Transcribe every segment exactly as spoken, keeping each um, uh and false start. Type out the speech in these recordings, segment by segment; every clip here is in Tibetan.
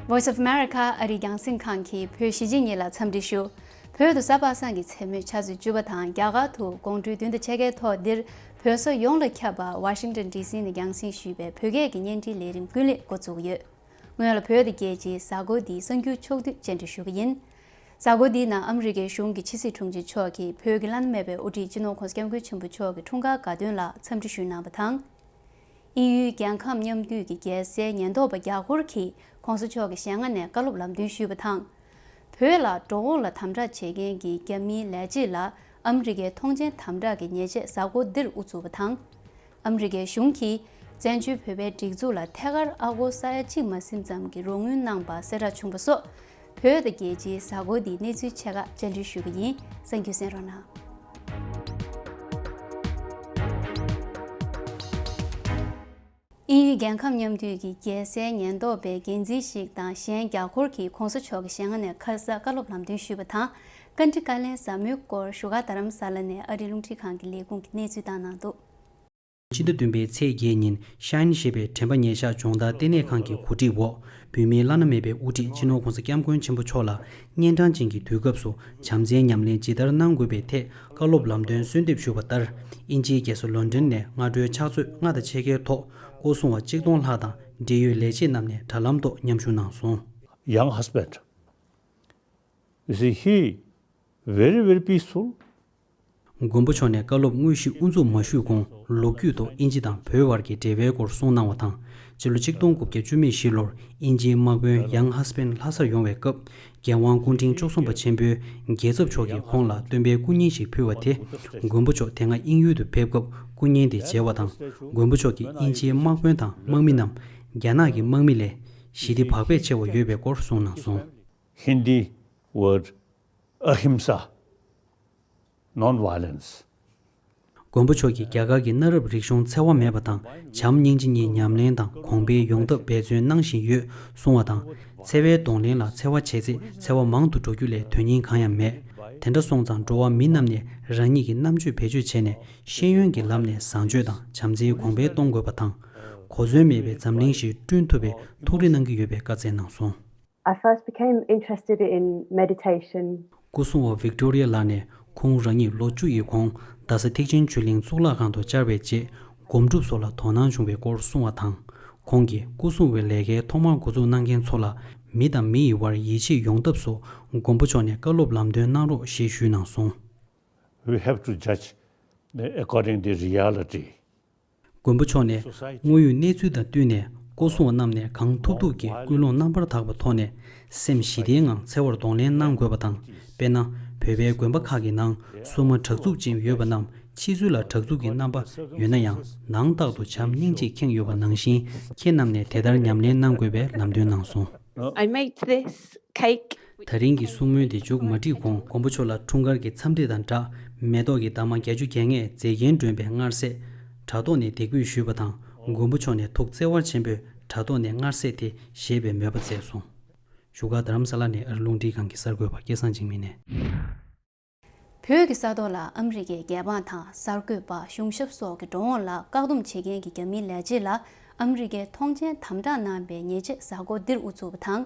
Voice of America ཨ་རིའི་རྒྱང་སྲིང་ཁང་གིས་བོད་གཞིས་བྱེས་གཉིས་ལ་འཚམས་འདྲི་ཞུ། བོད་དུ་གཟའ་པ་སངས་ཀྱི་མཚན་མོའི་ཆུ་ཚོད་བཅུ་པ་དང་རྒྱ་གར་དུ་དགོང་དྲོའི་བདུན་དང་ཕྱེད་ཀའི་ཐོག་འདིར་བོད་ས་ཡོངས་ལ་ཁྱབ་པ་ཝ་ཤིང་ཏོན་ཌི་སི་ནས་རྒྱང་སྲིང་ཞུས་པའི་བོད་སྐད་ཀྱི་བརྙན་འཕྲིན་ལས་རིམ་ཀུན་གླེང་འགོ་འཛུགས་ཡོད། སྔོན་ལ་བོད་དང་རྒྱལ་སྤྱིའི་གཟའ་འཁོར་འདིའི་གསར་འགྱུར་ཕྱོགས་བསྡུས་སྤྱན་འདྲེན་ཞུ་གི་ཡིན། གཟའ་འཁོར་འདིའི་ནང་ཨ་མི་རི་ཀའི་གཞུང་གི་ཕྱི་སྲིད་དྲུང་ཆེ་མཆོག་གིས་བོད་ཀྱི་བླ་ན་མེད་པའི་དབུ་ཁྲིད་སྤྱི་ནོར་༧གོང་ས་༧སྐྱབས་མགོན་ཆེན་པོ་མཆོག་གི་འཁྲུངས་སྐར་དགའ་སྟོན་ལ་འཚམས་འདྲི་ཞུས་གནང་བ་དང་། དབྱིན་ཡུལ་རྒྱལ་ཁམས་མཉམ་འདུས་ཀྱི་རྒྱལ་སའི་ཉེན་རྟོག་པ་རྒྱ་ཧོར་གྱིས་༧གོང་ས་མཆོག་གི་ཞལ་སྔ་ནས་བཀའ་སློབ་ལམ་སྟོན་ཞུས་པ་དང་། བོད་ལ་འགྲོ་འོང་ལ་དམ་དྲག་བྱེད་མཁན་གྱི་རྒྱ་མིའི་ལས་བྱེད་ལ་ཨ་མི་རི་ཀའི་ཐོངས་མཆན་དམ་དྲག་གི་ཉེས་ཆད་གཟའ་འཁོར་འདིར་དབུ་བཙུགས་པ་དང་། ཨ་མི་རི་ཀའི་གཞུང་གིས་བཙན་བྱོལ་བོད་པའི་སྒྲིག་འཛུགས་ལ་ཐད་ཀར་ཨ་སྒོར་ས་ཡ་གཅིག་མ་ཟིན་ཙམ་གྱི་རོགས་དངུལ་གནང་པ་གསལ་བསྒྲགས་བྱུང་བ་སོགས། བོད་དང་རྒྱལ་སྤྱིའི་གཟའ་འཁོར་འདིའི་གནས་ཚུལ་ཆེ་ཁག་སྤྱན་འབུལ་ཞུ་གི་ཡིན། གསན་རྒྱུ་གསན་རོགས་གནང་། དབྱིན་ཡུལ་རྒྱལ་ཁམས་མཉམ་འདུས་ཀྱི་རྒྱལ་སའི་ཉེན་རྟོག་པའི་འགན་འཛིན་ཞིག་དང་གཞན་རྒྱ་ཧོར་གྱིས་༧གོང་ས་མཆོག་གི་ཞལ་སྔ་ནས་ཁ་ས་བཀའ་སློབ་ལམ་སྟོན་ཞུས་པ་དང་། བཀའ་འདྲི་བཀའ་ལན་ཟབ་མོའི་སྐོར་བཞུགས་སྒར་རྡ་རམ་ས་ལ་ནས་ཨ་རིའི་རླུང་འཕྲིན་ཁང་གི་ལས་ཁུངས་ཀྱིས་གནས་ཚུལ་བཏང་གནང་འདུག། ཕྱི་ཟླ་བདུན་པའི་ཚེས་བརྒྱད་ཉིན་ཤན་ཞེས་པའི་དྲན་པ་ཉེར་བཞག་སྦྱོང་བརྡར་ལྟེ་གནས་ཁང་གི་གོ་སྒྲིག་འོག་བོད་མིའི་བླ་ན་མེད་པའི་དབུ་ཁྲིད་སྤྱི་ནོར་༧གོང་ས་༧སྐྱབས་མགོན་ཆེན་པོ་མཆོག་ལ་གཉན་འཕྲང་ཅན་གྱི་དུས་སྐབས་སུ་བྱམས་བརྩེའི་ཉམས་ལེན་ཇི་ལྟར་གནང་དགོས་པའི་ཐད་བཀའ་སློབ་ལམ་སྟོན་གསོལ་འདེབས་ཞུས་པ་ལྟར། དབྱིན་ཇིའི་རྒྱལ་ས་ལོན་ཌོན་ནས་སྔ་དྲོའི་ཕྱག་ཚོད་ལྔ་དང་ཕྱེད་ཀའི་ཐོག་སྐུ་སྲུང་བ་གཅིག་སྟོང་ལྷག་དང་འབྲེལ་ཡོད་ལས་བྱེད་རྣམས་ནས་དྲ་ལམ་ཐོག་མཉམ་ཞུགས་གནང་སོང་། Young husband, you see, he very, very peaceful. མགོན་པོ་མཆོག་ནས་བཀའ་སློབ་དངོས་གཞི་དབུ་འཛུགས་མ་ཞུས་གོང་ལོ་རྒྱུས་ཐོག་དབྱིན་ཇི་དང་བོད་བར་གྱི་འབྲེལ་བའི་སྐོར་གསུངས་གནང་བ་དང་། སྤྱི་ལོ་ཆིག་སྟོང་དགུ་བརྒྱ་བཅུ་མེད་བཞི་ལོར་དབྱིན་ཇིའི་དམག་དཔོན་Young Husband་ལྷ་སར་ཡོང་བའི་སྐབས་རྒྱལ་དབང་སྐུ་ཕྲེང་བཅུ་གསུམ་པ་ཆེན་པོས་རྒྱལ་ཚབ་མཆོག་གིས་ཁོང་ལ་སྟོན་པའི་སྐུ་བརྙན་ཞིག་ཕུལ་བ་དེ། མགོན་པོ་མཆོག་དེ་སྔ་དབྱིན་ཡུལ་དུ་ཕེབས་སྐབས་སྐུ་བརྙན་དེ་མཇལ་བ་དང་། མགོན་པོ་མཆོག་གིས་དབྱིན་ཇིའི་དམག་དཔོན་དང་དམག་མི་རྣམས་རྒྱ་ནག་གི་དམག་མི་ལས་ཞི་བདེ་བག་ཕེབས་ཆེ་བ་ཡོད་པའི་སྐོར་གསུངས་གནང་སོང་། Hindi word ahimsa, non-violence. མགོན་པོ་མཆོག་གིས་རྒྱ་གར་གྱི་གནའ་རབས་རིག་གཞུང་འཚེ་བ་མེད་པ་དང་བྱམས་སྙིང་རྗེ་གཉིས་ཉམས་ལེན་དང་གོང་འཕེལ་ཡོང་ཐབས་འབད་བརྩོན་གནང་བཞིན་ཡོད་གསུང་བ་དང་། འཚེ་བའི་གདོང་ལེན་ལ་འཚེ་བ་བྱས་ཚེ་འཚེ་བ་མང་དུ་འགྲོ་རྒྱུ་ལས་དོན་སྙིང་གང་ཡང་མེད། དེ་འདྲ་སོང་ཙང་འགྲོ་བ་མི་རྣམས་ནས་རང་ཉིད་ཀྱི་རྣམ་དཔྱོད་བེད་སྤྱོད་བྱས་ནས་ཤེས་ཡོན་གྱི་ལམ་ནས་བཟང་སྤྱོད་དང་བྱམས་བརྩེའི་གོང་འཕེལ་གཏོང་དགོས་པ་དང་། གོ་མཚོན་མེད་པའི་འཛམ་གླིང་ཞིག་བསྐྲུན་ཐུབ་པའི་ཐུགས་རེ་གནང་གི་ཡོད་པའི་བཀའ་སྩལ་གནང་སོང་། I first became interested in meditation. སྐུ་སྲུང་བ་Victoria་ལགས་ནས་ཁོང་རང་ཉིད་ལོ་བཅུ་ཡི་གོང་རྡ་ས་ཐེག་ཆེན་ཆོས་གླིང་གཙུག་ལག་ཁང་དུ་བཅར་བའི་རྗེས་སྒོམ་སྒྲུབ་སོགས་ལ་དོ་སྣང་བྱུང་བའི་སྐོར་གསུངས་བ་དང་། ཁོང་གིས་སྐུ་སྲུང་བའི་ལས་ཀའི་ཐོག་མར་འགོ་འཛུགས་གནང་མཁན་ཚོ་ལ་མི་དང་མི་ཡི་བར་ཡིད་ཆེས་ཡོང་ཐབས་སུ་མགོན་པོ་མཆོག་ནས་བཀའ་སློབ་ལམ་སྟོན་གནང་རོགས་ཞེས་ཞུས་གནང་སོང་། We have to judge according to reality. མགོན་པོ་མཆོག་ནས་དངོས་ཡོད་གནས་ཚུལ་དང་བསྟུན་ནས་སྐུ་སྲུང་བ་རྣམས་ནས་གང་ཐུབ་ཐུབ་ཀྱིས་ཀུན་སློང་རྣམ་པར་དག་པའི་ཐོག་ནས་སེམས་ཞི་བདེའི་ངང་འཚེ་བར་གདོང་ལེན་གནང་དགོས་པ་དང་། དཔེར་ན། བོད་པའི་དགོན་པ་ཁག་གི་ནང་སྲུང་མ་དྲག་རྩུབ་ཅན་ཡོད་པ་རྣམས་ཕྱི་ཚུལ་ལ་དྲག་རྩུབ་ཀྱི་རྣམ་པ་ཡོད་ན་ཡང་ནང་རྟག་ཏུ་བྱམས་སྙིང་རྗེ་ཁེངས་ཡོད་པ་ནང་བཞིན་ཁྱེད་རྣམས་ནས་དེ་ལྟར་ཉམས་ལེན་གནང་དགོས་པའི་ལམ་སྟོན་གནང་སོང་། I made this cake. ད་རིང་གི་གསུང་མོལ་འདི་མཇུག་མ་སྒྲིལ་གོང་མགོན་པོ་མཆོག་ལ་འཁྲུངས་སྐར་གྱི་འཚམས་འདྲི་དང་སྦྲགས་མེ་ཏོག་གི་འདབ་མ་བརྒྱད་ཅུ་གྱ་ལྔས་མཛེས་རྒྱན་སྒྲོན་པའི་མངར་ཟས་དྲ་ཐོག་ནས་འདེགས་འབུལ་ཞུས་པ་དང་། མགོན་པོ་མཆོག་ནས་ཐུགས་བརྩེ་བ་ཆེན་པོས་དྲ་ཐོག་ནས་མངར་ཟས་དེ་བཞེས་པའི་མོས་པ་བསྩལ་སོང་། བཞུགས་སྒར་རྡ་རམ་ས་ལ་ནས་ཨ་རི་རླུང་འཕྲིན་ཁང་གི་གསར་འགོད་པ་སྐལ་བཟང་འཇིགས་མེད་ནས། བོད་ཀྱི་ས་ཐོག་ལ་ཨ་མི་རི་ཀའི་རྒྱལ་འབངས་དང་གསར་འགོད་པ་གཞུང་ཞབས་སོགས་ཀྱི་འགྲོ་འོང་ལ་བཀག་སྡོམ་བྱེད་མཁན་གྱི་རྒྱ་མིའི་ལས་བྱེད་ལ་ཨ་མི་རི་ཀས་ཐོངས་མཆན་དམ་དྲག་གནང་བའི་ཉེས་ཆད་གཟའ་འཁོར་འདིར་དབུ་བཙུགས་པ་དང་།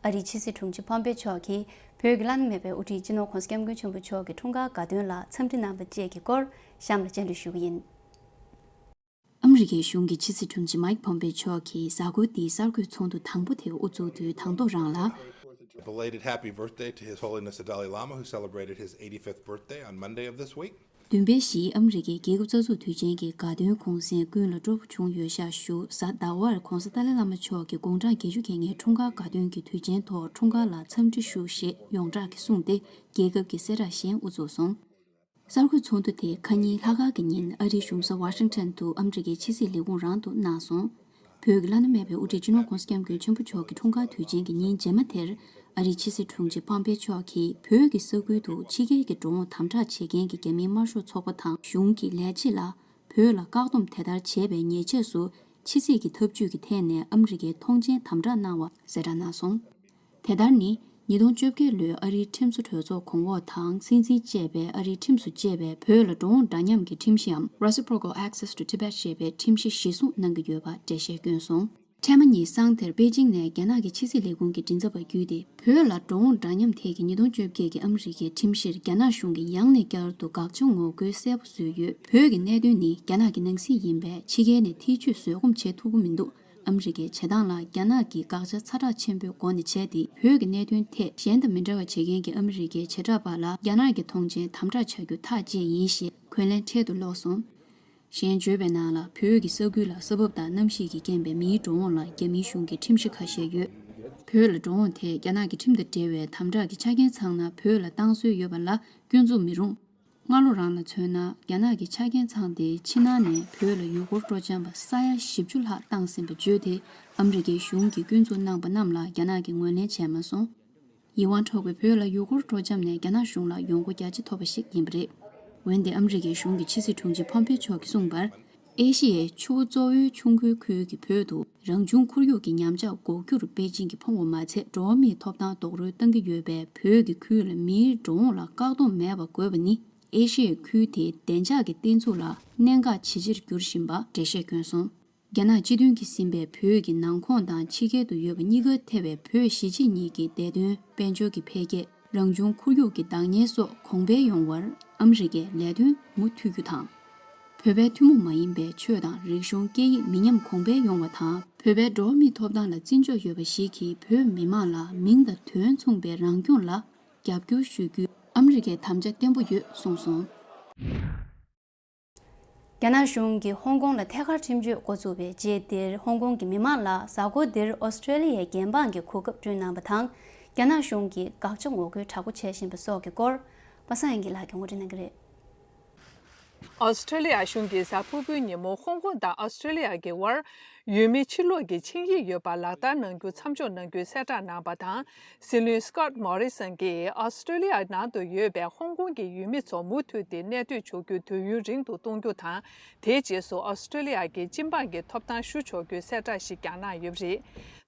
ཨ་རིའི་ཕྱི་སྲིད་དྲུང་ཆེ་ཕོམ་པེ་མཆོག་གིས་བོད་ཀྱི་བླ་ན་མེད་པའི་དབུ་ཁྲིད་སྤྱི་ནོར་༧གོང་ས་༧སྐྱབས་མགོན་ཆེན་པོ་མཆོག་གི་འཁྲུངས་སྐར་དགའ་སྟོན་ལ་འཚམས་འདྲི་གནང་བ་བཅས་ཀྱི་སྐོར་གཤམ་ལ་སྤྱན་འབུལ་ཞུ་གི་ཡིན། ཨ་མི་རི་ཀའི་གཞུང་གི་ཕྱི་སྲིད་དྲུང་ཆེ་མཱིག་ཕོམ་པེ་མཆོག་གིས་གཟའ་འཁོར་འདིའི་གསར་འགོད་ཚོགས་འདུ་དང་པོ་དེ་དབུ་བཙུགས་དུས་དང་ཐོག་རང་ལ། Belated happy birthday to His Holiness the Dalai Lama, who celebrated his eighty-fifth birthday on Monday of this week. བདུན་པའི་བཞི་ཨ་མི་རི་ཀའི་རྒྱལ་ཁབ་རྩ་འཛུགས་དུས་ཆེན་གྱི་དགའ་སྟོན་གུང་སེང་ཀུན་ལ་སྤྲོ་པོ་བྱུང་ཡོད་ཤག་ཞུ། གཟའ་ཟླ་བར་༧གོང་ས་ཏཱ་ལའི་བླ་མ་མཆོག་གི་དགུང་གྲངས་བརྒྱད་ཅུ་གྱ་ལྔའི་འཁྲུངས་སྐར་དགའ་སྟོན་གྱི་དུས་ཆེན་ཐོག་འཁྲུངས་སྐར་ལ་འཚམས་འདྲི་ཞུ་ཞེས་ཡོངས་གྲགས་ཀྱིས་གསུངས་ཏེ་རྒྱལ་ཁབ་ཀྱི་གསལ་བསྒྲགས་གཞན་དབུ་བཙུགས་སོང་། གསར་འགོད་ཚོགས་འདུ་དེ་ཁ་ཉིན་ལྷག་དཀར་གྱི་ཉིན་ཨ་རིའི་གཞུང་ས་ཝ་ཤིང་ཊོན་དུ་ཨ་མི་རི་ཀའི་ཕྱི་སྲིད་ལས་ཁུངས་རང་དུ་གནང་སོང་། བོད་ཀྱི་བླ་ན་མེད་པའི་དབུ་ཁྲིད་སྤྱི་ནོར་༧གོང་ས་༧སྐྱབས་མགོན་ཆེན་པོ་མཆོག་གི་འཁྲུངས་སྐར་དུས་ཆེན་གྱི་ཉིན་རྗེས་མ་དེར་ཨ་རིའི་ཕྱི་སྲིད་དྲུང་ཆེ་ཕོམ་པེ་མཆོག་གིས་བོད་ཀྱི་ས་ཁུལ་དུ་ཕྱི་རྒྱལ་གྱི་འགྲོ་འོང་དམ་དྲག་བྱེད་མཁན་གྱི་རྒྱ་མིའི་དམར་ཤོག་ཚོགས་པ་དང་གཞུང་གི་ལས་བྱེད་ལ་བོད་ལ་བཀག་སྡོམ་དེ་ལྟར་བྱས་པའི་ཉེས་ཆད་སུ་ཕྱི་སྲིད་ཀྱི་ཐབས་ཇུས་ཀྱི་ཐད་ནས་ཨ་མི་རི་ཀས་ཐོངས་མཆན་དམ་དྲག་གནང་བ་གསལ་བསྒྲགས་གནང་སོང་། དེ་ལྟར་ནི། ཉིས་སྟོང་བཅོ་བརྒྱད་ལོའི་ཨ་རིའི་ཁྲིམས་བཟོ་གྲོས་ཚོགས་གོང་འོག་དང་སྲིད་འཛིན་བཅས་པའི་ཨ་རིའི་ཁྲིམས་སུ་བཅས་པའི་བོད་ལ་འགྲོ་འོང་འདྲ་མཉམ་གྱི་ཁྲིམས་གཞིའམ་Reciprocal Access to Tibet ཞེས་པའི་ཁྲིམས་གཞི་གཞིར་བཟུང་གནང་གི་ཡོད་པ་འགྲེལ་བཤད་བསྐྱོན་སོང་། ཕྲད་མ་གཉིས་སང་དེར་པེ་ཅིང་ནས་རྒྱ་ནག་གི་ཕྱི་སྲིད་ལས་ཁུངས་ཀྱི་མགྲིན་ཚབ་པ་བརྒྱུད་དེ། བོད་ལ་འགྲོ་འོང་འདྲ་མཉམ་ཐད་ཀྱི་ཉིས་སྟོང་བཅོ་བརྒྱད་ཀྱི་ཨ་མི་རི་ཀའི་ཁྲིམས་གཞིར་རྒྱ་ནག་གཞུང་གིས་ཡང་ནས་བསྐྱར་དུ་དགག་བྱ་ངོ་རྒོལ་གསལ་པོ་བཟོས་ཡོད། བོད་ཀྱི་གནད་དོན་ནི་རྒྱ་ནག་གི་ནང་སྲིད་ཡིན་པས། ཕྱི་རྒྱལ་ནས་ཐེ་བྱུས་བཟོད་སྒོམ་བྱེད་ཐུབ་ཀྱི་མི་འདུག་ཨ་མི་རི་ཀའི་བྱེད་སྟངས་ལ་རྒྱ་ནག་གིས་དགག་བྱ་ཚ་དྲག་ཆེན་པོའི་སྒོ་ནས་བྱས་ཏེ། བོད་ཀྱི་གནད་དོན་ཐད་གཞན་དང་མི་འདྲ་བ་བྱེད་མཁན་གྱི་ཨ་མི་རི་ཀའི་བྱེ་བྲག་པ་ལ་རྒྱ་ནག་གི་མཐོང་མཆན་དམ་དྲག་བྱ་རྒྱུ་ཐག་བཅད་ཡིན་ཞེས་འཁོན་ལན་འཕྲལ་དུ་སློག་སོང་། གཞན་བརྗོད་པའི་ནང་ལ། བོད་ཀྱི་ས་ཁུལ་ལ་ས་བབ་དང་གནམ་གཤིས་ཀྱི་རྐྱེན་པས་མིའི་འགྲོ་འོང་ལ་རྒྱ་མིའི་གཞུང་གིས་ཁྲིམས་གཞི་ཁ་ཤས་ཡོད། བོད་ལ་འགྲོ་འོང་ཐད་རྒྱ་ནག་གི་ཁྲིམས་དང་འབྲེལ་བའི་དམ་དྲག་གི་ཆ་རྐྱེན་ཚང་ན་བོད་ལ་བཏང་སྲོལ་ཡོད་པ་ལ་སྐྱོན་འཛུགས་མི་རུང་། སྔ་ལོ་རང་ལ་མཚོན་ན། རྒྱ་ནག་གི་ཆ་རྐྱེན་ཚང་སྟེ་ཕྱི་ནང་ནས་བོད་ལ་ཡུལ་སྐོར་སྤྲོ་འཆམ་པ་ས་ཡ་བཞི་བཅུ་ལྷག་བཏང་ཟིན་པ་བརྗོད་དེ། ཨ་མི་རི་ཀའི་གཞུང་གིས་སྐྱོན་འཛུགས་གནང་པ་རྣམས་ལ་རྒྱ་ནག་གིས་ངོས་ལེན་བྱས་མ་སོང་། ཡིད་དབང་འཕྲོག་པའི་བོད་ལ་ཡུལ་སྐོར་སྤྲོ་འཆམ་ནས་རྒྱ་ནག་གཞུང་ལ་ཡོང་སྒོ་རྒྱ་ཆེ་ཐོབ་པ་ཞིག་ཡིན་པ་རེད། འོན་ཏེ་ཨ་མི་རི་ཀའི་གཞུང་གི་ཕྱི་སྲིད་དྲུང་ཆེ་ཕོམ་པེ་མཆོག་གིས་གསུངས་པར། ཨེ་ཤི་ཡའི་ཆུ་བོ་གཙོ་བོའི་ཆུ་འགོའི་ཁུལ་གྱི་བོད་དུ་རང་བྱུང་ཁོར་ཡུག་གི་ཉམས་ཆག་འགོག་རྒྱུར་པེ་ཅིང་གིས་ཕོངས་པ་མ་ཚད། འགྲོ་བ་མིའི་ཐོབ་ཐང་རྡོག་རོལ་གཏོང་གི་ཡོད་པས། བོད་ཀྱི་ཁུལ་ལ་མིའི་འགྲོ་འོང་ལ་བཀག་སྡོམ་མེད་པ་དགོས་པ་ནི། ཨེ་ཤི་ཡའི་ཁུལ་དེའི་བདེ་འཇགས་ཀྱི་བསྟན་ཚུགས་ལ་གནད་འགག་ཇེ་ཆེར་གྱུར་བཞིན་པ་འགྲེལ་བཤད་བསྐྱོན་སོང་། རྒྱ་ནག་སྤྱི་མཐུན་གྱིས་ཟིན་པའི་བོད་ཀྱི་ནང་ཁོངས་དང་ཕྱི་རྒྱལ་དུ་ཡོད་པ་གཉིས་ཀ་ཐེ་བའི་བོད་གཞིས་བྱེས་གཉིས་ཀྱི་བདེ་དོན། དཔལ་འབྱོར་གྱི་འཕེལ་རྒྱས། རང་བྱུང་ཁོར་ཡུག་གི་བདག་གཉེར་སོགས་གོང་འཕེལ་ཡོང་བར་ཨ་མི་རི་ཀས་ལས་དོན་མུ་མཐུད་རྒྱུ་དང་། བོད་པའི་ཐུན་མོང་མ་ཡིན་པའི་ཆོས་དང་རིག་གཞུང་སྐད་ཡིག་མི་ཉམས་གོང་འཕེལ་ཡོང་བ་དང་། བོད་པའི་འགྲོ་བ་མིའི་ཐོབ་ཐང་ལ་བརྩི་འཇོག་ཡོད་པ་ཞིག་གིས་བོད་མི་མང་ལ་མིང་དང་དོན་མཚུངས་པའི་རང་སྐྱོང་ལ་རྒྱབ་སྐྱོར་ཞུ་རྒྱུའི་ཨ་མི་རི་ཀའི་དམ་བཅའ་བརྟན་པོ་ཡོད་གསུངས་སོང་། རྒྱ་ནག་གཞུང་གིས་ཧོང་ཀོང་ལ་ཐད་ཀར་ཁྲིམས་གཅོད་འགོ་བཙུགས་པའི་རྗེས་འདིར། ཧོང་ཀོང་གི་མི་མང་ལ་གཟའ་འཁོར་འདིར་ཨོ་སི་ཀྲེ་ལི་ཡའི་འགན་འབངས་ཀྱིས་གོ་སྐབས་བསྐྲུན་གནང་བ་དང་། རྒྱ་ནག་གཞུང་གིས་དགག་བྱ་ངོ་རྒོལ་དྲག་པོ་བྱེད་བཞིན་པ་སོགས་ཀྱི་སྐོར། པ་སངས་དབྱངས་སྐྱིད་ལགས་ཀྱིས་ངོ་སྤྲོད་གནང་གི་རེད། ཨོ་སི་ཀྲེ་ལི་ཡ་གཞུང་གིས་གཟའ་ཕུར་བུའི་ཉིན་མོ་ཧོང་ཀོང་དང་ཨོ་སི་ཀྲེ་ལི་ཡ་གི་དབར། ཡུལ་མི་ཕྱིར་ལོག་གི་ཆིངས་ཡིག་ཡོད་པ་ལག་བསྟར་གནང་རྒྱུ་མཚམས་འཇོག་གནང་རྒྱུའི་གསལ་བསྒྲགས་གནང་བ་དང་། སྲིད་བློན་སི་ཀོད་མོ་རི་སོན་གྱིས་ཨོ་སི་ཀྲེ་ལི་ཡ་ནང་དུ་ཡོད་པའི་ཧོང་ཀོང་གི་ཡུལ་མི་ཚོ་མུ་མཐུད་དེ་གནས་སྡོད་བྱ་རྒྱུ་དུས་ཡུན་རིང་དུ་གཏོང་རྒྱུ་དང་། དེའི་རྗེས་སུ་ཨོ་སི་ཀྲེ་ལི་ཡ་གི་སྤྱི་འབངས་ཀྱི་ཐོབ་ཐང་ཞུ་ཆོག་རྒྱུའི་གསལ་བསྒྲགས་ཤིག་ཀྱང་གནང་ཡོད་པ་རེད།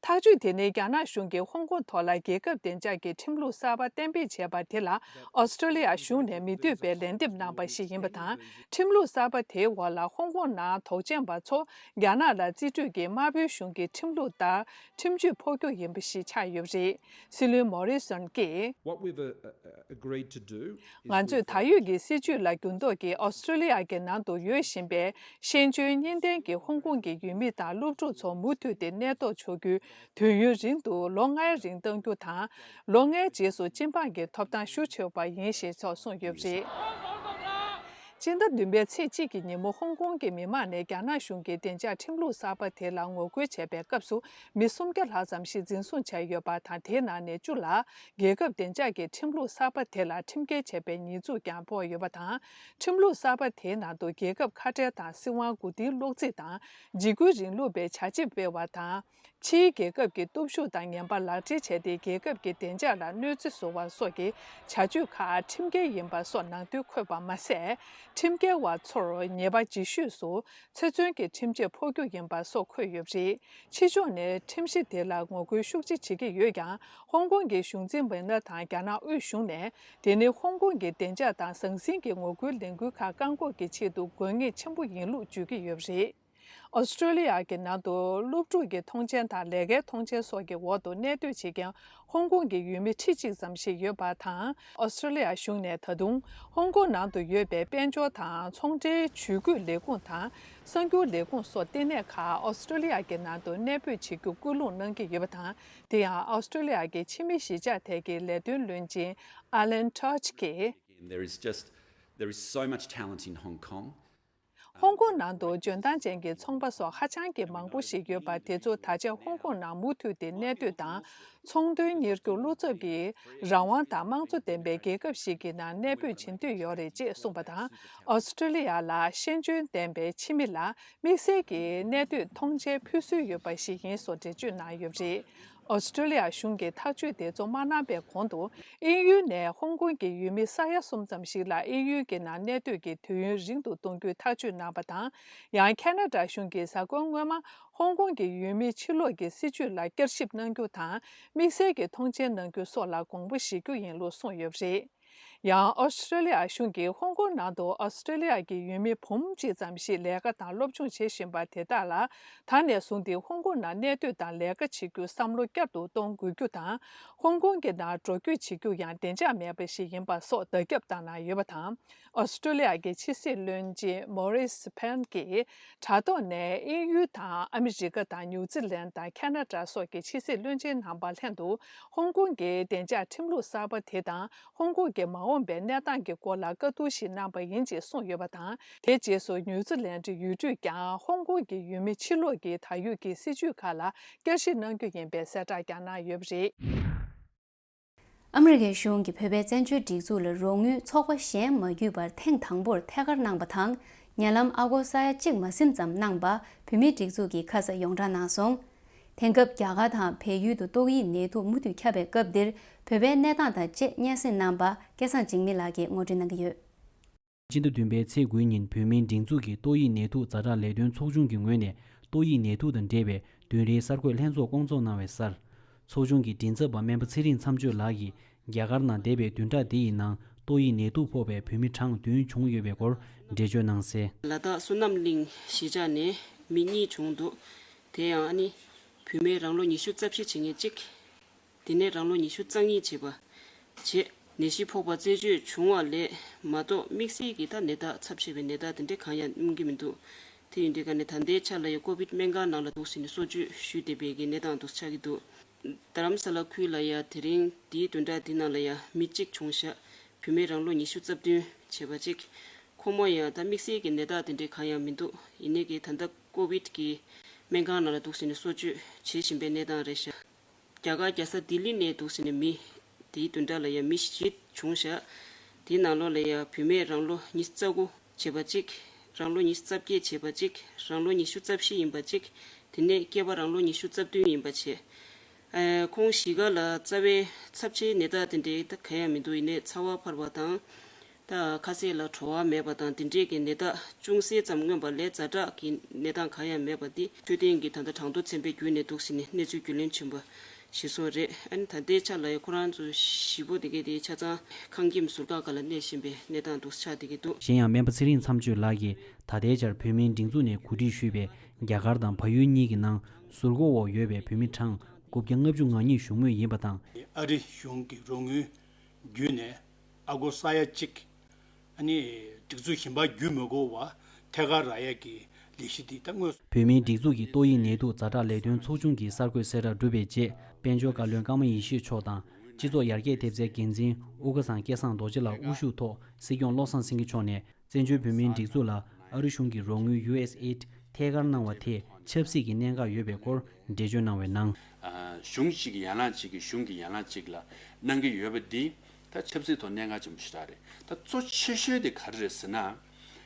ཐག་གཅོད་དེ་ནི་རྒྱ་ནག་གཞུང་གིས་ཧོང་ཀོང་ཐོག་ལ་རྒྱལ་ཁབ་བདེ་འཇགས་ཀྱི་ཁྲིམས་ལུགས་གསར་པ་གཏན་འབེབས་བྱས་པ་དེ་ལ་ཨོ་སི་ཀྲེ་ལི་ཡ་གཞུང་ནས་མི་འདོད་པའི་ལན་འདེབས་གནང་པ་ཞིག་ཡིན་པ་དང་། ཁྲིམས་ལུགས་གསར་པ་དེའི་འོག་ལ་ཧོང་ཀོང་ནང་དོགས་ཅན་པ་ཚོ་རྒྱ་ནག་ལ་རྩིས་སྤྲོད་ཀྱིས་དམར་པོའི་གཞུང་གི་ཁྲིམས་ལུགས་ལྟར་ཁྲིམས་གཅོད་ཕོག་རྒྱུ་ཡིན་པ་ཞིག་ཆགས་ཡོད་པ་རེད། སྲིད་བློན་མོ་རི་སོན་གྱིས། What we've uh, uh, agreed to do is ང་ཚོས་ད་ཡོད་ཀྱི་སྲིད་བྱུས་ལ་འགྱུར་ལྡོག་གིས་ཨོ་སི་ཀྲེ་ལི་ཡ་གི་ནང་དུ་ཡོད་བཞིན་པའི་ཤེས་འཇོན་གཉིས་ལྡན་གྱི་ཧོང་ཀོང་གི་ཡུལ་མི་དང་སློབ་ཕྲུག་ཚོ་མུ་མཐུད་དེ་གནས་ཐོག་འཇོག་རྒྱུའི་དུས་ཡུན་རིང་དུ་ལོ་ལྔའི་རིང་གཏང་རྒྱུ་དང་། ལོ་ལྔའི་རྗེས་སུ་སྤྱི་འབངས་ཀྱི་ཐོབ་ཐང་ཞུ་ཆོག་པ་ཡིན་ཞེས་སོགས་གསུངས་ཡོད་པ་རེད། སྤྱི་ཟླ་བདུན་པའི་ཚེས་གཅིག་གི་ཉིན་མོ་ཧོང་ཀོང་གི་མི་མང་ནས་རྒྱ་ནག་གཞུང་གིས་བདེ་འཇགས་ཁྲིམས་ལུགས་གསར་པ་དེ་ལ་ངོ་རྒོལ་བྱས་པའི་སྐབས་སུ་མི་སུམ་བརྒྱ་ལྷག་ཙམ་ཞིག་འཛིན་བཟུང་བྱས་ཡོད་པ་དང་། དེའི་ནང་ནས་བཅུ་ལ་རྒྱལ་ཁབ་བདེ་འཇགས་ཀྱི་ཁྲིམས་ལུགས་གསར་པ་དེ་ལ་ཁྲིམས་འགལ་བྱས་པའི་ཉེས་འཛུགས་ཀྱང་ཕོག་ཡོད་པ་དང་། ཁྲིམས་ལུགས་གསར་པ་དེའི་ནང་དུ་རྒྱལ་ཁབ་ཁ་བྲལ་དང་། སྲིད་དབང་མགོ་རྟིང་སློག་རྩིས་དང་། འཇིགས་སྐུལ་རིང་ལུགས་པའི་བྱ་བྱེད་སྤེལ་བ་དང་། ཕྱིའི་རྒྱལ་ཁབ་ཀྱི་སྟོབས་ཤུགས་དང་ངན་པ་ལག་སྦྲེལ་བྱས་ཏེ། རྒྱལ་ཁབ་ཀྱི་བདེ་འཇགས་ལ་གནོད་འཚེ་བཟོ་བ་སོགས་ཀྱི་བྱ་སྤྱོད་ཁག་ཁྲིམས་འགལ་ཡིན་པ་སོགས་ནང་དོན་འཁོད་པ་མ་ཟད། ཁྲིམས་འགལ་བ་ཚོར་ཉེས་པ་ལྗིད་ཤོས་སུ་ཚེ་བཙོན་གྱི་ཁྲིམས་ཆད་ཕོག་རྒྱུ་ཡིན་པ་སོགས་འཁོད་ཡོད་པ་རེད། ཕྱི་ཕྱོགས་ནས་ཁྲིམས་གཞི་དེ་ལ་ངོ་རྒོལ་ཤུགས་ཆེ་བྱེད་ཀྱི་ཡོད་ཀྱང་། ཧོང་ཀོང་གི་གཞུང་འཛིན་མི་སྣ་དང་རྒྱ་ནག་དབུས་གཞུང་ནས་དེ་ནི་ཧོང་ཀོང་གི་བདེ་འཇགས་དང་ཟང་ཟིང་གི་ངོ་རྒོལ་ལས་འགུལ་ཁག་བཀག་འགོག་གི་ཆེད་དུ་དགོས་ངེས་ཆེན་པོ་ཡིན་ལུགས་བརྗོད་ཀྱི་ཡོད་པ་རེད། ཨོ་སི་ཀྲོ་ལི་ཡ་གི་ནང་དུ་སློབ་ཕྲུག་གི་མཐོང་མཆན་དང་ལས་ཀའི་མཐོང་མཆན་སོགས་ཀྱི་འོག་ཏུ་གནས་སྡོད་བྱེད་མཁན་ཧོང་ཀོང་གི་ཡུལ་མི་ཁྲི་གཅིག་ཙམ་ཞིག་ཡོད་པ་དང་། ཨོ་སི་ཀྲོ་ལི་ཡ་གཞུང་ནས་ད་དུང་ཧོང་ཀོང་ནང་དུ་ཡོད་པའི་དཔལ་འབྱོར་དང་ཚོང་འབྲེལ་ཇུས་འགོད་ལས་ཁུངས་དང་གསར་འགྱུར་ལས་ཁུངས་སོགས་ལྟེ་གནས་ཁག་ཨོ་སི་ཀྲོ་ལི་ཡ་གི་ནང་དུ་གནས་སྤོས་བྱེད་རྒྱུ་སྐུལ་སློང་གནང་གི་ཡོད་པ་དང་། དེ་ཡང་ཨོ་སི་ཀྲོ་ལི་ཡ་གི་ཕྱི་མི་གཞིས་ཆགས་ཐད་ཀྱི་ལས་དོན་བློན་ཆེན་ཨ་ལན་ཊོ་ཆི་གིས། There is just, there is so much talent in Hong Kong. ཧོང་ཀོང་ནང་དུ་འཇོན་ཐང་ཅན་གྱི་ཚོང་པ་སོགས་ཧ་ཅང་གི་མང་པོ་ཞིག་ཡོད་པ་དེ་ཚོ་ད་ཆ་ཧོང་ཀོང་ནང་མུ་མཐུད་དེ་གནས་སྡོད་དང་ཚོང་དོན་གཉེར་རྒྱུ་བློ་འཚབ་ཀྱི་རང་དབང་དང་དམངས་གཙོ་ལྡན་པའི་རྒྱལ་ཁབ་ཞིག་གི་ནང་གནས་སྤོས་བྱེད་འདོད་ཡོད་རེད་ཅེས་གསུངས་པ་དང་། ཨོ་སི་ཀྲོ་ལི་ཡ་ལ་ཤེས་འཇོན་ལྡན་པའི་ཕྱི་མི་ལ་དམིགས་བསལ་གྱི་གནས་སྡོད་མཐོང་མཆན་ཕུལ་སྲོལ་ཡོད་པ་ཞིག་ཡིན་སོགས་འགྲེལ་བརྗོད་གནང་ཡོད་པ་རེད། ཨོ་སི་ཀྲོ་ལི་ཡ་གཞུང་གིས་ཐག་གཅོད་དེ་ཚོ་མ་གནང་པའི་གོང་དུ། དབྱིན་ཡུལ་ནས་ཧོང་ཀོང་གི་ཡུལ་མི་ས་ཡ་གསུམ་ཙམ་ཞིག་ལ་དབྱིན་ཡུལ་གྱི་ནང་གནས་སྡོད་ཀྱི་དུས་ཡུན་རིང་དུ་གཏོང་རྒྱུའི་ཐག་གཅོད་གནང་བ་དང་། ཡང་ཁེ་ན་ཌ་གཞུང་གིས་གཟའ་འཁོར་སྔོན་མ་ཧོང་ཀོང་གི་ཡུལ་མིའི་ཕྱིར་ལོག་གི་སྲིད་བྱུས་ལ་བསྐྱར་ཞིབ་གནང་རྒྱུ་དང་། དམིགས་བསལ་གྱི་མཐོང་མཆན་གནང་རྒྱུ་སོགས་ལ་དགོངས་པ་བཞེས་རྒྱུ་ཡིན་ལུགས་གསུངས་ཡོད་པ་རེད། ཡང་ཨོ་སི་ཀྲོ་ལི་ཡ་གཞུང་གིས་ཧོང་ཀོང་ནང་དུ་ཨོ་སི་ཀྲོ་ལི་ཡ་གི་ཡུལ་མི་འབུམ་གཅིག་ཙམ་ཞིག་ལས་ཀ་དང་སློབ་སྦྱོང་བྱེད་བཞིན་པ་དེ་དག་ལ། ད་ནས་བཟུང་སྟེ་ཧོང་ཀོང་ནང་གནས་སྡོད་དང་ལས་ཀ་བྱེད་རྒྱུའི་བསམ་བློ་བསྐྱར་དུ་གཏོང་དགོས་རྒྱུ་དང་། ཧོང་ཀོང་གི་ནང་འགྲོ་སྐྱོད་བྱེད་རྒྱུ་ཡང་བདེ་འཇགས་མེད་པ་ཞིག་ཡིན་པ་སོགས་བརྡ་ཁྱབ་བཏང་གནང་ཡོད་པ་དང་། ཨོ་སི་ཀྲོ་ལི་ཡ་གི་ཕྱི་སྲིད་བློན་ཆེན་མོ་རིས་ཕན་གྱིས་དྲ་ཐོག་ནས་དབྱིན་ཡུལ་དང་ཨ་མི་རི་ཀ་དང་ནིའུ་ཛི་ལན་དང་ཁེ་ན་ཌ་སོགས་ཀྱི་ཕྱི་སྲིད་བློན་ཆེན་རྣམ་པ་ལྷན་དུ་ཧོང་ཀོང་གི་བདེ་འཇགས་ཁྲིམས་ལུགས་གསར་པ་དེ་དང་། ཧོང་ཀོང་གི་མ་འོངས་པའི་གནས་སྟངས་ཀྱི་སྐོར་ལ་བཀའ་བསྡུར་ཞིག་གནང་པ་ཡིན་ཅེས་གསུངས་ཡོད་པ་དང་། དེའི་རྗེས་སུ་ནིའུ་ཛི་ལན་ཌི་ཡུལ་གྲུས་ཀྱང་ཧོང་ཀོང་གི་ཡུལ་མི་ཕྱིར་ལོག་གི་ད་ཡོད་ཀྱི་སྲིད་བྱུས་ཁག་ལ་བསྐྱར་ཞིབ་གནང་རྒྱུ་ཡིན་པའི་གསལ་བསྒྲགས་ཀྱང་གནང་ཡོད་པ་རེད། ཨ་མི་རི་ཀའི་གཞུང་གིས་བོད་པའི་བཙན་བྱོལ་སྒྲིག་འཛུགས་ལ་རོགས་དངུལ་ཚོགས་པ་གཞན་མ་བརྒྱུད་པར་ཐེངས་དང་པོར་ཐད་ཀར་གནང་པ་དང་། ཉེ་ལམ་ཨ་སྒོར་ས་ཡ་གཅིག་མ་ཟིན་ཙམ་གནང་པ་བོད་མིའི་སྒྲིག་འཛུགས་ཀྱིས་ཁ་ས་ཡོངས་གྲགས་གནང་སོང་། དེང་སྐབས་རྒྱ་གར་དང་བལ་ཡུལ་དུ་ཏོག་དབྱིབས་ནད་དུག་མུ་མཐུད་ཁྱབ་པའི་སྐབས་འདིར་བོད་པའི་གནས་སྟངས་དང་བཅས་སྙན་སེང་གནང་པ་སྐལ་བཟང་འཇིགས་མེད་ལགས་ཀྱིས་ངོ་སྤྲོད་གནང་གི་ཡོད། སྤྱི་ཟླ་བདུན་པའི་ཚེས་དགུའི་ཉིན་བོད་མིའི་སྒྲིག་འཛུགས་ཀྱི་ཏོག་དབྱིབས་ནད་དུག་ཛ་དྲག་ལས་དོན་ཚོགས་ཆུང་གི་ངོས་ནས་ཏོག་དབྱིབས་ནད་དུག་དང་འབྲེལ་བའི་བདུན་རེའི་གསར་འགོད་ལྷན་ཚོགས་བསྐོང་ཚོགས་གནང་བའི་སར། ཚོགས་ཆུང་གི་མགྲིན་ཚབ་པ་སྨན་པ་ཚེ་རིང་མཚམས་གཅོད་ལགས་ཀྱིས་རྒྱ་གར་ནང་འདས་པའི་བདུན་ཕྲག་འདི་ཡི་ནང་ཏོག་དབྱིབས་ནད་དུག་ཕོག་པའི་བོད་མི་གྲངས་བདུན་བྱུང་ཡོད་པའི་སྐོར་འགྲེལ་བརྗོད་གནང་གསལ། ལ་དྭགས་བསོད་ནམས་གླིང་གཞིས་ཆགས་ནས་མི་གཉིས་བྱུང་འདུག་དེ་ཡང་ཨ་ནི་བུད་མེད་རང་ལོ་ཉི་ཤུ་རྩ་བཞི་བྱེད་མཁན་གཅིག་དེ་ནས་རང་ལོ་ཉི་ཤུ་རྩ་གཉིས་བྱས་པ། བྱས། ནད་གཞི་ཕོག་པ་རྩད་གཅོད་བྱུང་བ་ལས་མ་གཏོགས་དམིགས་བསལ་གྱི་ད་ནད་རྟགས་ཚབས་ཆེ་བའི་ནད་རྟགས་དེ་འདྲ་གང་ཡང་སྨིན་གྱི་མི་འདུག་དེ་ཡིན་དུས་ཀ་ནས་ད་ལྟའི་ཆ་ལ་ཡང་ཀོ་བིད་སྨན་ཁང་ནང་ལ་འདུག་ཟེར་ནས་གསོ་བཅོས་ཞུས་བསྡད་པའི་གི་གནས་སྟངས་འདུག་ཆགས་ཀྱི་འདུག་རྡ་རམ་ས་ལ་ཁུལ་ལ་ཡང་དེ་རིང་འདིའི་བདུན་ཕྲག་འདི་ནང་ལ་ཡང་མི་གཅིག་བྱུང་ཤག་བུད་མེད་རང་ལོ་ཉི་ཤུ་རྩ་བདུན་བྱས་པ་གཅིག་ཁོ་མོ་ཡང་ད་དམིགས་བསལ་གྱི་ནད་རྟགས་དེ་འདྲ་གང་ཡང་མི་འདུག་ཡིན་ནའི་གི་ད་ལྟ་ཀོ་བིད་ཀྱི་སྨན་ཁང་ནང་ལ་འདུག་ཟེར་ནས་གསོ་བཅོས་བྱེད་བཞིན་པའི་གནས་སྟངས་རེད་ཤག་རྒྱ་གར་རྒྱལ་ས་ལྡི་ལི་ནས་འདུག་ཟེར་ནས་མི་དེའི་བདུན་ཕྲག་ལ་ཡང་མི་བཞི་བྱུང་ཤག་དེའི་ནང་ལོགས་ལ་ཡང་བུད་མེད་རང་ལོ་ཉི་ཤུ་རྩ་དགུ་བྱས་པ་གཅིག་རང་ལོ་ཉི་ཤུ་རྩ་བརྒྱད་བྱས་པ་གཅིག་རང་ལོ་ཉི་ཤུ་རྩ་བཞི་ཡིན་པ་གཅིག་དེ་ནས་སྐྱེས་པ་རང་ལོ་ཉི་ཤུ་རྩ་བདུན་ཡིན་པ་བྱས། ཨ། ཁོང་བཞི་ག་ལ་རྩ་བའི་ཚབས་ཆེའི་ནད་རྟགས་དེ་འདྲའི་ད་གང་ཡང་མི་འདུག་ཡིན་ནའི་ཚ་བ་འཕར་བ་དང་། ད་ཁ་ཟས་ལ་བྲོ་བ་མེད་པ་དང་དེ་འདྲས་ཀྱི་ནད་རྟགས་ཅུང་ཟད་ཙམ་མངོན་པ་ལས་ཛ་དྲག་གི་གནས་སྟངས་གང་ཡང་མེད་པ་འདི་འཕྲོད་བསྟེན་གྱི་ད་ལྟ་གྲངས་ཐོ་ཚན་པའི་བརྒྱུད་ནས་འདུག་ཟེར་ནས་གནས་ཚུལ་རྒྱུས་ལོན་བྱུང་བ་ཞིག་སོགས་རེད། ཨ་ནི་ད་ལྟའི་ཆ་ལ་ཡང་ཁོ་རང་ཚོ་བཞི་པོ་དེ་གའི་དེའི་ཆ་ཚང་ཁང་ཁྱིམ་ཟུར་བཀག་སྒང་ལ་གནས་བཞིན་པའི་གནས་སྟངས་འདུག་ཆགས་བསྡད་ཀྱི་འདུག་གཞན་ཡང་སྨན་པ་ཚེ་རིང་མཚམས་གཅོད་ལགས་ཀྱིས་ད་ལྟའི་ཆར་བོད་མིའི་སྒྲིག་འཛུགས་ནས་གོ་སྒྲིག་ཞུས་པའི་རྒྱ་གར་དང་བལ་ཡུལ་གཉིས་ཀྱི་ནང་ཟུར་འགོག་འོག་ཡོད་པའི་བོད་མི་གྲངས་དགུ་བརྒྱ་ལྔ་བཅུ་ང་གཉིས་བཞུགས་མུས་ཡིན་པ་དང་། ཨ་རི་གཞུང་གི་རོགས་དངུལ་བརྒྱུད་ནས་ཨ་སྒོར་ས་ཡ་གཅིག་ཨ་ནི་སྒྲིག་འཛུགས་གཞན་པ་བརྒྱུད་མི་དགོས་པ་ཐད་ཀར་རག་ཡས་ཀྱི་ལས་གཞི་འདི་ད་དངོས་སུ། བོད་མིའི་སྒྲིག་འཛུགས་ཀྱི་ཏོག་དབྱིབས་ནད་དུག་ཛ་དྲག་ལས་དོན་ཚོགས་ཆུང་གི་གསར་འགོད་གསལ་བསྒྲགས་གྲུབ་པའི་རྗེས་དཔལ་འབྱོར་བཀའ་བློན་ཀརྨ་ཡེ་ཤེས་མཆོག་དང་སྤྱི་ཚོགས་ཡར་རྒྱས་ཐེབས་རྩའི་འགན་འཛིན་དབུ་དཀར་ཚང་སྐལ་བཟང་རྡོ་རྗེ་ལགས་དབུ་བཞུགས་ཐོག་སྲིད་སྐྱོང་བློ་བཟང་སེང་གེ་མཆོག་ནས་བཙན་བྱོལ་བོད་མིའི་སྒྲིག་འཛུགས་ལ་ཨ་རི་གཞུང་གི་རོགས་དངུལ་ཡུ་ཨེས་ཨེ་ཌི་ཐད་ཀར་གནང་བ་དེས་ཆབ་སྲིད་ཀྱི་གནད་འགག་ཡོད་པའི་སྐོར་འགྲེལ་བརྗོད་གནང་བའི་ནང་། གཞུང་གཅིག་གི་ཡན་ལག་གཅིག་གིས་གཞུང་གི་ཡན་ལག་གཅིག་ལ་གནང་གི་ཡོད་པ་འདི་ད་ཆབ་སྲིད་ཐོག་གནད་འགག་ཆེན་པོ་ཞེ་དྲག་རེད། ད་གཙོ་ཆེ་ཤོས་དེ་ག་རེ་རེད་ཟེར་ན།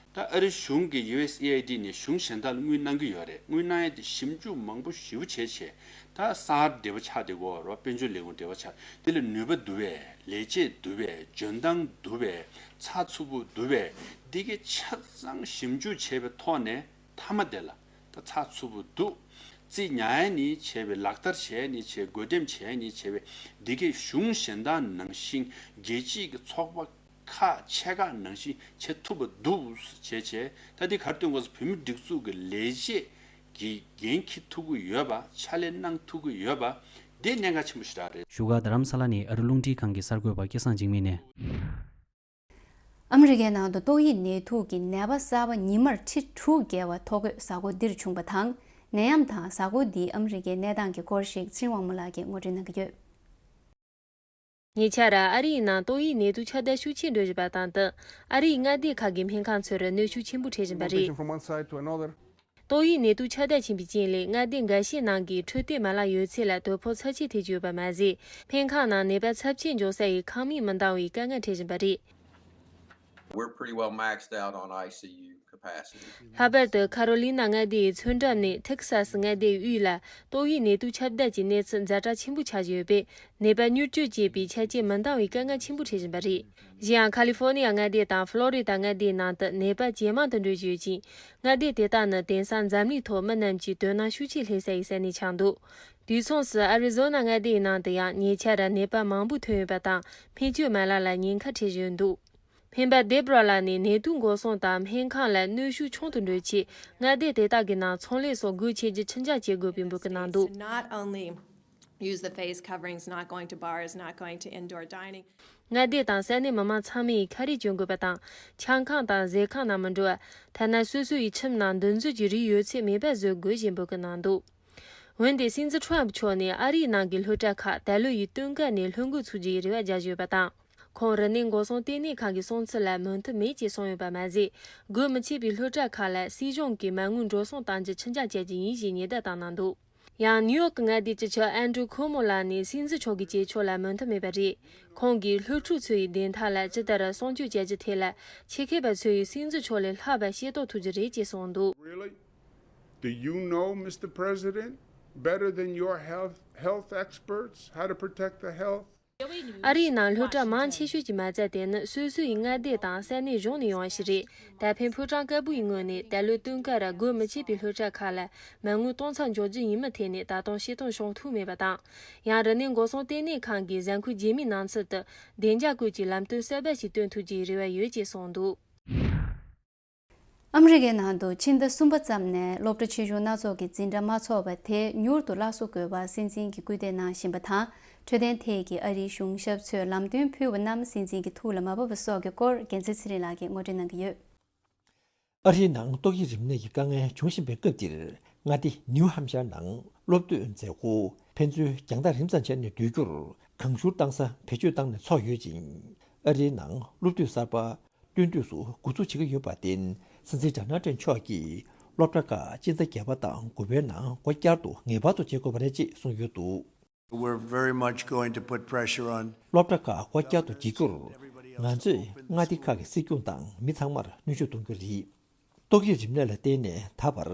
ད་ཨ་རི་གཞུང་གི་ཡུ་ཨེས་ཨེ་ཨའི་ཌི་ནས་གཞུང་གཞན་དག་ལ་དངུལ་གནང་གི་ཡོད་རེད། དངུལ་གནང་ཡས་དེ་ཞིབ་འཇུག་མང་པོ་ཞེ་པོ་བྱས་བྱས་ད་གསར་བ་འབྲེལ་བ་ཆགས་བསྡད་ཀྱི་ཡོད་རེད། དཔལ་འབྱོར་ལས་ཁུངས་འབྲེལ་བ་ཆགས། དེ་ལ་ནུས་པ་འདུག་པས། ལས་བྱེད་འདུག་པས། འཇོན་ཐང་འདུག་པས། ཚགས་ཚུད་པོ་འདུག་པས། འདི་གའི་ཆ་ཚང་ཞིབ་འཇུག་བྱས་པའི་ཐོག་ནས་མཐའ་མ་དེ་ལ་ད་ཚགས་ཚུད་པོ་འདུག་རྩིས་ཉར་ཡས་ནས་བྱས་པའི་ལག་བསྟར་བྱས་ནས་བྱས། བགོ་འགྲེམས་བྱས་ནས་བྱས་པའི་འདི་གའི་གཞུང་གཞན་དག་ནང་བཞིན་རྒྱལ་སྤྱིའི་གི་ཚོགས་པ་ཁག་ཆེ་ཁག་ནང་བཞིན་བྱེད་ཐུབ་པ་འདུག་བྱས་བྱས། ད་འདི་ག་རེ་སྟོན་དགོས་ཟེར། བོད་མི་སྒྲིག་འཛུགས་ཀྱི་ལས་བྱེད་ཀྱི་འགན་འཁྱེར་ཐུབ་ཀྱི་ཡོད་པ། ཕྱག་ལས་གནང་ཐུབ་ཀྱི་ཡོད་པ་འདི་གནད་འགག་ཆེན་པོ་ཞེ་དྲག་རེད། བཞུགས་སྒར་རྡ་རམ་ས་ལ་ནས་ཨ་རི་རླུང་འཕྲིན་ཁང་གི་གསར་འགོད་པ་སྐལ་བཟང་འཇིགས་མེད་ནས། ཨ་མི་རི་ཀའི་ནང་དུ་ཏོག་དབྱིབས་ནད་དུག་གི་ནད་པ་གསར་པ་ཉི་མར་ཁྲི་དྲུག་བརྒལ་བ་ཐོ་འགོད་གཟའ་འཁོར་འདིར་བྱུང་པ་དང་། ནད་ཡམས་དང་གཟའ་འཁོར་འདིའི་ཨ་མི་རི་ཀའི་གནས་སྟངས་ཀྱི་སྐོར་ཞིག་ཚེ་རིང་དབང་མོ་ལགས་ཀྱིས་ངོ་སྤྲོད་གནང་གི་ཡོད། ཉེ་ཆར་ཨ་རིའི་ནང་ཏོག་དབྱིབས་ནད་དུག་ཁྱབ་གདལ་ཤུགས་ཆེ་འགྲོ་བཞིན་པ་དང་བསྟུན། ཨ་རིའི་མངའ་སྡེ་ཁག་གི་སྨན་ཁང་ཚོར་གནོན་ཤུགས་ཆེན་པོ་འཕྲད་བཞིན་པ་རེད། From one side to another. ཏོག་དབྱིབས་ནད་དུག་ཁྱབ་གདལ་ཕྱིན་པའི་རྐྱེན་ལས་མངའ་སྡེ་འགའ་ཤས་ནང་གི་འཕྲོད་བསྟེན་མ་ལག་ཡོད་ཚད་ལ་དོ་ཕོག་ཚབས་ཆེ་ཐེབས་ཀྱི་ཡོད་པ་མ་ཟད། སྨན་ཁང་ནང་ནད་པ་ཚབས་ཆེ་འབྱུང་ས་ཡི་ཁང་མིག་མི་འདང་བའི་དཀའ་ངལ་འཕྲད་བཞིན་པ་རེད། We're pretty well maxed out on I C U. ལྷག་པར་དུ་ཁ་རོ་ལི་ན་མངའ་སྡེ་ཡི་མཚོ་འགྲམ་ནས་ཐེག་སཱ་སི་མངའ་སྡེའི་དབུས་ལ་ཏོག་དབྱིབས་ནད་དུག་ཁྱབ་གདལ་གྱི་གནས་ཚུལ་ཛ་དྲག་ཆེན་པོ་ཆགས་བཞིན་ཡོད་པས། ནད་པ་མྱུར་སྐྱོབ་བྱེད་པའི་ཆ་རྐྱེན་མི་འདང་བའི་དཀའ་ངལ་ཆེན་པོ་འཕྲད་བཞིན་པ་རེད། གཞན་ཡང་ཁ་ལི་ཧྥོ་ནི་ཡ་མངའ་སྡེ་དང་ཧྥ་ལོ་རི་ད་མངའ་སྡེའི་ནང་དུ་ནད་པ་ཇེ་མང་དུ་འགྲོ་བཞིན་ཡོད་ཅིང་། མངའ་སྡེ་དེ་དག་ནི་དེང་སང་འཛམ་གླིང་ཐོག་མི་རྣམས་ཀྱིས་དོ་སྣང་ཤུགས་ཆེ་སླེབས་ས་ཡི་ས་གནས་ཆགས་འདུག་དུས་མཚུངས་སུ་ཨ་རི་ཛོ་ན་མངའ་སྡེའི་ནང་དུ་ཡང་ཉེ་ཆར་ནད་པ་མང་པོ་ཐོན་ཡོད་པ་དང་། སྨན་བཅོས་མ་ལག་ལ་ཉེན་ཁ་འཕྲད་བཞིན་འདུག་སྨན་པ་ཌེབ་ར་ལགས་ནི་ནད་དུག་འགོག་སྲུང་དང་སྨན་ཁང་ལ་གནོན་ཤུགས་ཆུང་དུ་འགྲོ་ཆེད། མངའ་སྡེ་དེ་དག་གི་ནང་ཚོང་ལས་སོགས་སྒོ་ཕྱེ་རྒྱུ་ཆུང་ཙག་བྱེད་དགོས་པའི་འབོད་སྐུལ་གནང་འདུག Not only use the face coverings, not going to bars, not going to indoor dining. མངའ་སྡེ་དང་ས་གནས་མི་མང་ཚང་མས་ཁ་རས་གྱོན་དགོས་པ་དང་། ཆང་ཁང་དང་ཟས་ཁང་ནང་མི་འགྲོ་བ། ཐ་ན་སོ་སོ་ཡི་ཁྱིམ་ནང་འདུ་འཛོམས་ཀྱི་རིགས་ཡོད་ཚད་མེད་པ་བཟོ་དགོས་ཞེས་འབོད་སྐུལ་གནང་འདུག་འོན་ཏེ་སྲིད་འཛིན་ཁྲོམ་མཆོག་ནས་ཨ་རིའི་ནང་གི་སློབ་གྲྭ་ཁག་ད་ལོ་ཡི་སྟོན་ཁ་ནས་སློབ་འགོ་ཚུགས་རྒྱུའི་རེ་བ་རྒྱག་བཞིན་ཡོད་པ་དང་། ཁོང་རིམས་ནད་འགོག་སྲུང་ལྟེ་གནས་ཁང་གི་གསུང་ཚུལ་ལ་མོས་མཐུན་མེད་ཅེས་གསུངས་ཡོད་པ་མ་ཟད། སྒོ་མི་ཕྱེ་བའི་སློབ་གྲྭ་ཁག་ལ་སྲིད་གཞུང་གིས་མ་དངུལ་འགྲོ་སོང་གཏང་རྒྱུ་ཆུང་ཙག་བྱ་རྒྱུ་ཡིན་ཞེས་ཉེན་བརྡ་བཏང་གནང་འདུག་ཡང་ནིའུ་ཡོག་གི་མངའ་སྡེའི་སྤྱི་ཁྱབ་ཨན་ཌྲུ་ཁོ་མོ་ལགས་ནས་སྲིད་འཛིན་མཆོག་གི་བྱེད་ཕྱོགས་ལ་མོས་མཐུན་མེད་པ་རེད། ཁོང་གིས་སློབ་ཕྲུག་ཚོ་ཡི་བདེན་མཐའ་ལ་ཇི་ལྟར་སྲུང་སྐྱོབ་བྱ་རྒྱུ་ཐད་ལ་ཆེད་མཁས་པ་ཚོ་ཡིས་སྲིད་འཛིན་མཆོག་ལས་ལྷག་པར་ཤེས་རྟོགས་ཐུབ་རྒྱུ་རེད་ཅེས་གསུངས་འདུག Really? Do you know, Mister President, better than your health, health experts, how to protect the health? ཨ་རིའི་ནང་སློབ་གྲྭ་མང་ཆེ་ཤོས་ཀྱི་མ་རྩ་དེ་ནི་སོ་སོའི་མངའ་སྡེ་དང་ས་གནས་གཞུང་ནས་ཡོང་བ་ཞིག་རེད། ད་ཕན་ཕོ་བྲང་དཀར་པོ་ཡི་ངོས་ནས་ད་ལོའི་སྟོན་ཁར་སྒོ་མི་ཕྱེ་བའི་སློབ་གྲྭ་ཁག་ལ་མ་དངུལ་གཏོང་ཚར་འཇོག་རྒྱུ་ཡིན་མིན་ཐད་ནས་ད་དུང་བཤད་སྟངས་བྱུང་ཐུབ་མེད་པ་དང་། ཡང་རིམས་ནད་འགོག་སྲུང་ལྟེ་གནས་ཁང་གིས་གཟའ་འཁོར་རྗེས་མའི་ནང་ཚུད་དུ་བདེ་འཇགས་སྐོར་གྱི་ལམ་སྟོན་གསར་པ་ཞིག་སྟོན་ཐུབ་རྒྱུའི་རེ་བ་ཡོད་ཅེས་གསུངས་འདུག་ཨ་མི་རི་ཀའི་ནང་དུ་ཕྱི་ཟླ་གསུམ་པ་ཙམ་ནས་སློབ་གྲྭ་ཆེ་ཆུང་སྣ་ཚོགས་ཀྱི་འཛིན་གྲྭ་མ་ཚོགས་པ་དེ་མྱུར་དུ་སླར་གསོ་དགོས་པར་སྲིད་འཛིན་གྱིས་སྐུལ་འདེད་གནང་བཞིན་པ་དང་། འཕྲོད་བསྟེན་ཐད་ཀྱི་ཨ་རིའི་གཞུང་ཞབས་ཚོས་ལམ་སྟོན་ཕུལ་བ་རྣམས་སྲིད་འཛིན་གྱི་ཐུགས་ལ་མ་བབས་པ་སོགས་ཀྱི་སྐོར་རྒྱལ་མཚན་ཚེ་རིང་ལགས་ཀྱིས་ངོ་སྤྲོད་གནང་གི་ཡོད། ཨ་རིའི་ནང་ཏོག་དབྱིབས་རིམས་ནད་ཀྱི་དཀའ་ངལ་འབྱུང་བཞིན་པའི་སྐབས་འདིར། མངའ་སྡེ་ནིའུ་ཧམ་ཤར་ནང་སློབ་དུས་མཛད་སྒོ་ཕན་ཚུན་རྒྱང་ཐག་རིང་ཙམ་བྱས་ནས་སྡོད་རྒྱུར་གང་ཤུར་བཏང་ས་བེད་སྤྱོད་བཏང་ནས་འཚོགས་ཡོད་ཅིང་། ཨ་རིའི་ནང་སློབ་དུས་གསར་པ་སྟོན་དུས་སུ་འགོ་འཛུགས་བྱེད་ཀྱི་ཡོད་པར་བརྟེན། སྲིད་འཛིན་ཌོ་ནལ་ཊམ་མཆོག་གིས་སློབ་གྲྭ་ཁག་སྤྱི་ཟླ་བརྒྱད་པ་དང་དགུ་པའི་ནང་སྒོ་བསྐྱར་དུ་ངེས་པར་དུ་བྱེད་དགོས་པ་རེད་ཅེས་གསུངས་ཡོད་འདུག We're very much going to put pressure on སློབ་གྲྭ་ཁག་སྒོ་བསྐྱར་དུ་འབྱེད་རྒྱུར། ང་ཚོས་མངའ་སྡེ་ཁག་གི་སྲིད་སྐྱོང་དང་མི་ཚང་མར་གནོན་ཤུགས་གཏོང་རྒྱུ་རེད། ཏོག་དབྱིབས་རིམས་ནད་ལ་བརྟེན་ནས་ད་བར་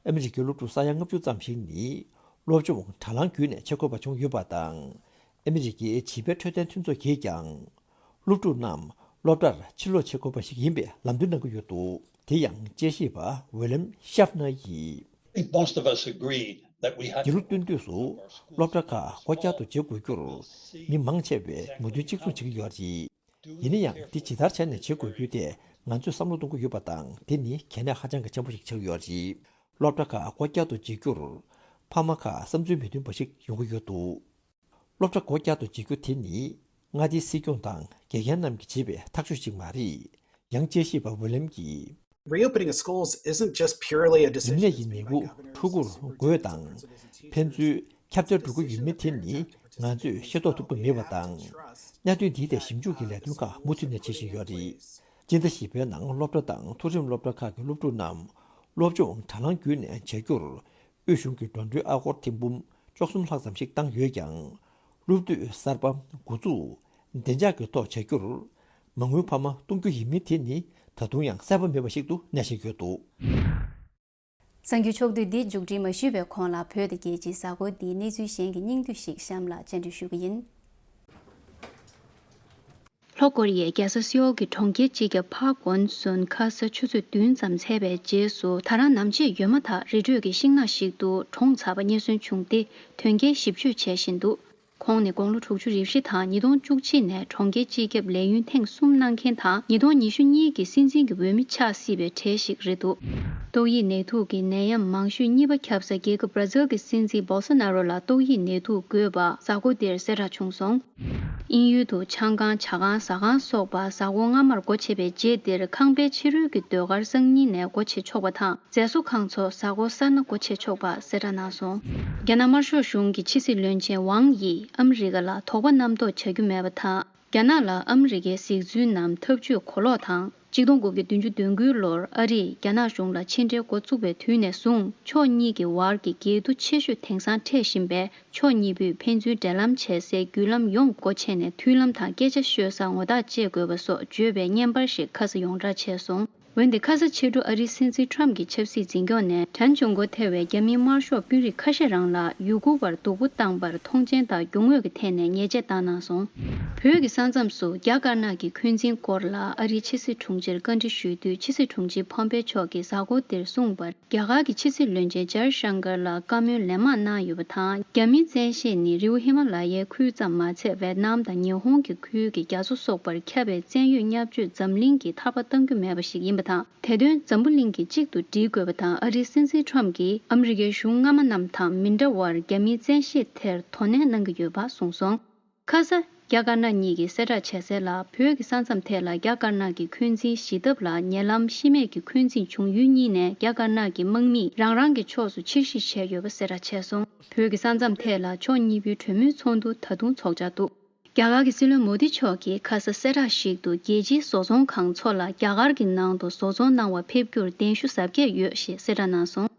ཨ་མི་རི་ཀའི་སློབ་ཕྲུག་ས་ཡ་ལྔ་བཅུ་ཙམ་ཞིག་ནི་སློབ་སྦྱོང་དྲ་ལམ་བརྒྱུད་ནས་བྱེད་དགོས་པ་བྱུང་ཡོད་པ་དང་། ཨ་མི་རི་ཀའི་བྱིས་པའི་འཕྲོད་བསྟེན་མཐུན་ཚོགས་ཀྱིས་ཀྱང་། སློབ་ཕྲུག་རྣམས་སློབ་གྲྭར་ཕྱིར་ལོག་བྱེད་དགོས་པ་ཞིག་ཡིན་པའི་ལམ་སྟོན་གནང་གི་ཡོད་འདུག་དེ་ཡང་དཔྱད་ཞིབ་པ་ཝི་ལམ་ཤབ་ནར་ཡིས། I think most of us agree that we have འདི་ལོ་སྟོན་དུས་སུ་སློབ་གྲྭ་ཁག་སྒོ་བསྐྱར་དུ་འབྱེད་དགོས་རྒྱུར་མི་མང་ཆེ་བས་མོས་མཐུན་གཅིག་མཚུངས་བྱེད་ཀྱི་ཡོད་རེད། ཡིན་ན་ཡང་འདི་ཇི་ལྟར་བྱས་ནས་བྱེད་དགོས་རྒྱུ་དེ་ང་ཚོས་བསམ་བློ་གཏོང་གི་ཡོད་པ་དང་། དེ་ནི་གལ་གནད་ཧ་ཅང་གི་ཆེན་པོ་ཞིག་ཆགས་ཡོད་རེད། སློབ་གྲྭ་ཁག་སྒོ་བསྐྱར་དུ་འབྱེད་རྒྱུར་ཕ་མ་ཁག་བསམ་ཚུལ་མི་མཐུན་པ་ཞིག་ཡོང་གི་ཡོད་འདུག་སློབ་གྲྭ་སྒོ་བསྐྱར་དུ་འབྱེད་རྒྱུ་དེ་ནི་མངའ་སྡེའི་སྲིད་སྐྱོང་དང་དགེ་རྒན་རྣམས་ཀྱིས་བྱེད་པའི་ཐག་གཅོད་ཅིག་མ་རེད། ཡང་དཔྱད་ཞིབ་པ་ཝི་ལམ་གྱིས། Reopening of schools isn't just purely a རིམས་decision ནད་ཀྱི་ནད་འབུ་ཕྲུ་གུར་འགོས་དང་ཕན་ཚུན་ཁྱབ་གདལ་འགྲོ་གི་ཡོད་མེད་དེ་ནི་ང་ཚོས་ཤེས་རྟོགས་ཐུབ་ཀྱི་མེད་པ་དང་། གནད་དོན་འདིའི་ཐད་ཞིབ་འཇུག་གི་ལས་དོན་ཁག་མུ་མཐུད་ནས་བྱེད་བཞིན་ཡོད་རེད། སྤྱི་ཟླ་བཞི་པའི་ནང་སློབ་གྲྭ་དང་མཐོ་རིམ་སློབ་གྲྭ་ཁག་གི་སློབ་ཕྲུག་རྣམས་སློབ་སྦྱོང་དྲ་ལམ་བརྒྱུད་ནས་བྱ་རྒྱུར། དབུས་གཞུང་གིས་འགྲོ་གྲོན་ཨ་སྒོར་ཐེར་འབུམ་བཅུ་གསུམ་ལྷག་ཙམ་ཞིག་བཏང་ཡོད་ཀྱང་། སློབ་དུས་གསར་པ་འགོ་འཛུགས་བདེ་འཇགས་ཀྱི་ཐོག་བྱ་རྒྱུར། མ་དངུལ་འཕར་མ་གཏོང་རྒྱུ་ཡིན་མིན་དེ་ནི་ད་དུང་ཡང་གསལ་པོ་མེད་པ་ཞིག་ཏུ་གནས་བཞིན་ཡོད་འདུག་གསར་འགྱུར་ཕྱོགས་བསྡུས་འདི་མཇུག་སྒྲིལ་མ་ཞུས་པའི་གོང་ལ། བོད་དང་རྒྱལ་སྤྱིའི་གཟའ་འཁོར་འདིའི་གནས་ཚུལ་གཞན་གྱི་སྙིང་བསྡུས་ཤིག་གཤམ་ལ་བཅར་འདྲི་ཞུ་གི་ཡིན། ལྷོ་ཀོ་རི་ཡའི་རྒྱལ་ས་སེའོལ་གྱི་གྲོང་ཁྱེར་སྤྱི་ཁྱབ་ཕཱག་ཝོན་སུན་ཁ་ས་ཆུ་ཚོད་བདུན་ཙམ་ཚད་པའི་རྗེས་སུ། ད་རང་ནམ་ཕྱེད་ཡོལ་མ་ཐག་རི་ཁྲོད་ཀྱི་ཤིང་ནགས་ཤིག་ཏུ་གྲོངས་ཚར་བ་རྙེད་སོན་བྱུང་སྟེ། དོན་རྐྱེན་ཞིབ་དཔྱོད་བྱེད་བཞིན་འདུག་ཁོང་ནི་དགུང་ལོ་དྲུག་ཅུ་རེ་བཞི་དང་ཉིས་སྟོང་བཅུ་གཅིག་ནས་གྲོང་ཁྱེར་སྤྱི་ཁྱབ་ལས་ཡུན་ཐེངས་གསུམ་གནང་མཁན་དང་། ཉིས་སྟོང་ཉི་ཤུ་གཉིས་ཀྱི་སྲིད་འཛིན་གྱི་འོས་མི་ཆགས་སྲིད་པའི་གྲས་ཤིག་རེད་འདུག་ཏོག་དབྱིབས་ནད་དུག་གི་ནད་ཡམས་མང་ཤོས་གཉིས་པ་ཁྱབ་ས་རྒྱལ་ཁབ་བྷར་ཛིལ་གྱི་སྲིད་འཛིན་བོལ་སོ་ན་རོ་ལ་ཏོག་དབྱིབས་ནད་དུག་འགོས་པ་གཟའ་འཁོར་འདིར་གསལ་བསྒྲགས་བྱུང་སོང་། དབྱིན་ཡུལ་དུ་ཆང་ཁང་། ཇ་ཁང་། ཟ་ཁང་སོགས་པ་གཟའ་འཁོར་སྔ་མར་སྒོ་ཕྱེ་བའི་རྗེས་འདིར་ཁང་པའི་ཕྱི་རོལ་གྱི་ཟློས་གར་སང་ཉིན་ནས་སྒོ་ཕྱེ་ཆོག་པ་དང་། མཛེས་བཟོ་ཁང་ཚོ་གཟའ་འཁོར་གསར་ན་སྒོ་ཕྱེ་ཆོག་པ་གསལ་བསྒྲགས་གནང་སོང་། རྒྱ་ནག་དམར་ཤོག་གཞུང་གི་ཕྱི་སྲིད་བློན་ཆེན་ཝང་ཡིས་ཨ་མི་རི་ཀ་ལ་དོགས་པ་རྣམ་རྟོག་བྱ་རྒྱུ་མེད་པ་དང་། རྒྱ་ནག་ལ་ཨ་མི་རི་ཀའི་གཟིགས་ཚུལ་ནམ་ཐབས་ཇུས་གོ་ལོག་དང་། གཅིག་སྟོང་དགུ་བརྒྱ་བདུན་ཅུ་དོན་དགུའི་ལོར་ཨ་རིས་རྒྱ་ནག་གཞུང་ལ་ཕྱི་འབྲེལ་འགོ་བཙུགས་པའི་དུས་ནས་བཟུང་། ཕྱོགས་གཉིས་ཀྱི་བར་གྱི་འགལ་འདུ་ཆེ་ཤོས་དེང་སང་འཕྲད་བཞིན་པས། ཕྱོགས་གཉིས་པོས་ཕན་ཚུན་འབྲེལ་ལམ་བྱེད་སའི་བརྒྱུད་ལམ་ཡོངས་སྒོ་ཕྱེ་ནས། མཐུན་ལམ་དང་སྐད་ཆ་ཤོད་སར་ངོ་རྟགས་བཅད་དགོས་པ་སོགས་བརྗོད་པའི་བརྙན་པར་ཞིག་ཁ་ས་ཡོངས་བསྒྲགས་བྱས་སོང་། འོན་ཏེ་ཁ་ས་ཕྱི་དྲོ་ཨ་རིའི་སྲིད་འཛིན་ཁྲོམ་གྱི་ཆབ་སྲིད་འཛིན་སྐྱོང་ནས་གྲན་ཆུང་གོ་ཐེ་བའི་རྒྱ་མིའི་དམར་ཤོག་དཔོན་རིགས་ཁ་ཤས་རང་ལ་ཡུ་གུར་བར་སྡུག་པོ་བཏང་པར་མཐོང་མཆན་དང་རྒྱུ་དངོས་ཀྱི་ཐད་ནས་ཉེས་ཆད་བཏང་གནང་སོང་། བོད་ཀྱི་ས་མཚམས་སུ་རྒྱ་དཀར་ནག་གི་འཁོན་འཛིན་སྐོར་ལ་ཨ་རིའི་ཕྱི་སྲིད་དྲུང་ཆེར་བཀའ་འདྲི་ཞུས་དུས་ཕྱི་སྲིད་དྲུང་ཆེ་ཕོམ་པེ་མཆོག་གིས་གཟའ་འཁོར་འདིར་གསུངས་པར། རྒྱ་གར་གྱི་ཕྱི་སྲིད་བློན་ཆེན་ཇཱ་ཡེ་ཤང་ཀར་ལ་བཀའ་མོལ་ལན་མང་གནང་ཡོད་པ་དང་། རྒྱ་མིའི་བཙན་ཤེད་ནི་རི་བོ་ཧི་མ་ལ་ཡའི་ཁུལ་ཙམ་མ་ཚད། ཝེད་ནམ་དང་ཉི་ཧོང་གི་ཁུལ་གྱི་རྒྱ་མཚོ་སོགས་པར་ཁྱབ་པའི་བཙན་གཡོལ་བརྙས་བཅོས་འཛམ་གླིང་གིས་ཐར་པ་གཏང་རྒྱུ་མེད་པ་ཞིག་ཡིན་པ་དང་། དེ་དོན་འཛམ་བུ་གླིང་གིས་གཅིག་ཏུ་སྒྲིལ་དགོས་པ་དང་། ཨ་རིའི་སྲིད་འཛིན་ཁྲོམ་གྱིས་ཨ་མི་རི་ཀའི་གཞུང་སྔ་མ་རྣམས་དང་མི་འདྲ་བར་རྒྱ་མིའི་བཙན་ཤེད་དེར་དོ་ནན་གནང་གི་ཡོད་པ་གསུངས་སོང་། ཁ་ས། རྒྱ་དཀར་ནག་གཉིས་ཀྱིས་གསལ་བསྒྲགས་བྱས་གསལ་ལ། བོད་ཀྱི་ས་མཚམས་ཐད་ལ་རྒྱ་དཀར་ནག་གི་འཁོན་འཛིན་བཞི་ལྡབ་ལ་ཉེ་ལམ་ཤི་རྨས་ཀྱི་འཁོན་འཛིན་བྱུང་ཡུལ་གཉིས་ནས་རྒྱ་དཀར་ནག་གི་དམག་མིས་རང་རང་གི་ཕྱོགས་སུ་ཕྱིར་བཤིག་བྱས་ཡོད་པ་གསལ་བསྒྲགས་བྱས་སོང་། བོད་ཀྱི་ས་མཚམས་ཐད་ལ་ཕྱོགས་གཉིས་པོའི་གྲོས་མོལ་ཚོགས་འདུ་ད་དུང་ཚོགས་འཆར་འདུག་རྒྱ་གར་གྱི་སྲིད་བློན་མོ་དི་མཆོག་གིས་ཁ་ས་གསལ་བསྒྲགས་ཤིག་ཏུ། རྒྱལ་སྤྱིའི་བཟོ་ཚོང་ཁང་ཚོ་ལ་རྒྱ་གར་གྱི་ནང་དུ་བཟོ་ཚོང་གནང་བར་ཕེབས་རྒྱུར་གདན་ཞུ་གཟབ་རྒྱས་ཡོད་ཞེས་གསལ་བསྒྲགས་གནང་སོང་།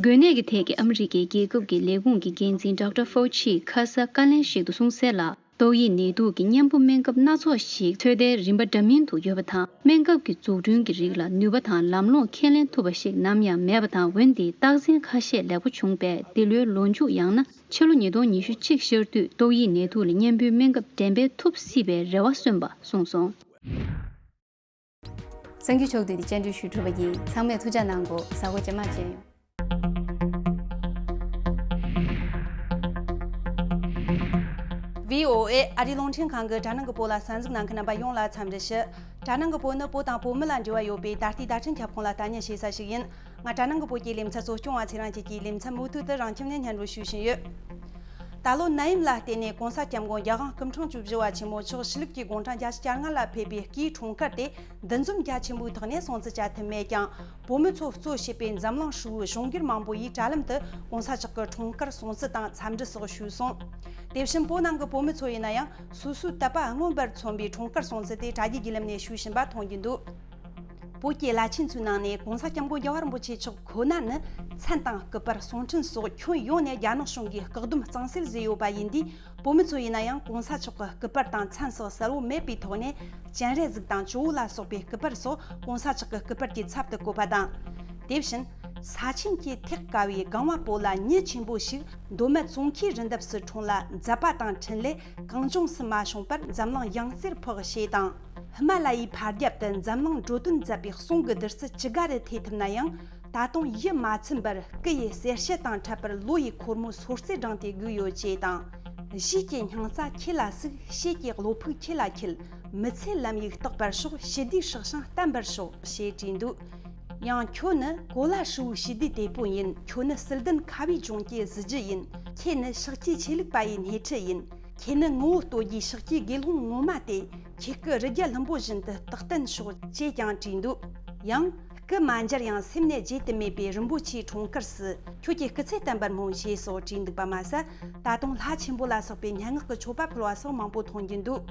འགོས་ནད་ཀྱི་ཐད་ཀྱི་ཨ་མི་རི་ཀའི་རྒྱལ་ཁབ་ཀྱི་ལས་ཁུངས་ཀྱི་འགན་འཛིན་ཌོག་ཊར་ཧྥོ་ཆིས་ཁ་ས་བཀའ་ལན་ཞིག་ཏུ་གསུངས་གསལ་ལ། ཏོག་དབྱིབས་ནད་དུག་གི་གཉེན་པོ་སྨན་ཁབ་སྣ་ཚོགས་ཤིག་ཚོད་ལྟའི་རིམ་པ་འདྲ་མིན་དུ་ཡོད་པ་དང་། སྨན་ཁབ་ཀྱི་འཛུགས་སྐྲུན་གྱི་རིགས་ལ་ནུས་པ་དང་ལམ་ལྷོང་ཁས་ལེན་ཐུབ་པ་ཞིག་ནམ་ཡང་མེད་པ་དང་། འོན་ཏེ་རྟགས་མཚན་ཁ་ཤས་ལེགས་པོ་བྱུང་བས། འདི་ལོའི་ལོ་མཇུག་ཡང་ན་ཕྱི་ལོ་ཉིས་སྟོང་ཉི་ཤུ་གཅིག་ཤར་དུས་ཏོག་དབྱིབས་ནད་དུག་ལ་གཉེན་པོའི་སྨན་ཁབ་འགྲེམས་སྤེལ་ཐུབ་སྲིད་པའི་རེ་བ་སོན་པ་གསུངས་སོང་། གསར་འགྱུར་ཕྱོགས་བསྡུས་དེ་བཅར་འདྲི་ཞུས་གྲུབ་པ་ཡིན། ཚང་མས་ཐུགས་ཅག་གནང་དགོས། གཟའ་འཁོར་རྗེས་མ་མཇལ་ཡོང་། བྷི་ཨོ་ཨེ་ཨ་རིའི་རླུང་འཕྲིན་ཁང་གི་དྲ་ནང་གི་པོ་ལ་གསན་གཟིགས་གནང་མཁན་རྣམ་པ་ཡོངས་ལ་འཚམས་འདྲི་ཞུ། དྲ་ནང་གི་པོ་ནི་བོད་དང་བོད་མི་ལ་འབྲེལ་བ་ཡོད་པའི་ད་ལྟའི་བརྡ་འཕྲིན་ཁྱབ་ཁོངས་ལ་ལྟ་ཉན་བྱེད་ས་ཞིག་ཡིན། ང་དྲ་ནང་གི་པོ་སྐྱེས་ལེ་ཚན་གཙོ་སྐྱོང་བ་ཚེ་རིང་སྐྱིད་ཀྱིས་ལེ་ཚན་མུ་མཐུད་དུ་རང་ཁྱིམ་ནས་སྙན་སྒྲོན་ཞུ་བཞིན་ཡོད། ད་ལོ་ནད་ཡམས་ལ་བརྟེན་ནས་༸གོང་ས་༸སྐྱབས་མགོན་རྒྱལ་དབང་སྐུ་ཕྲེང་བཅུ་བཞི་པ་ཆེན་མོ་མཆོག་ཕྱི་ལུགས་ཀྱི་དགུང་གྲངས་བརྒྱད་ཅུ་གྱ་ལྔ་ལ་ཕེབས་པའི་སྐུའི་འཁྲུངས་སྐར་དེ་འདུ་འཛོམས་རྒྱ་ཆེན་པོའི་ཐོག་ནས་སྲུང་བརྩི་བྱ་ཐུབ་མེད་ཀྱང་། བོད་མི་ཚོ་གཙོ་བྱས་པའི་འཛམ་གླིང་ཧྲིལ་བོའི་གཞུང་སྒེར་མང་པོ་ཡིས་དྲ་ལམ་དུ་༸གོང་ས་མཆོག་གི་འཁྲུངས་སྐར་སྲུང་བརྩི་དང་འཚམས་འདྲི་སོགས་ཞུས་སོང་། དེ་བཞིན་བོད་ནང་གི་བོད་མི་ཚོ་ཡིན་ན་ཡང་སོ་སོའི་དད་པ་མངོན་པར་མཚོན་པའི་འཁྲུངས་སྐར་སྲུང་བརྩི་དེ་དྲ་རྒྱའི་བརྒྱུད་ལམ་ནས་ཞུས་བཞིན་པ་མཐོང་རྒྱུ་འདུག་བོད་ཀྱི་བླ་ཆེན་ཚོའི་ནང་ནས་༸གོང་ས་༸སྐྱབས་མགོན་རྒྱལ་བ་རིན་པོ་ཆེ་མཆོག་ཁོ་ན་ནི་མཚན་དང་སྐུ་པར་གསུང་འཕྲིན་སོགས་ཁྱོན་ཡོངས་ནས་རྒྱ་ནག་གཞུང་གིས་བཀག་སྡོམ་གཙང་སེལ་བཟོས་ཡོད་པ་ཡིན་དུས། བོད་མི་ཚོ་ཡིན་ན་ཡང་༸གོང་ས་མཆོག་གི་སྐུ་པར་དང་མཚན་སོགས་གསལ་བོ་མེད་པའི་ཐོག་ནས་སྤྱན་རས་གཟིགས་དང་ཇོ་བོ་ལ་སོགས་པའི་སྐུ་པར་སོགས་༸གོང་ས་མཆོག་གི་སྐུ་པར་གྱི་ཚབ་ཏུ་བཀོད་པ་དང་། དེ་བཞིན་ས་ཆེན་གྱི་ཐེག་དཀའ་བའི་སྒང་བ་པོ་ལ་མྱི་ཆེན་པོ་ཞིག་མདོ་སྨད་ཙོང་ཁའི་རི་འདབས་སུ་འཁྲུངས་ལ། མཛད་པ་དང་འཕྲིན་ལས་གངས་ལྗོངས་སུ་མ་བྱུང་བར་འཛམ་གླིང་ཡང་རྩེར་འཕགས་ཞེས་དང་། ཧི་མ་ལ་ཡའི་ཕ་རྒྱལ་དུ་འཛམ་གླིང་འགྲོ་དོན་མཛད་པའི་གསུང་གི་བདུད་རྩི་ཅི་དགའ་རུ་ཐེ་ཐུབ་ན་ཡང་། ད་དུང་ཡིད་མ་ཚིམ་པར་སྐུ་ཡི་གསལ་བཤད་དང་འཕྲད་པར་ལོ་ཡི་འཁོར་མོ་སོ་རྩེ་བགྲངས་ཏེ་བསྒུགས་ཡོད་ཅེས་དང་། གཞིས་ཀྱི་སྙིང་རྩ་ཁྱེད་ལ་ཟུག། ཤེད་ཀྱི་བློ་ཕུགས་ཁྱེད་ལ་འཁྱིལ། མི་ཚེའི་ལམ་ཡིག་རྟག་པར་ཤོག། ཞི་བདེའི་སྲིད་ཞིང་བརྟན་པར་ཤོག། ཞེས་བྲིས་འདུག་ཡང་ཁྱོད་ནི་གོ་ལ་ཧྲིལ་བོའི་ཞི་བདེའི་དེད་དཔོན་ཡིན། ཁྱོད་ནི་སྲིད་ལྡན་ཁ་བའི་གྱོང་གུན་གཟི་བརྗིད་ཡིན། ཁྱེད་ནི་ཤཱཀྱའི་ཆོས་ལུགས་པ་ཡི་སྣེ་ཁྲིད་ཡིན། ཁྱེད་ནི་ངོ་བོ་སྟོད་རྒྱའི་ཤཱཀྱའི་དགེ་སློང་ངོ་མ་སྟེ། ཁྱེད་སྐུ་རི་རྒྱལ་ལྷུན་པོ་བཞིན་དུ་རྟག་བརྟན་ཤོག། ཅེས་ཀྱང་བྲིས་འདུག་ཡང་། སྐུ་མ་འབྱར་ཡང་སེམས་ནས་བརྗེད་དུ་མེད་པའི་རིན་པོ་ཆེའི་འཁྲུངས་སྐར་སུ། ཁྱོད་ཀྱི་སྐུ་ཚེ་བརྟན་པར་སྨོན། ཞེས་སོགས་བྲིས་འདུག་པ་མ་ཟད། ད་དུང་ལྷ་ཆེན་པོ་ལ་སོགས་པའི་སྙན་ངག་གི་མཆོད་པ་ཕུལ་བ་སོགས་མང་པོ་མཐོང་རྒྱུ་འདུག་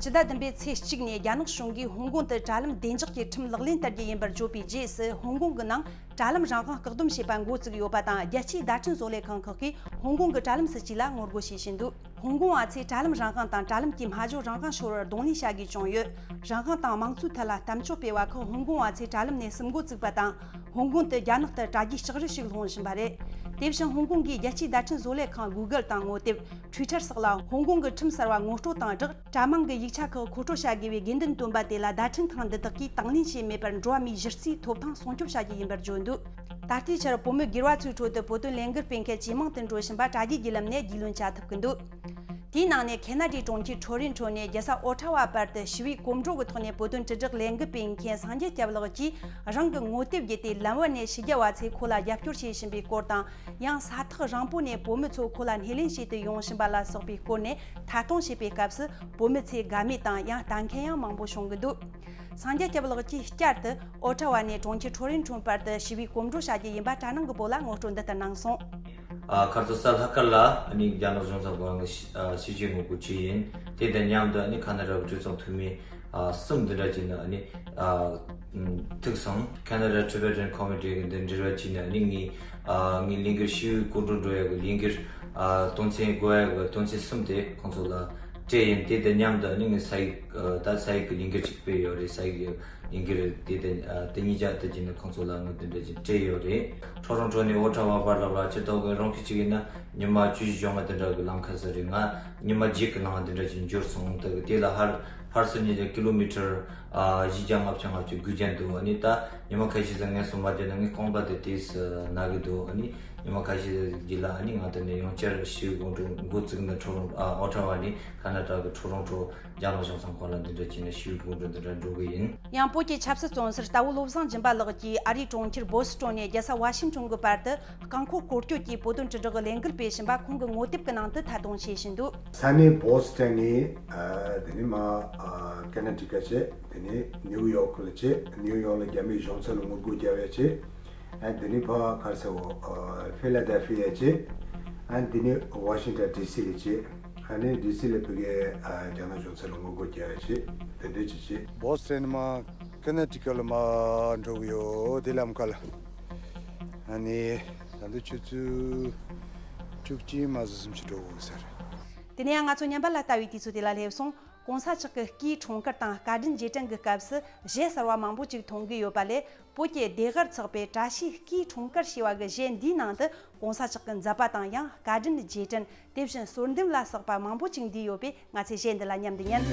སྤྱི་ཟླ་བདུན་པའི་ཚེས་གཅིག་ནས་རྒྱ་ནག་གཞུང་གིས་ཧོང་ཀོང་དུ་དྲ་ལམ་བདེ་འཇགས་ཀྱི་ཁྲིམས་ལག་ལེན་བསྟར་རྒྱུ་ཡིན་པར་བརྗོད་པའི་རྗེས་སུ། ཧོང་ཀོང་གི་ནང་དྲ་ལམ་རང་དབང་བཀག་སྡོམ་བྱེད་པ་འགོ་བཙུགས་ཡོད་པ་དང་། རྒྱལ་སྤྱིའི་བརྡ་འཕྲིན་བཟོ་ལས་ཁང་ཁག་གིས་ཧོང་ཀོང་གི་དྲ་ལམ་སྲིད་ཇུས་ལ་ངོ་རྒོལ་བྱེད་བཞིན་འདུག་ཧོང་ཀོང་བ་ཚོས་དྲ་ལམ་རང་དབང་དང་དྲ་ལམ་གྱི་སྨྲ་བརྗོད་རང་དབང་ཤོར་བར་གདོང་ལེན་བྱ་དགོས་བྱུང་ཡོད། རང་དབང་དང་དམངས་གཙོའི་ཐད་ལ་གཏམ་བརྗོད་སྤེལ་བ་ཁག་ཧོང་ཀོང་བ་ཚོས་དྲ་ལམ་ནས་སུབ་འགོ་བཙུགས་པ་དང་། ཧོང་ཀོང་དུ་རྒྱ་ནག་ལྟར་དྲ་རྒྱའི་ལྕགས་རི་ཞིག་ལྷུང་བཞིན་པ་རེད། དེ་བཞིན་ཧོང་ཀོང་གིས་རྒྱལ་སྤྱིའི་བརྡ་འཕྲིན་བཟོ་ལས་ཁང་Google དང་ངོ་དེབ་Twitter་སོགས་ལ་ཧོང་ཀོང་གི་ཁྲིམས་གསར་བ་ངོ་སྤྲོད་དང་སྦྲགས། དྲ་མིང་གི་ཡིག་ཆ་ཁག་མཁོ་སྤྲོད་བྱ་དགོས་པའི་དགོས་འདུན་བཏོན་པ་དེ་ལ་བརྡ་འཕྲིན་ཁང་འདི་དག་གིས་དང་ལེན་བྱས་མེད་པར་འགྲོ་བ་མིའི་གཞི་རྩའི་ཐོབ་ཐང་སྲུང་སྐྱོབ་བྱ་རྒྱུ་ཡིན་པར་བརྗོད་འདུག་ད་ལྟའི་ཆར་བོད་མི་སྒེར་བ་ཚོའི་ཁྲོད་དུ་བོད་དོན་ལས་འགུལ་སྤེལ་མཁན་ཇེ་མང་དུ་འགྲོ་བཞིན་པ་དྲ་རྒྱའི་བརྒྱུད་ལམ་ནས་རྒྱུས་ལོན་བྱ་ཐུབ་ཀྱི་འདུག་དེའི་ནང་ནས་ཁེ་ན་ཌའི་གྲོང་ཁྱེར་ཊོ་རེན་ཊོ་ནས་རྒྱལ་ས་ཨོ་ཊ་ཝ་བར་དུ་ཞི་བའི་གོམ་བགྲོད་ཀྱི་ཐོག་ནས་བོད་དོན་དྲིལ་བསྒྲགས་ལས་འགུལ་སྤེལ་མཁན་སངས་རྒྱས་སྐྱབས་ལགས་ཀྱིས་རང་གི་ངོ་དེབ་བརྒྱུད་དེ་ལམ་བར་ནས་ཕྱི་རྒྱལ་བ་ཚོས་ཁོ་ལ་རྒྱབ་སྐྱོར་བྱེད་བཞིན་པའི་སྐོར་དང་། ཡང་ས་ཐག་རིང་པོ་ནས་བོད་མི་ཚོ་ཁོ་ལ་སྣེ་ལེན་བྱེད་དུ་ཡོང་བཞིན་པ་ལ་སོགས་པའི་སྐོར་ནས་ཐད་གཏོང་བྱེད་པའི་སྐབས་སུ་བོད་མི་ཚོས་དགའ་མོས་དང་ཡང་ལྟ་མཁན་ཡང་མང་པོ་བྱུང་གི་འདུག་སངས་རྒྱས་སྐྱབས་ལགས་ཀྱིས་བསྐྱར་དུ་ཨོ་ཊ་ཝ་ནས་གྲོང་ཁྱེར་ཊོ་རེན་ཊོ་བར་དུ་ཞི་བའི་གོམ་བགྲོད་བྱ་རྒྱུ་ཡིན་པ་དྲ་ནང་གི་པོ་ལ་ངོ་སྤྲོད་འདི་ལྟར་གནང་སོང་། ཨ། ཁ་རྩང་ས་ལྷག་དཀར་ལ་ཨ་ནི་རྒྱ་ནག་གཞུང་ཚབ་ཁང་གི་ཨ་སྲིད་ཇུས་ངོ་རྒོལ་བྱས་ཡིན། དེ་དང་མཉམ་དུ་ཨ་ནི་ཁ་ན་ཌ་བོད་རིགས་ཚོགས་འཐུས་མི་ཨ་གསུམ་འདི་འདྲ་བྱས་ནས་ཨ་ནི་ཨ་ཐུག་སོང་། Canada Tibetan Committee གི་འདི་འབྲེལ་བ་བྱས་ནས་ཨ་ནི་ངའི་ཨ་ངའི་ལས་འགུལ་ཞི་བའི་སྐོར་འགྲོ་འགྲོ་ཡ་གི་ལས་འགུལ་ཨ་དོན་ཚན་འགོ་ཡ་གི་དོན་ཚན་གསུམ་དེ་ཁོང་ཚོ་ལ་ སྤྲད་ཡིན། དེ་དང་མཉམ་དུ་ཨ་ནི་ངས་ས་ཡིག་ཨ་ད་ས་ཡིག་གི་ལས་འགུལ་ཅིག་སྤེལ་ཡོད་རེད། ས་ཡིག་གི་ལས་འགུལ་དེ་དང་ཨ་དེ་གཉིས་ཆ་དེ་བྱས་ནས་ཁོང་ཚོ་ལ་ངས་དེ་འདྲ་ཅིག་སྤྲད་ཡོད་རེད། ཁྲོ་རོང་ཁྲོ་ནས་ཨོ་ཊ་ཝ་བར་ལ་ལ་ཕྱིར་ལྡོག་གི་རང་གི་ཅིག་ཡིན་ན་ཉི་མ་བཅུ་བཞི་ལྔ་དེ་འདྲ་གི་ལམ་ཁ་ཟིག་རེད། ང་ཉི་མ་བརྒྱད་ཀྱི་ནང་དེ་འདྲ་ཅིག་འབྱོར་སོང་། དེ་དེ་ལ་ཧར་ཕར་ཚུར་གཉིས་ཀྱི་ཀི་ལོ་མི་ཊར་ཨ་བཞི་བརྒྱ་ལྔ་བཅུ་ལྔ་བཅུ་དགུ་བརྒྱ་འདུག་ཨ་ནི་ད་ཉི་མ་ཁ་ཤས་ཟིག་ངལ་གསོ་མ་བརྒྱབ་ན་ངའི་རྐང་པ་དེ་དེས་ན་གི་འདུག་ཨ་ནི་ཉི་མ་ཁ་ཤས་རྗེས་ལ་ཨ་ནི་ང་དེ་ནས་ཡང་བསྐྱར་ཞི་བའི་དགོང་དྲོ་འགོ་བཙུགས་ནས་ཁྲོ་རོང་ཨ་ཨོ་ཊ་ཝ་ནས་ཁ་ན་ཊ་ཀ་གི་ཁྲོ་རོང་ཁྲོ་རྒྱ་ནག་གཞུང་ཚབ་ཁང་ལ་འདི་འདྲ་བྱས་ནས་ཞི་བའི་དགོང་དྲོ་འདི་འདྲ་འགྲོ་གི་ཡིན། ཡང་བོད་ཀྱི་ཆབ་སྲིད་བཙོན་ཟུར་རྟ་བོ་བློ་བཟང་སྦྱིན་པ་ལགས་ཀྱིས་ཨ་རིའི་གྲོང་ཁྱེར་བོ་སི་ཊོན་ནས་རྒྱལ་ས་ཝ་ཤིང་ཊོན་གྱི་བར་དུ་རྐང་འཁོར་སྐོར་སྐྱོད་ཀྱིས་བོད་དོན་དྲིལ་བསྒྲགས་ལས་འགུལ་སྤེལ་བཞིན་པ་ཁོང་གི་ངོ་དེབ་ཀྱི་ནང་དུ་ཐད་གཏོང་བྱེད་བཞིན་འདུག་ས་གནས་བོ་སི་ཊོན་ནས་ཨ་དེ་ནས་མ་ཨ་ཀ་ན་ཊི་ཀ་བྱས། དེ་ནས་ནིའུ་ཡོག་ལ་བྱས། ནིའུ་ཡོག་ལ་རྒྱ་མིའི་གཞུང་ཚབ་ལ་ངོ་རྒོལ་རྒྱབ་ཡ་བྱས། ཨ་དེ་ནས་ཕར་ག་རེ་ཟེར་བོ་ཨ་ཕི་ལ་ཌེལ་ཕི་ཡ་བྱས། ཨ་དེ་ནས་ཝ་ཤིང་ཊོན་ཌི་སི་ལ་བྱས། ཨ་ནི་ཌི་སི་ལ་ཕ་གི་ཨ་རྒྱ་ནག་གཞུང་ཚབ་ལ་ངོ་རྒོལ་རྒྱག་ཡ་བྱས། དེ་འདྲ་ཅིག་བྱས། བོ་སི་ཊོན་ནས་མར་ཀ་ན་ཊི་ཀ་ལ་མར་འགྲོ་གི་ཡོད། དེ་ལམ་ཁ་ལ། ཨ་ནི་ད་ལྟ་ཆུ་ཚོད་བཅུ་གཅིག་མ་ཟིན་ཙམ་ཞིག་འགྲོ་དགོས་ས་རེད། དེ་ནས་ཡང་ང་ཚོ་ཉམས་པ་ལ་ལྟ་བའི་དུས་ཚོད་དེ་ལ་སླེབས་སོང་། གོང་ས་མཆོག་གི་སྐུའི་འཁྲུངས་སྐར་དང་བཀའ་དྲིན་རྗེས་དྲན་གྱི་སྐབས་སུ་གཞས་གསར་བ་མང་པོ་ཅིག་མཐོང་གི་ཡོད་པ་ལས། བོད་ཀྱི་ཟློས་གར་ཚོགས་པའི་བཀྲ་ཤིས་སྐུའི་འཁྲུངས་སྐར་ཞེས་པ་གི་གཞས་འདིའི་ནང་དུ་གོང་ས་མཆོག་གི་མཛད་པ་དང་། ཡང་བཀའ་དྲིན་རྗེས་དྲན། དེ་བཞིན་གསོལ་འདེབས་ལ་སོགས་པ་མང་པོ་ཅིག་འདུས་ཡོད་པས། ང་ཚོས་གཞས་འདི་ལ་མཉམ་དུ་ཉན།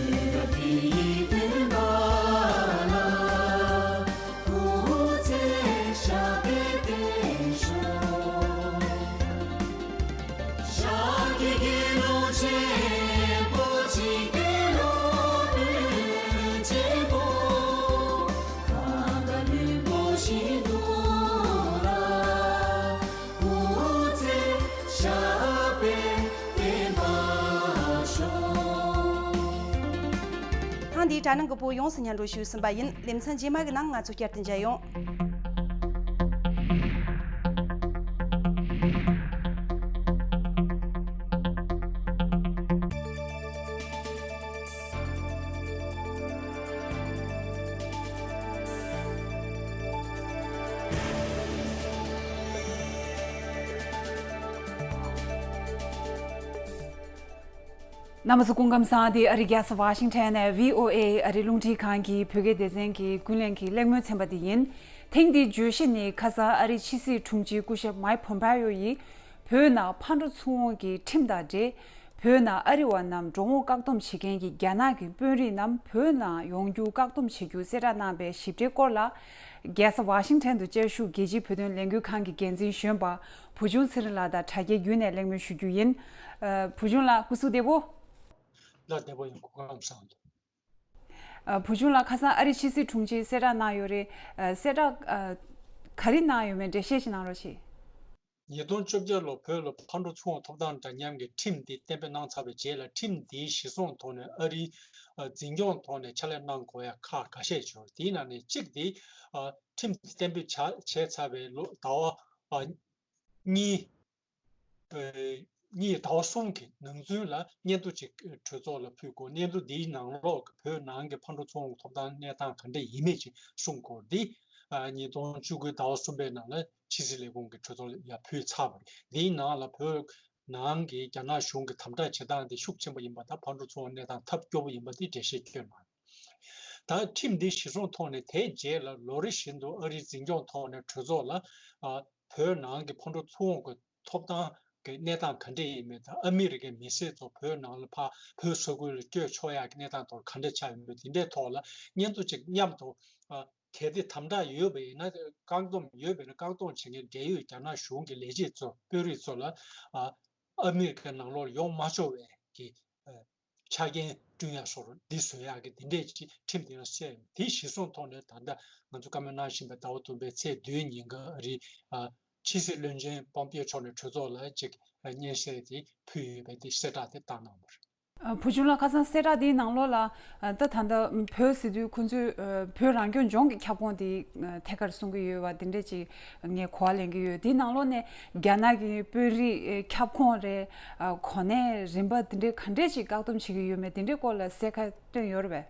ཐེངས་འདིའི་དྲ་ནང་གི་བོད་ཡོངས་སུ་སྙན་སྒྲོན་ཞུས་ཟིན་པ་ཡིན། ལེ་ཚན་རྗེས་མ་གི་ནང་ང་ཚོ་བསྐྱར་དུ་མཇལ་ཡོང་། རྣམ་པ་ཚོ་སྐུ་ཁམས་བཟང་། འདི་ཨ་རི་རྒྱལ་ས་ཝ་ཤིང་ཊོན་ནས་བྷི་ཨོ་ཨེ་ཨ་རིའི་རླུང་འཕྲིན་ཁང་གི་བོད་སྐད་སྡེ་ཚན་གྱི་ཀུན་གླེང་གི་གླེང་མོལ་ཚན་པ་འདི་ཡིན། ཐེངས་འདིའི་བརྗོད་གཞི་ནི་ཁ་སང་ཨ་རིའི་ཕྱི་སྲིད་དྲུང་ཆེ་སྐུ་ཞབས་མའེ་ཕོམ་པེ་ཡོ་ཡིས་བོད་ནང་ཕར་འགྲོ་ཚུར་འོང་གི་ཁྲིམས་དང་འབྲེལ། བོད་ནང་ཨ་རི་བ་རྣམས་འགྲོ་འོང་བཀག་སྡོམ་བྱེད་མཁན་གྱི་རྒྱ་ནག་གི་དཔོན་རིགས་རྣམས་བོད་ནང་ཡོང་རྒྱུ་བཀག་སྡོམ་བྱེད་རྒྱུ་གསལ་བསྒྲགས་གནང་བའི་ཞིབ་ཕྲའི་སྐོར་ལ། རྒྱལ་ས་ཝ་ཤིང་ཊོན་དུ་བཅའ་བཞུགས་རྒྱལ་སྤྱིའི་བོད་དོན་ལས་འགུལ་ཁང་གི་འགན་འཛིན་གཞོན་པ་བུ་ཆུང་ཚེ་རིང་ལགས་དང་དྲ་རྒྱའི་བརྒྱུད་ནས་གླེང་མོལ་ཞུ་རྒྱུ་ཡིན། ཨ། བུ་ཆུང་ལགས་སྐུ་གཟུགས་བདེ་པོ། ལགས་བདེ་པོ་ཡིན། སྐུ་ཁམས་བཟང་། ཨ། བུ་ཆུང་ལགས་ཁ་སང་ཨ་རིའི་ཕྱི་སྲིད་དྲུང་ཆེས་གསལ་བསྒྲགས་གནང་ཡོད་རེད། ཨ། གསལ་བསྒྲགས་ཨ། ག་རེ་གནང་ཡོད་མེད་འགྲེལ་བཤད་ཅིག་གནང་རོགས་བྱེད། ཉིས་སྟོང་བཅོ་བརྒྱད་ལོ་བོད་ལ་ཕར་འགྲོ་ཚུར་འོང་ཐོབ་ཐང་འདྲ་མཉམ་གྱི་ཁྲིམས་འདི་གཏན་འབེབས་གནང་ཚར་བའི་རྗེས་ལ། ཁྲིམས་འདིའི་གཞི་བཟུང་ཐོག་ནས་ཨ་རིའི་ཨ། འཛིན་སྐྱོང་ཐོག་ནས་ཕྱག་ལས་གནང་དགོས་ཡ་ཁག་འགའ་ཤས་ཡོད། དེའི་ནང་ནས་གཅིག་དེ་ཨ། ཁྲིམས་འདི་གཏན་འབེབས་བྱ་བྱས་ཚར་བའི་ལོ་ཟླ་བ་ཨ། གཉིས། ཨ། གཉིས་ཟླ་བ་གསུམ་གྱི་ནང་ཚུན་ལ་སྙན་ཐོ་གཅིག་གྲོས་ཚོགས་ལ་ཕུལ་དགོས། སྙན་ཐོ་འདིའི་ནང་ལོགས་ཀྱི་བོད་ནང་གི་ཕར་འགྲོ་ཚུར་འོང་ཐོབ་ཐང་གནས་སྟངས་ག་འདྲ་ཡིན་མིན་ཅིག་གསུང་དགོས། འདི་ཨ། ཉིས་སྟོང་བཅུ་དགུ་ཟླ་བ་གསུམ་པའི་ནང་ལ་ཕྱི་སྲིད་ལས་ཁུངས་ཀྱི་གྲོས་ཚོགས་ལ་ཡར་ཕུལ་ཚར་བ་རེད། འདིའི་ནང་ལ་བོད་ནང་གི་རྒྱ་ནག་གཞུང་གི་དམ་དྲག་བྱེད་སྟངས་དེ་ཤུགས་ཆེན་པོ་ཡིན་པ་དང་། ཕར་འགྲོ་ཚུར་འོང་གནས་སྟངས་ཐབས་སྐྱོ་པོ་ཡིན་པ་དེ་འགྲེལ་བཤད་བསྐྱོན་གནང་། ད་ཁྲིམས་འདི་གཞི་བཟུང་ཐོག་ནས་དེའི་རྗེས་ལ་ལོ་རེ་བཞིན་དུ་ཨ་རིའི་འཛིན་སྐྱོང་ཐོག་ནས་གྲོས་ཚོགས་ལ་ཨ། བོད་ནང་གི་ཕར་འགྲོ་ཚུར་འོང་གི་ཐོབ་ཐང་གི་གནས་སྟངས་ག་འདྲ་ཡིན་མིན་དང་། ཨ་མི་རི་ཀའི་མི་སེར་ཚོ་བོད་ནང་ལ་ཕར་བོད་ས་ཁུལ་ལ་བསྐྱོད་ཆོག་ཡག་གི་གནས་སྟངས་ཐོག་ག་འདྲ་ཆགས་ཡོད་མེད་དེ་འདྲའི་ཐོག་ལ་སྙན་ཐོ་གཅིག་མཉམ་དུ་ཨ། གལ་ཏེ་དམ་དྲག་ཡོད་པ་ཡིན་ན། བཀག་སྡོམ་ཡོད་པ་ཡིན་ན། བཀག་སྡོམ་བྱེད་མཁན་འབྲེལ་ཡོད་རྒྱ་ནག་གཞུང་གི་ལས་བྱེད་ཚོ་དཔོན་རིགས་ཚོ་ལ་ཨ། ཨ་མི་རི་ཀའི་ནང་ལོགས་ལ་ཡོང་མ་ཆོག་པའི་གི་ཨ། ཆ་རྐྱེན་བསྐྲུན་ཡག་སོགས་འདི་བཟོ་ཡག་གི་འདི་འདྲས་ཅིག་ཁྲིམས་དེ་ལ་གསལ་ཡོད། དེའི་གཞི་བཟུང་ཐོག་ནས་ད་ལྟ་ང་ཚོ་བཀའ་མོལ་གནང་བཞིན་པའི་ཟླ་བ་དང་པོའི་ཚེས་བདུན་ཉིན་ཀ་ཨ་རིའི་ཨ། ཕྱི་སྲིད་བློན་ཆེན་པོམ་པེ་ཡོ་མཆོག་ནས་གྲོས་ཚོགས་ལ་ཅིག་ཨ། སྙན་སེང་དེ་ཕུལ་ཡོད་པའི་དེ་གསལ་བསྒྲགས་དེ་བཏང་གནང་བ་རེད། ཨ། བུ་ཆུང་ལགས་ཁ་སང་གསལ་བསྒྲགས་དེའི་ནང་ལོགས་ལ་ཨ། ད་ད་ལྟ་བོད་ཟེར་དུས་ཁོང་ཚོས་ཨ། བོད་རང་སྐྱོང་ལྗོངས་ཀྱི་ཁྱབ་ཁོངས་དེ་ཨ། ཐད་ཀར་གསུང་གི་ཡོད་པ་འདི་འདྲས་ཅིག་ངས་གོ་བ་ལེན་གྱི་ཡོད། དེའི་ནང་ལོགས་ནས་རྒྱ་ནག་གི་དཔོན་རིགས་ཨ། ཁྱབ་ཁོངས་རེད། ཨ། གོ་གནས་རིམ་པ་འདི་འདྲས་ག་འདྲས་ཅིག་བཀག་སྡོམ་བྱེད་ཀྱི་ཡོད་མེད་འདི་འདྲའི་སྐོར་ལ་གསལ་ཁ་བཏོན་ཡོད་རེད་པས།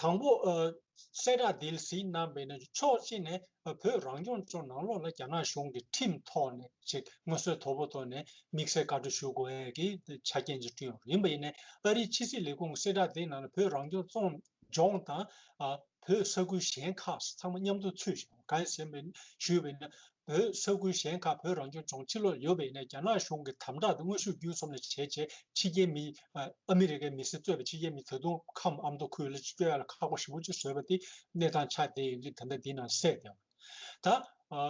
དང་པོ་ཨ། གསལ་བསྒྲགས་འདི་ལ་གཟིགས་གནང་བས་ན་ཕྱོགས་གཅིག་ནས་བོད་རང་སྐྱོང་ལྗོངས་ནང་ལོགས་ལ་རྒྱ་ནག་གཞུང་གི་ཁྲིམས་ཐོག་ནས་ཅིག་མངོན་གསལ་དོད་པོ་ཐོག་ནས་དམིགས་བསལ་བཀའ་འཁྲོལ་ཞུ་དགོས་ཡས་ཀྱི་ཆ་རྐྱེན་ཅིག་བསྐྲུན་ཡོད་རེད། ཡིན་པ་ཡིན་ནའི་ཨ་རིའི་ཕྱི་སྲིད་ལས་ཁུངས་གསལ་བསྒྲགས་འདིའི་ནང་ལ་བོད་རང་སྐྱོང་ལྗོངས་ལྗོངས་དང་ཨ་བོད་ས་ཁུལ་གཞན་ཁག་ཚང་མ་མཉམ་དུ་ཚུད་བཞག་གང་ཡིན་ཟེར་བས་ཞུས་པས་ན། བོད་ས་ཁུལ་གཞན་ཁག་བོད་རང་སྐྱོང་ལྗོངས་ཕྱི་ལོགས་ཡོད་པ་ཡིན་ན་རྒྱ་ནག་གཞུང་གི་དམ་དྲག་དང་དངོས་ཤུགས་བརྒྱུད་གསུམ་ལ་བྱས་རྗེས་ཕྱི་རྒྱལ་མི་ཨ་ཨ་མི་རི་ཀའི་མི་སེར་གཙོས་པའི་ཕྱི་རྒྱལ་མི་ད་དུང་ཁམས་ཨ་མདོ་ཁུལ་ལ་སྐྱོད་ཡག་ལ་ཁག་པོ་ཞེ་པོ་ཅིག་བཟོས་པ་དེ་གནས་སྟངས་ཆགས་བསྡད་ཡོད་དུས་ད་ལྟ་འདི་ནང་གསལ་བསྡད་པ། ད་ཨ་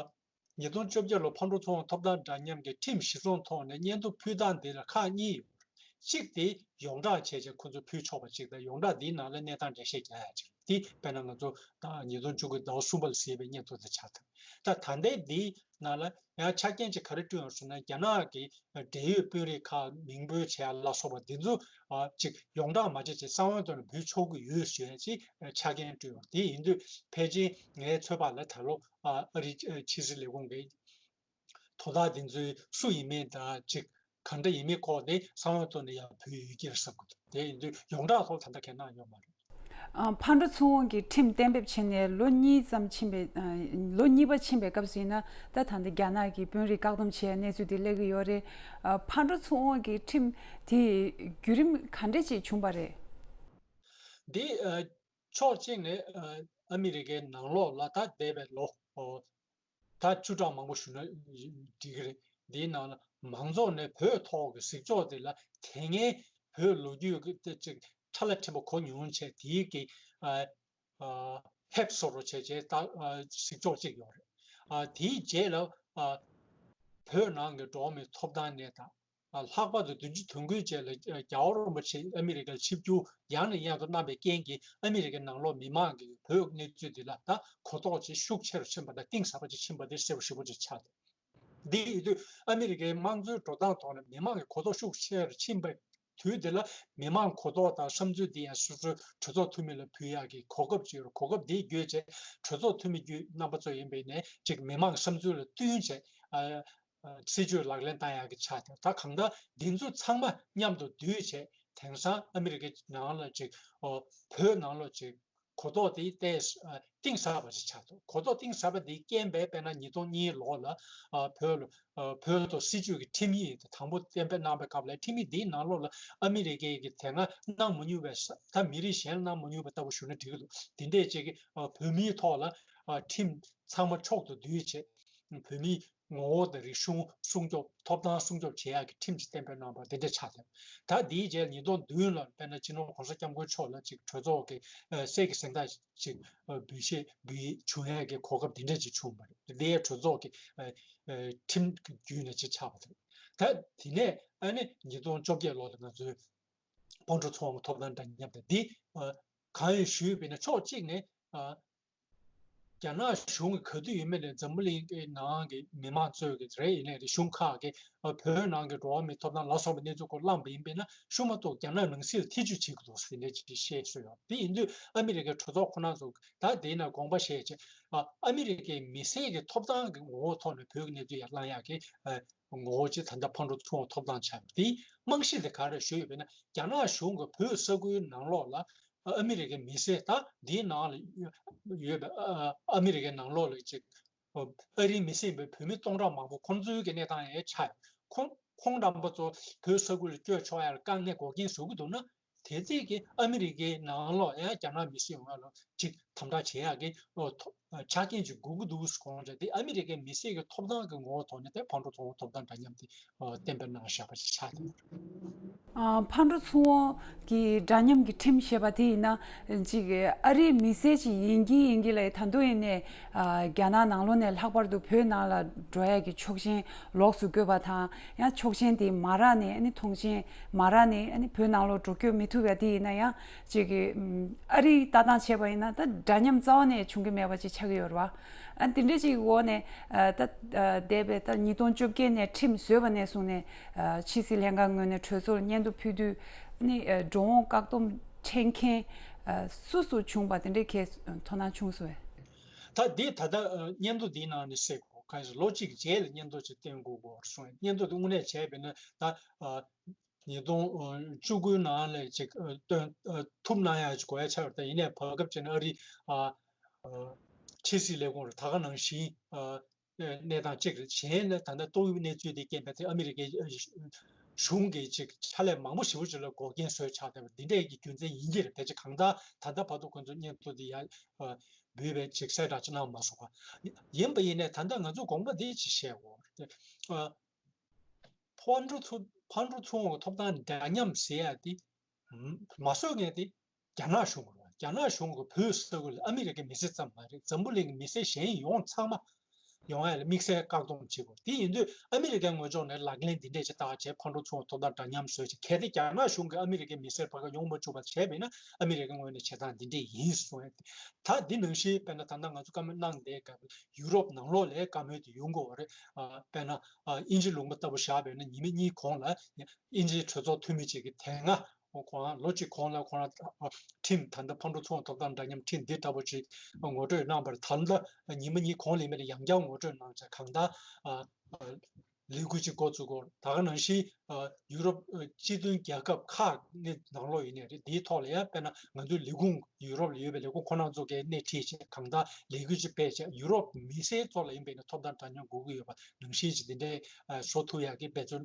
ཉིས་སྟོང་བཅོ་བརྒྱད་ལོ་ཕར་འགྲོ་ཚོང་ཐོབ་ཐང་འདྲ་མཉམ་གྱི་ཁྲིམས་གཞི་བཟུང་ཐོག་ནས་སྙན་ཐོ་ཕུལ་སྟངས་འདི་ལ་ཁག་གཉིས་ཡོད། གཅིག་དེ་ཡོངས་གྲགས་བྱས་རྗེས་ཁོ་ཚོས་ཕུལ་ཆོག་པ་གཅིག་དང་ཡོངས་གྲགས་འདིའི་ནང་ལ་གནས་སྟངས་འགྲེལ་བཤད་རྒྱག་ཡ་གཅིག་རེད། དེ་དཔེར་ན་ང་ཚོ་ད་ཉིས་སྟོང་བཅུ་དགུ་ཟླ་བ་གསུམ་པ་ལ་གཟིགས་པའི་སྙན་ཐོ་དེ་ཆགས་ཐུབ། ད་ད་ལྟའི་འདིའི་ནང་ལ་ཡང་ཆ་རྐྱེན་གཅིག་ག་རེ་བསྐྲུན་ཡོད་ཟེར་ན་རྒྱ་ནག་གི་འབྲེལ་ཡོད་དཔོན་རིགས་ཁག་མིང་འབོད་བྱས་ཡ་ལ་སོགས་པ་འདི་ཚོ་ཨ་གཅིག་ཡོངས་གྲགས་མ་བྱས་ཅིག་གསང་བའི་ཐོག་ནས་འབུལ་ཆོག་གི་ཡོད་ཞེས་ཅིག་ཆ་རྐྱེན་བསྐྲུན་ཡོད། དེ་ཡིན་དུས་ཕལ་ཆེར་ངའི་ཚོད་དཔག་ལ་ད་ལོ་ཨ་ཨ་རིའི་ཕྱི་སྲིད་ལས་ཁུངས་ཀྱི་དོ་བདག་དེ་ཚོའི་སུ་ཡིན་མིན་དང་ཅིག་གང་འདྲ་ཡིན་མིན་སྐོར་དེ་གསང་བའི་ཐོག་ནས་ཡང་ཕུལ་ཡོད་ཀྱི་རེད་བསམ་གྱི་འདུག་དེ་ཡིན་དུས་ཡོངས་གྲགས་ཐོག་ད་ལྟ་ཁས་གནང་ཡོད་མ་རེད། ཨ། ཕར་འགྲོ་ཚུར་འོང་གི་ཁྲིམས་གཏན་འབེབས་བྱས་ནས་ལོ་གཉིས་ཙམ་ཕྱིན་པའི་ཨ། ལོ་གཉིས་པ་ཕྱིན་པའི་སྐབས་སུ་ཡིན་ན་ད་ད་ལྟ་རྒྱ་ནག་གི་དཔོན་རིགས་བཀག་སྡོམ་བྱས་གནས་ཚུལ་དེ་སླེབས་ཀྱི་ཡོད་རེད། ཨ། ཕར་འགྲོ་ཚུར་འོང་གི་ཁྲིམས་དེ་བརྒྱུད་རིམ་ག་འདྲ་ཅིག་བྱུང་བ་རེད། འདི་ཨ། ཕྱོགས་གཅིག་ནས་ཨ། ཨ་མི་རི་ཀའི་ནང་ལོགས་ལ་ད་འདས་པའི་ལོ་ཨོ། ད་བཅུ་ཕྲག་མང་པོ་ཞུ་ན་འགྲིག་གི་རེད། འདིའི་ནང་ལ་མང་ཚོགས་ནས་བོད་ཐོག་གི་གཟིགས་ཕྱོགས་དེ་ལ་དེ་སྔའི་བོད་ལོ་རྒྱུས་ཀྱི་དེ་ཅིག་ཁྲ་ལ་ཕྲན་བུ་གོ་མྱོང་བྱས་དེའི་གི་ཨ་ཨ་ཧེབ་བཟོ་འདྲ་བྱས་བྱས་ད་ཨ་གཟིགས་ཕྱོགས་གཅིག་ཡོད་རེད། ཨ་དེའི་རྗེས་ལ་ཨ་བོད་ནང་གི་འགྲོ་བ་མིའི་ཐོབ་ཐང་གནས་སྟངས། ལྷག་པར་དུ་བདུན་ཅུ་དོན་དགུའི་རྗེས་ལ་རྒྱལ་བ་རིན་པོ་ཆེ་ཨ་མི་རི་ཀར་ཆིབས་བསྒྱུར་ཡང་ནས་ཡང་དུ་གནང་བའི་རྐྱེན་གྱིས་ཨ་མི་རི་ཀའི་ནང་ལོགས་མི་མང་གིས་བོད་གནས་ཚུལ་འདི་ལ་ད་གོ་རྟོགས་ཅིག་ཤུགས་ཆེ་རུ་ཕྱིན་པ་དང་གཏིང་ཟབ་པ་ཅིག་ཕྱིན་པ་དེ་གསལ་པོ་ཞེ་པོ་ཅིག་ཆགས་འདུག་འདི་ཡིན་དུས་ཨ་མི་རི་ཀའི་དམངས་གཙོའི་འགྲོ་སྟངས་ཐོག་ནས་མི་མང་གི་གོ་རྟོགས་ཤུགས་ཆེ་རུ་ཕྱིན་པའི་དུས་འདི་ལ་མི་མང་གོ་རྟོགས་དང་བསམ་ཚུལ་འདི་ཡང་སོ་སོའི་གྲོས་ཚོགས་འཐུས་མི་ལ་ཕུལ་ཡག་གི་གོ་སྐབས་ཅིག་ཡོད་རེད། གོ་སྐབས་འདི་བརྒྱུད་བྱས་གྲོས་ཚོགས་འཐུས་མི་བརྒྱུད་རྣམ་པ་ཚོ་ཡིན་པས་ནས་ཅིག་མི་མང་བསམ་ཚུལ་ལ་བསྟུན་བྱས་ཨ། སྲིད་ཇུས་ལག་ལེན་བསྟར་ཡག་གི་ཆ་དེ་ད་གང་ལྟར་འདི་ཚོ་ཚང་མ་མཉམ་དུ་བསྡུས་བྱས་དེང་སང་ཨ་མི་རི་ཀའི་ནང་ལ་ཅིག་ཨོ་བོད་ནང་ལ་ཅིག་གོ་རྟོགས་དེ་ཏོག་ཙམ་གཏིང་ཟབ་པ་ཞིག་ཆགས་འདུག་གོ་རྟོགས་གཏིང་ཟབ་པ་དེའི་རྐྱེན་པས་དཔེར་ན་ཉིས་སྟོང་གཉིས་ལོ་ལ་ཨ་བོད་ལ་ཨ་བོད་ཐོག་སྲིད་ཇུས་ཀྱི་ཁྲིམས་ཡིག་དེ་དང་པོ་གཏན་འབེབས་གནང་བའི་སྐབས་ལ་ཁྲིམས་ཡིག་འདིའི་ནང་ལོགས་ལ་ཨ་མི་རི་ཀའི་གི་དེ་སྔ་གནང་མ་མྱོང་བའི་ས་ད་མི་རིགས་གཞན་ལ་གནང་མ་མྱོང་བ་ལྟ་བུ་ཞུ་ན་འགྲིག་གི་འདུག་དེ་འདྲས་ཅིག་གི་ཨ་བོད་མིའི་ཐོག་ལ་ཨ་ཁྲིམས་ཚང་མ་མཆོག་ཏུ་བསྡུས་བྱས་བོད་མིའི་ངོ་བོ་དང་རིག་གཞུང་སྲུང་སྐྱོབ་ཐོབ་ཐང་སྲུང་སྐྱོབ་བྱེད་ཡག་གི་ཁྲིམས་ཅིག་གཏན་འབེབས་གནང་བ་དེ་འདྲ་ཆགས་ཡོད། ད་འདིའི་རྗེས་ཉིས་སྟོང་བདུན་ལ་དཔེར་ན་སྤྱི་ནོར་༸གོང་ས་༸སྐྱབས་མགོན་མཆོག་ལ་ཅིག་གྲོས་ཚོགས་ཀྱི་ཨ་གསེར་གྱི་གཟེངས་རྟགས་ཅིག་ཨ་འབུལ་བཞེས་འབུལ་བྱུང་ཡག་གི་གོ་སྐབས་དེ་འདྲ་ཅིག་བྱུང་བ་རེད། འདི་ཡང་གྲོས་ཚོགས་ཀྱི་ཨ་ཨ་ཁྲིམས་ཀྱི་བརྒྱུད་ནས་ཅིག་ཆགས་པ་རེད། ད་དེ་ནས་ཨ་ནི་ཉིས་སྟོང་བཅོ་བརྒྱད་ལོ་ལ་ང་ཚོའི་ཕར་འགྲོ་ཚུར་འོང་གི་ཐོབ་ཐང་འདྲ་མཉམ་དང་འདི་ཨ་གང་ཡིན་ཞུས་པས་ན་ཕྱོགས་གཅིག་ནས་ཨ། རྒྱ་ནག་གཞུང་གི་ག་དུས་ཡིན་མིན་ལ་འཛམ་བུ་གླིང་གི་ནང་གི་མི་མང་ཚོས་ཀྱི་རེད། ཡིན་ནའི་རེད་གཞུང་ཁག་གིས་བོད་ནང་གི་འགྲོ་བ་མིའི་ཐོབ་ཐང་ལ་སོགས་པའི་གནས་ཚུལ་སྐོར་གླེང་བ་ཡིན་པས་ན་ཤུགས་མ་གཏོགས་རྒྱ་ནག་ནང་སྲིད་ལ་ཐེ་ཇུས་བྱེད་ཀྱི་འདུག་ཟེར་འདྲ་ཅིག་བཤད་སྲོལ་ཡོད། དེ་ཡིན་དུས་ཨ་མི་རི་ཀའི་གྲོས་ཚོགས་ཁོ་ན་ཚོ་ད་དེའི་ནང་དགོངས་པ་བཞེས་བྱས་ཨ་ཨ་མི་རི་ཀའི་མི་སེར་གྱི་ཐོབ་ཐང་གི་ངོ་བོ་ཐོག་ནས་བོད་ཀྱི་གནས་ཚུལ་ཡར་གླེང་ཡག་གི་ངོ་བོ་ཅིག་ད་ལྟ་ཕར་འགྲོ་ཚུར་འོང་ཐོབ་ཐང་ཆགས་པ་དེའི་རྨང་གཞི་དེ་ག་རེ་ཞུས་ཡོད་པས་ན་རྒྱ་ནག་གཞུང་གིས་བོད་ས་ཁུལ་ནང་ལོགས་ལ་ཨ་མི་རི་ཀའི་མི་སེར་ད་འདིའི་ནང་ལ་ཡོད་པའི་ཨ་ཨ་མི་རི་ཀའི་ནང་ལོགས་ལ་ཅིག་ཨ་རིའི་མི་སེར་ཡིན་པའི་བོད་མི་སྟོང་ཕྲག་མང་པོ་ཁོང་ཚོའི་གི་གནས་སྟངས་ཡང་ཆགས་ཡོད། ཁོང་ཁོང་རྣམ་པ་ཚོ་བོད་ས་ཁུལ་ལ་བསྐྱོད་ཆོག་ཡ་ལ་དཀའ་ངལ་འགོག་རྐྱེན་བཟོ་གི་འདུག་ན་དེ་རྩིས་ཀྱིས་ཨ་མི་རི་ཀའི་ནང་ལོགས་ཡང་རྒྱ་ནག་མི་སེར་ཡོང་ཡ་ལ་ཅིག་དམ་དྲག་བྱེད་ཡག་གི་ཨོ་ཐོ་ཆ་རྐྱེན་ཅིག་དགོས་ཀྱི་འདུག་ཟེར་དགོངས་བྱས་ཏེ་ཨ་མི་རི་ཀའི་མི་སེར་གྱི་ཐོབ་ཐང་གི་ངོ་བོ་ཐོག་ནས་དེ་ཕར་འགྲོ་ཚུར་འོང་ཐོབ་ཐང་འདྲ་མཉམ་དེ་ཨོ་གཏན་འབེབས་གནང་བཞག་པ་ཞིག་ཆགས་ཡོད། ཨ་ཕར་འགྲོ་ཚུར་འོང་གི་འདྲ་མཉམ་གྱི་ཁྲིམས་ཞེས་པ་དེ་ཡིན་ན་ཅིག་ཨ་རིའི་མི་སེར་ཅིག་ཡིན་གྱི་ཡིན་གྱི་ལ་ད་དུང་ཡིན་ནའི་ཨ་རྒྱ་ནག་ནང་ལོགས་ནས་ལྷག་པར་དུ་བོད་ནང་ལ་འགྲོ་ཡ་གི་ཆོག་མཆན་ལོགས་སུ་བཀོད་པ་དང་ཡང་ཆོག་མཆན་དེ་མ་རག་ནས་ཨ་ནི་ཐོངས་མཆན་མ་རག་ནས་ཨ་ནི་བོད་ནང་ལོགས་འགྲོ་སྐྱོད་མི་ཐུབ་ཡ་དེ་ཡིན་ན་ཡང་ཅིག་གི་ཨ་རིའི་ལྟ་སྟངས་བྱས་པ་ཡིན་ན་ད་འདྲ་མཉམ་རྩ་བ་ནས་བྱུང་གི་མེད་པ་ཅིག་ཆགས་ཀྱི་ཡོད་རེད་བ། ཨ་དེ་འདྲ་ཅིག་འོག་ནས་ཨ་ད་ཨ་འདས་པའི་ད་ཉིས་སྟོང་བཅོ་བརྒྱད་ནས་ཁྲིམས་བཟོས་པ་ནས་བཟུང་ནས་ཨ་ཕྱི་སྲིད་ལྷན་ཁང་ངོས་ནས་གྲོས་ཚོགས་ལ་སྙན་ཐོ་ཕུལ་དུས་ཨ་ནི་ཨ་འགྲོ་འོང་བཀག་སྡོམ་འཕྲད་མཁན་ཨ་སུ་སུ་བྱུང་བ་དེ་འདྲའི་གལ་དོ་སྣང་བྱུང་སོང་བས། ད་འདི་ད་ལྟ་ཨ་སྙན་ཐོ་འདིའི་ནང་ནས་གསལ་གོ་གང་ཡིན་ལོ་གཅིག་རྗེས་ལ་སྙན་ཐོ་ཅིག་བསྟན་དགོས་སྐོར་གསུངས། སྙན་ཐོ་དེ་དངོས་གནས་བྱས་པས་ན་ད་ཨ། ཉིས་སྟོང་བཅུ་དགུའི་ནང་ལ་ཅིག་སྟོན་ཐུབ་གནང་ཡག་ཅིག་དགོས་ཡ་ཆགས་ཡོད་རེད། ད་ཡིན་ནའི་བར་སྐབས་ཅིག་ནས་ཨ་རི་ཕྱི་སྲིད་ལས་ཁུངས་རེད། ད་ག་ནང་བཞིན་གནས་སྟངས་གཅིག་རེད། གཞན་ལ་ད་ལྟ་ཏོག་དབྱིབས་གནས་ཚུལ་དེ་རྐྱེན་པས་དེ་ཨ་མི་རི་ཀའི་གཞུང་གིས་ཅིག་ཕྱག་ལས་མང་པོ་ཞེ་པོ་ཅིག་ལ་འགོག་རྐྱེན་བཟོས་ཆགས་བསྡད་པ་འདི་འདྲས་ཀྱི་རྒྱུ་མཚན་ཡིན་གྱི་རེད། ཕལ་ཆེར་གང་ལྟར་ད་ལྟ་བར་དུ་ཁོ་ཚོས་སྙན་ཐོ་འདི་ཡར་འབུལ་བའི་ཅིག་གསལ་བསྒྲགས་ཅིག་གནང་མ་སོང་བ་ཡིན་པ་ཡིན་ནའི་ད་ལྟ་ང་ཚོས་དགོངས་པ་འདི་ཅིག་བཞེས་དགོས་རེད། ཕར་འགྲོ་ཚུར་ཕར་འགྲོ་ཚུར་འོང་གི་ཐོབ་ཐང་འདྲ་མཉམ་ཟེར་ཡ་དེ་མ་བཟོ་མཁན་དེ་རྒྱ་ནག་གཞུང་རེད། རྒྱ་ནག་གཞུང་གི་བོད་ས་ཁུལ་ལ་ཨ་མི་རི་ཀའི་མི་སེར་ཙམ་མ་རེད། འཛམ་བུ་གླིང་གི་མི་སེར་གཞན་ཡོངས་ཚང་མ་ཡོང་ཡ་ལ་དམིགས་བསལ་བཀག་སྡོམ་བྱེད་དགོས། དེ་ཡིན་དུས་ཨ་མི་རི་ཀའི་ངོས་ཕྱོགས་ནས་ལག་ལེན་འདི་འདྲས་ཅིག་བསྟར་བྱས་ཕར་འགྲོ་ཚུར་འོང་ཐོབ་ཐང་འདྲ་མཉམ་བཟོས་བྱས། གལ་ཏེ་རྒྱ་ནག་གཞུང་གིས་ཨ་མི་རི་ཀའི་མི་སེར་ཕ་གིར་ཡོང་མ་བཅུག་པ་བྱས་པ་ཡིན་ན་ཨ་མི་རི་ཀའི་ངོས་ནས་བྱེད་སྟངས་འདི་འདྲས་ཡིན་གསུངས་ཡ། ད་འདི་ནང་བཞིན་དཔེར་ན་ད་ལྟ་ང་ཚོ་བཀའ་མོལ་གནང་བསྡད་སྐབས་ཡུ་རོབ་ནང་ལོགས་ལ་བཀའ་མོལ་དེ་ཡོང་དགོས་པ་རེད། ཨ་དཔེར་ན་ཨ་དབྱིན་ཇི་ལུང་པ་ལྟ་བུ་བཞག་པ་ཡིན་ན་ཉི་མ་གཉིས་གོང་ལ་དབྱིན་ཇིའི་གྲོས་ཚོགས་འཐུས་མི་གཅིག་གིས་དེ་སྔ་ཁོང་ལོ་གཅིག་གོང་ལ་ཁོང་རང་ཁྲིམས་ད་ལྟ་ཕར་འགྲོ་ཚུར་འོང་ཐོབ་ཐང་འདྲ་མཉམ་ཁྲིམས་འདི་ལྟ་བུ་ཅིག་ངོ་སྤྲོད་གནང་བར་ད་ལྟ་ཉི་མ་གཉིས་གོང་ལ་ཡིན་པ་ལ་ཡང་བསྐྱར་ངོ་སྤྲོད་གནང་བྱས་གང་ལྟར་ལས་འགུལ་ཅིག་འགོ་བཙུགས་སྐོར། ད་ག་ནང་བཞིན་ཡུ་རོབ་སྤྱི་མཐུན་རྒྱལ་ཁབ་ཁག་ནི་ནང་ལོགས་ཡིན་ནའི་རེད། འདིའི་ཐོག་ལ་ཡང་དཔེར་ན་ང་ཚོའི་ལས་ཁུངས་ཡུ་རོབ་ལ་ཡོད་པའི་ལས་ཁུངས་ཁོ་རང་ཚོ་གིས་སྣེ་ཁྲིད་བྱས་གང་ལྟར་ལས་འགུལ་ཅིག་སྤེལ་བྱས་ཡུ་རོབ་མི་སེར་ཚོ་ལ་ཡིན་པའི་ཐོབ་ཐང་འདྲ་མཉམ་དགོས་ཀྱི་ཡོད་པ་ནང་བཞིན་ཅིག་འདི་འདྲའི་བཟོ་ཐུབ་ཡག་གི་འབད་བརྩོན་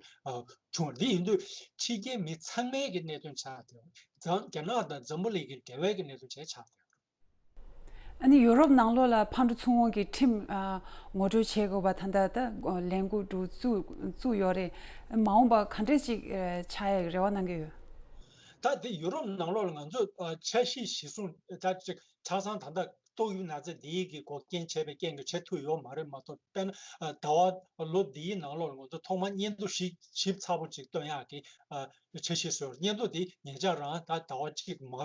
བྱུང་བ་འདི་ཡིན་དུས་ཕྱི་རྒྱལ་མི་ཚང་མའི་གི་གནད་དོན་ཆགས་བསྡད་ཡོད། རྒྱ་ནག་དང་འཛམ་བུ་གླིང་གི་འབྲེལ་བའི་གི་གནད་དོན་བྱས་ཆགས་བསྡད་ཡོད། ཨ་ནི་ཡུ་རོབ་ནང་ལོགས་ལ་ཕར་འགྲོ་ཚུར་འོང་གི་ཁྲིམས་ཨ་ངོ་སྤྲོད་བྱེད་དགོས་པ་ད་ལྟ་ད་ལས་འགུལ་འགྲོ་བཙུགས་བཙུགས་ཡོད་རེད། མ་འོངས་པ་ག་འདྲས་ཅིག་ཨ་ཆགས་ཡག་རེ་བ་གནང་གི་ཡོད། ད་དེ་ཡུ་རོབ་ནང་ལོགས་ལ་ང་ཚོས་ཨ་འཆར་གཞི་གཞིར་བཟུང་ད་ཅིག་ཆ་ཚང་ད་ལྟ་ཏོག་དབྱིབས་ན་ཚ་འདིའི་གི་འགོག་རྐྱེན་བྱས་པའི་རྐྱེན་གྱིས་བྱེད་ཐུབ་ཡོད་མ་རེད་མ་གཏོགས། དཔེར་ན་ཨ་ཟླ་བ་ལོ་འདིའི་ནང་ལོགས་ལ་ང་ཚོ་ཐོག་མར་སྙན་ཐོ་ཞིབ་ཞིབ་ཚགས་པོ་ཅིག་བཏོན་ཡག་གི་ཨ་འཆར་གཞི་བཟོས། སྙན་ཐོ་འདི་ཉེ་ཆར་རང་ད་ཟླ་བ་གཅིག་མ་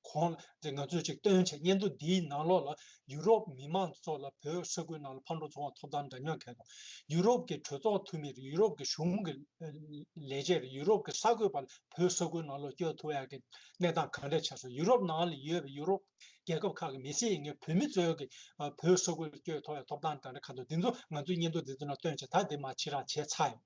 གོང་དེ་ང་ཚོས་ཅིག་བཏོན་བྱས། སྙན་ཐོ་འདིའི་ནང་ལོགས་ལ་ཡུ་རོབ་མི་མང་ཚོ་ལ་བོད་ས་ཁུལ་ནང་ལ་ཕར་འགྲོ་ཚུར་འོང་ཐོབ་ཐང་འདྲ་མཉམ་གལ་དང་། ཡུ་རོབ་ཀྱི་གྲོས་ཚོགས་འཐུས་མི་རེད། ཡུ་རོབ་ཀྱི་གཞུང་གི་ལས་བྱེད་རེད། ཡུ་རོབ་ཀྱི་གསར་འགོད་པ་ལ་བོད་ས་ཁུལ་ནང་ལ་བསྐྱོད་ཐུབ་ཡག་གི་གནས་སྟངས་ག་འདྲས་ཆགས་སོང་། ཡུ་རོབ་ནང་ལ་ཡོད་པའི་ཡུ་རོབ་རྒྱལ་ཁབ་ཁག་གི་མི་སེར་ཡིན་མཁན་བོད་མི་ཚོའི་གི་ཨ་བོད་ས་ཁུལ་ལ་བསྐྱོད་ཐུབ་ཡག་ཐོབ་ཐང་དང་ཁ་ཐོག་འདི་ཚོ་ང་ཚོའི་སྙན་ཐོ་འདི་ཚོ་ནང་བཏོན་བྱས། ད་འདི་མ་ཕྱི་རགས་བྱས་ཚར་ཡོད།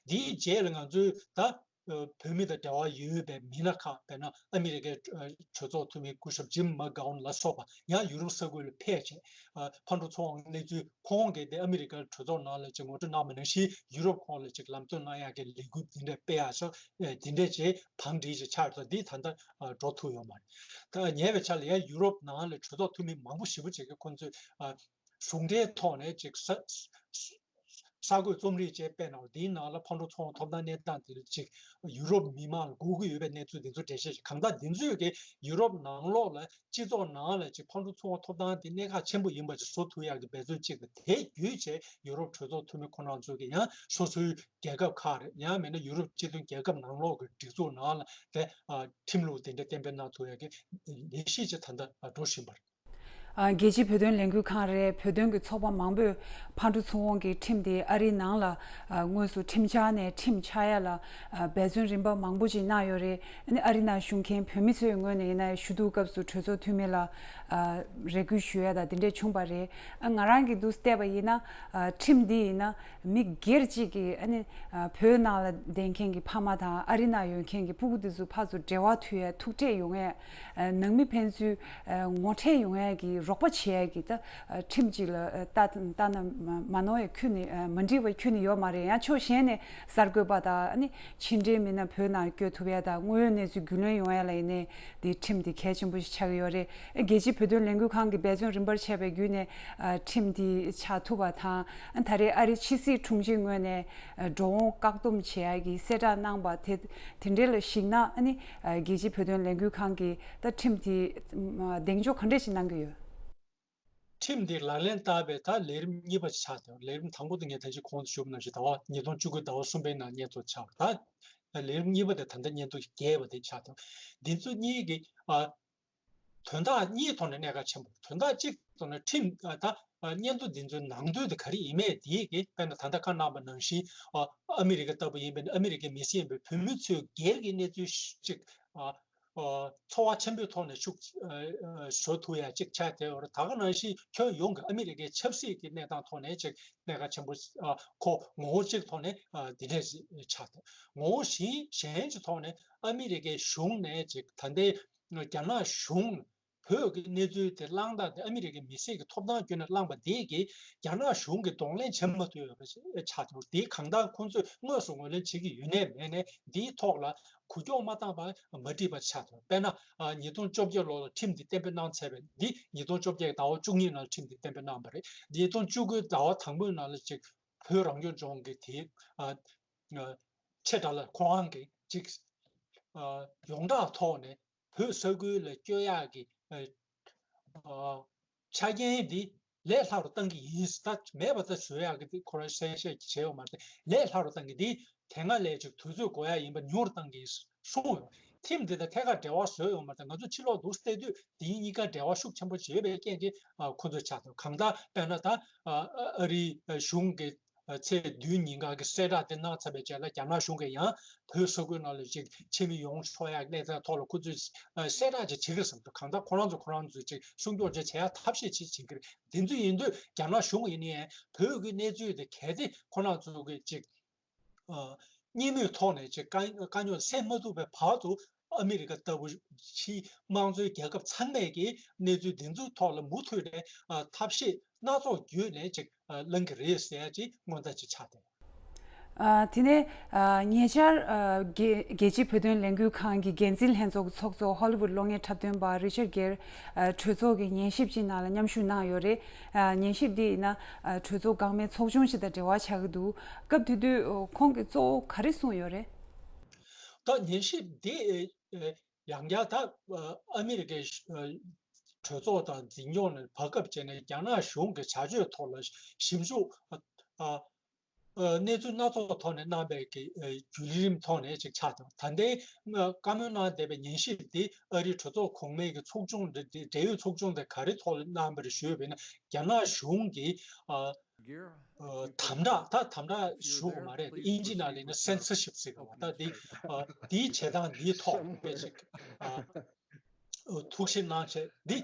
འདིའི་རྗེས་ལ་ང་ཚོའི་ད་ཨ་བོད་མི་དང་འབྲེལ་བ་ཡོད་པའི་མི་སྣ་ཁག་དཔེར་ན་ཨ་མི་རི་ཀའི་ཨ་གྲོས་ཚོགས་འཐུས་མི་སྐུ་ཞབས་ཇིམ་མག་གྷོན་ལ་སོགས་པ་ཡང་ཡུ་རོབ་ས་ཁུལ་ལ་ཕེབས་བྱས་ཨ་ཕར་འགྲོ་ཚུར་འོང་གནས་ཚུལ། ཁོང་གིས་དེ་ཨ་མི་རི་ཀའི་གྲོས་ཚོགས་ནང་ལ་ཅིག་ངོ་སྤྲོད་གནང་བ་ནང་བཞིན་ཡུ་རོབ་ཁོངས་ལ་ཅིག་ལམ་སྟོན་གནང་ཡག་གི་ལས་འགུལ་འདི་འདྲ་སྤེལ་ཡག་སོགས་ཨ་འདི་འདྲ་བྱས་བང་སྒྲིག་ཅིག་ཆགས་ཡོད། འདི་ད་ལྟ་ཨ་འགྲོ་ཐུབ་ཡོད་མ་རེད། ད་ཉེ་བའི་ཆར་ལ་ཡང་ཡུ་རོབ་ནང་ལ་གྲོས་ཚོགས་འཐུས་མི་མང་པོ་ཞེ་པོ་ཅིག་གིས་ཁོང་ཚོས་ཨ་གཞུང་འབྲེལ་ཐོག་ནས་ཅིག་ས་ས་གསར་འགོད་རྩོམ་རིག་ཅིག་སྤེལ་གནང་བ། འདིའི་ནང་ལ་ཕར་འགྲོ་ཚུར་འོང་ཐོབ་ཐང་གནས་སྟངས་དེ་ལ་ཅིག་ཡུ་རོབ་མི་མང་ལ་དགོས་ཀྱི་ཡོད་པའི་གནས་ཚུལ་འདི་ཚོ་འགྲེལ་བཤད་ཅིག་གང་ལྟར་འདི་ཚོས་ཀྱི་ཡུ་རོབ་ནང་ལོགས་ལ་སྤྱི་ཚོགས་ནང་ལ་ཅིག་ཕར་འགྲོ་ཚུར་འོང་ཐོབ་ཐང་དེ་གནད་འགག་ཆེན་པོ་ཡིན་པ་ཅིག་བཟོ་ཐུབ་ཡག་གི་འབད་བརྩོན་ཅིག་དང་། དེ་བརྒྱུད་བྱས་ཡུ་རོབ་གྲོས་ཚོགས་འཐུས་མི་ཁོ་རང་ཚོ་གིས་ཡང་སོ་སོའི་རྒྱལ་ཁབ་ཁག་རེད། ཡང་མིན་ན་ཡུ་རོབ་སྤྱི་མཐུན་རྒྱལ་ཁབ་ནང་ལོགས་ཀྱི་སྒྲིག་འཛུགས་ནང་ལ་དེ་ཨ་ཁྲིམས་ལུགས་དེ་འདྲ་གཏན་འབེབས་གནང་ཐུབ་ཡག་གི་ལས་གཞི་ཅིག་ད་ལྟ་འགྲོ་བཞིན་པ་རེད། ཨ་རྒྱལ་སྤྱིའི་བོད་དོན་ལས་འགུལ་ཁང་རེད། བོད་དོན་གྱི་ཚོགས་པ་མང་པོས་ཕར་འགྲོ་ཚུར་འོང་གི་ཁྲིམས་དེ་ཨ་རིའི་ནང་ལ་ཨ་དངོས་སུ་ཁྲིམས་འཆར་ནས་ཁྲིམས་ཆགས་ཡ་ལ་ཨ་འབད་བརྩོན་རིམ་པ་མང་པོ་ཅིག་གནང་ཡོད་རེད། ཨ་ནི་ཨ་རི་ནང་བཞུགས་མཁན་བོད་མི་ཚོའི་ངོས་ནས་ཡིན་ན་ཞུ་གཏུག་སྐབས་སུ་གྲོས་ཚོགས་འཐུས་མི་ལ་ཨ་རེ་སྐུལ་ཞུ་ཡ་དང་དེ་འདྲས་བྱུང་པ་རེད། ཨ་ང་རང་གིས་འདུག་བལྟས་པ་ཡིན་ན་ཨ་ཁྲིམས་འདི་ཡིན་ན་མི་སྒེར་གཅིག་གིས་ཨ་ནི་ཨ་བོད་ནང་ལ་བསྡད་མཁན་གྱི་ཕ་མ་དང་ཨ་རི་ནང་ཡོད་མཁན་གྱི་སྤུ་གུ་དེ་ཚོ་ཕར་ཚུར་འབྲེལ་བ་མཐུད་ཡ་ཐུག་འཕྲད་ཡོང་ཡ། ཨ་ནང་མི་ཕན་ཚུན་ཨ་ངོ་འཕྲད་ཡོང་ཡ་གི་རོགས་པ་བྱེད་ཡ་གི་ད་ཨ་ཁྲིམས་གཅིག་ལ་ཨ་ལྟ་ལྟ་ན་མ་མ་ནོར་ཡ་ཁྱོན་ནས་ཨ་མ་འགྲིག་པ་ཁྱོན་ནས་ཡོད་མ་རེད། ཡང་ཕྱོགས་གཞན་ནས་གསར་འགོད་པ་དང་ཨ་ནི་ཕྱི་འབྲེལ་མི་སྣ་བོད་ནང་བསྐྱོད་ཐུབ་ཡ་དང་དངོས་ཡོད་གནས་ཚུལ་རྒྱུས་ལོན་ཡོང་ཡ་ལ་ཡིན་ནའི་འདི་ཁྲིམས་འདི་གལ་ཆེན་པོ་ཞིག་ཆགས་ཀྱི་ཡོད་རེད། ཨ་རྒྱལ་སྤྱིའི་བོད་དོན་ལས་འགུལ་ཁང་གི་འབད་བརྩོན་རིམ་པར་བྱས་པའི་བརྒྱུད་ནས་ཨ་ཁྲིམས་འདི་ཆགས་ཐུབ་པ་དང་། ཨ་ནི་ད་རེས་ཨ་རིའི་ཕྱི་སྲིད་དྲུང་ཆེའི་ངོས་ནས་ཨ་འགྲོ་འོང་བཀག་སྡོམ་བྱེད་ཡ་གི་གསལ་བསྒྲགས་གནང་པ་དེ་དེ་འདྲའི་ལ་གཞིགས་ན། ཨ་ནི་ཨ་རྒྱལ་སྤྱིའི་བོད་དོན་ལས་འགུལ་ཁང་གིས་ད་ཁྲིམས་དེ་ཨ་གདེང་འཇོག་ག་འདྲས་ཞིག་གནང་གི་ཡོད། ཁྲིམས་འདི་ལག་ལེན་བསྟར་བའི་ད་ལས་རིམ་གཉིས་པ་ཆགས་ཏེ། ལས་རིམ་དང་པོ་དེ་ངས་ད་ཅི་གོང་དུ་ཞུས་པ་ནང་བཞིན་ཟླ་བ་ཉིས་སྟོང་བཅུ་དགུ་ཟླ་བ་གསུམ་པའི་ནང་སྙན་ཐོ་ཆགས། ད་ལས་རིམ་གཉིས་པ་དེ་ད་ལྟ་སྙན་ཐོ་བརྒྱད་པ་དེ་ཆགས་ཏེ། འདི་ཚོ་གཉིས་ཀྱི་ཨ་དོན་དག་གཉིས་ཐོག་ནས་གནད་འགག་ཆེན་པོ། དོན་དག་གཅིག་ཐོག་ནས་ཁྲིམས་ཨ་ད་ཨ་སྙན་ཐོ་འདི་ཚོའི་ནང་དོན་དེ་ག་རེ་ཡིན་མིན་དེ་གི་དཔེར་ན་ད་ལྟ་བཀའ་གནང་བ་ནང་བཞིན་ཨ་ཨ་མི་རི་ཀ་ལྟ་བུ་ཡིན་པ་ཡིན་ན་ཨ་མི་རི་ཀའི་མི་སེར་ཡིན་པའི་བོད་མི་ཚོའི་སྒེར་གྱི་གནས་ཚུལ་ཅིག་ཨ་ ཨ་ཚོར་བ་ཆེན་པོའི་ཐོག་ནས་ཤུགས་ཨ་ཨ་བཟོ་ཐུབ་ཡ་ཅིག་ཆགས་བསྡད་ཡོད་རེད། ད་ག་ནང་བཞིན་ཁྱོན་ཡོངས་ཀྱི་ཨ་མི་རི་ཀའི་ཆབ་སྲིད་ཀྱི་གནས་སྟངས་ཐོག་ནས་ཅིག་གནད་འགག་ཆེན་པོ་ཨ་ཁོ་ངོ་བོ་གཅིག་ཐོག་ནས་ཨ་འདི་འདྲས་ཆགས་འདུག་ངོ་བོ་གཞན་གཞན་གྱི་ཐོག་ནས་ཨ་མི་རི་ཀའི་གཞུང་ནས་ཅིག་ད་ལྟའི་རྒྱ་ནག་གཞུང་བོད་ཀྱི་གནས་ཚུལ་དེ་བླངས་སྟངས་དེ་ཨ་མི་རི་ཀའི་མི་སེར་གྱི་ཐོབ་ཐང་བརྒྱུད་ནས་བླངས་པ་དེ་གིས་རྒྱ་ནག་གཞུང་གིས་གདོང་ལེན་བྱེད་མ་ཐུབ་ཡོད་པ་ཞིག་ཆགས་འདུག་དེ་གང་ལྟར་ཁོང་ཚོས་དངོས་སུ་ངོས་ལེན་བྱེད་ཀྱི་ཡོད་ནའི་མེད་ནའི་འདིའི་ཐོག་ལ་འགུལ་སྐྱོད་མ་བཏང་བར་མ་འགྲིག་པ་ཆགས་འདུག་དཔེར་ན་ཉིས་སྟོང་བཅོ་བརྒྱད་ལོ་ལ་ཁྲིམས་འདི་གཏན་འབེབས་གནང་ཚར་བས། འདི་ཉིས་སྟོང་བཅོ་བརྒྱད་ཟླ་བ་བཅུ་གཉིས་ནང་ལ་ཁྲིམས་འདི་གཏན་འབེབས་གནང་བ་རེད། ཉིས་སྟོང་བཅུ་དགུ་ཟླ་བ་དང་པོའི་ནང་ལ་ཅིག་བོད་རང་སྐྱོང་ལྗོངས་ཀྱི་དེའི་ཨ་ཨ་ཆེ་དྲགས་ལ་ཁོ་རང་གིས་ཅིག་ཨ་ཡོངས་གྲགས་ཐོག་ནས་བོད་ས་ཁུལ་ལ་སྐྱོད་ཡག་གི་ཨ་ཨ་ཆ་རྐྱེན་འདི་ལས་སླ་རུ་བཏང་གི་ཡིན། ད་མེད་པ་ད་བཟོ་ཡག་གི་འདི་ཁོ་རང་གསལ་བཤད་བྱས་ཡོད་མ་རེད། ལས་སླ་རུ་བཏང་གི་འདི་དེ་སྔ་ལས་ཅིག་དུས་ཚོད་འགོར་ཡག་ཡིན་པ་ཉུང་རུ་བཏང་གི་ཡིན་གསུངས་ཡོད། ཁྲིམས་འདི་དང་ཐད་ཀར་འབྲེལ་བ་བཟོས་ཡོད་མ་རེད། ང་ཚོ་ཕྱི་ལོགས་འདུག་བལྟས་དུས་དེ་གཉིས་ཀ་འབྲེལ་བ་ཤུགས་ཆེན་པོ་བྱེད་པའི་རྐྱེན་གྱིས་ཨ་ཁོ་ཚོ་ཆགས་འདུག་གང་ལྟར་དཔེར་ན་ད་ཨ་ཨ་རིའི་གཞུང་གི་ཚེས་བདུན་ཉིན་ག་གི་གསལ་བསྒྲགས་དེ་གནང་ཚར་བའི་རྗེས་ལ་རྒྱ་ནག་གཞུང་གིས་ཡང་བོད་ས་ཁུལ་ནང་ལ་ཅིག་ཕྱི་མི་ཡོང་ཆོག་ཡག་གནས་སྟངས་ཐོག་ལ་ཁོ་ཚོས་གསལ་བསྒྲགས་ཅིག་བྱེད་ཀྱི་རེད་བསམ་འདུག་གང་ལྟར་ཁོ་རང་ཚོ་ཁོ་རང་ཚོས་ཅིག་སྲུང་སྐྱོབ་ཅིག་བྱེད་ཡག་ཐབས་ཤེས་ཅིག་བྱེད་ཀྱི་རེད། དེ་ཚོ་ཡིན་དུས་རྒྱ་ནག་གཞུང་ཡིན་ནའི་བོད་ཀྱི་གནས་ཚུལ་དེ་གལ་ཏེ་ཁོ་རང་ཚོ་གི་ཅིག་གཉིས་མོས་ཐོག་ནས་ཅིག་དཀའ་དཀའ་རྙོག་སེལ་མ་ཐུབ་པའི་བར་དུ་ཨ་མི་རི་ཀ་ལྟ་བུ་ཕྱིའི་དམངས་གཙོའི་རྒྱལ་ཁབ་ཚང་མས་ཀྱི་གནས་ཚུལ་འདི་ཚོའི་ཐོག་ལ་མུ་མཐུད་ནས་ཐབས་ཤེས་སྣ་ཚོགས་བརྒྱུད་ནས་ཅིག་གླེང་གི་རེད་ཟེར་ཡ་ཅིག་མངོན་རྟགས་ཅིག་ཆགས་ཏེ། ཨ་དེ་ནས་ཨ་ཉེ་ཆར་ཨ་རྒྱལ་རྒྱལ་སྤྱིའི་བོད་དོན་ལས་འགུལ་ཁང་གི་འགན་འཛིན་ལྷན་ཚོགས་ཚོགས་གཙོ་ཧོ་ལི་ཝུད་གློག་བརྙན་འཁྲབ་སྟོན་པ་རི་ཅར་གྷེར་ཨ་གྲོས་ཚོགས་ཀྱི་ཉན་ཞིབ་ཅིག་ནང་ལ་མཉམ་ཞུགས་གནང་ཡོད་རེད། ཨ་ཉན་ཞིབ་འདི་ཡིན་ན་ཨ་གྲོས་ཚོགས་འགག་མེད་ཚོགས་ཆུང་ཞིག་དང་འབྲེལ་བ་ཆགས་ཀྱི་འདུག་སྐབས་དེ་དུས་ཨ་ཁོང་གིས་གཙོ་བོ་ག་རེ་གསུངས་ཡོད་རེད། ད་ཉན་ཞིབ་འདི་ཨ་ཡང་བསྐྱར་ད་ཨ་ཨ་མི་རི་ཀའི་ཨ་གྲོས་ཚོགས་དང་འཛིན་སྐྱོང་ནས་བར་སྐབས་བྱས་ནས་རྒྱ་ནག་གཞུང་གི་བྱ་སྤྱོད་ཐོག་ལ་ཞིབ་འཇུག་ཨ་ཨ་གནས་ཚུལ་སྣ་ཚོགས་ཐོག་ནས་གནང་བའི་གི་ཨ་བརྒྱུད་རིམ་ཐོག་ནས་ཅིག་ཆགས་འདུག་ད་ལྟའི་བཀའ་མོལ་གནང་བསྡད་པའི་ཉན་ཞིབ་འདི་ཨ་རིའི་གྲོས་ཚོགས་གོང་མའི་གི་ཚོགས་ཆུང་འབྲེལ་འབྲེལ་ཡོད་ཚོགས་ཆུང་དེ་ག་རེ་ཐོག་ལ་གནང་བ་རེད་ཞུས་པ་ཡིན་ན་རྒྱ་ནག་གཞུང་གི་ཨ་ཨ་དམ་དྲག་ད་དམ་དྲག་ཞུ་དགོས་མ་རེད། དབྱིན་ཇི་ནང་ལ་ཡིན་ན་སེན་སོར་ཤིབ་ཟེར་གི་རེད་བ། ད་འདི་ཨ་འདིའི་བྱེད་སྟངས་འདིའི་ཐོག་དཔེ་ཅིག་ཨ་ཐུགས་ཞིབ་གནང་བྱས་འདི་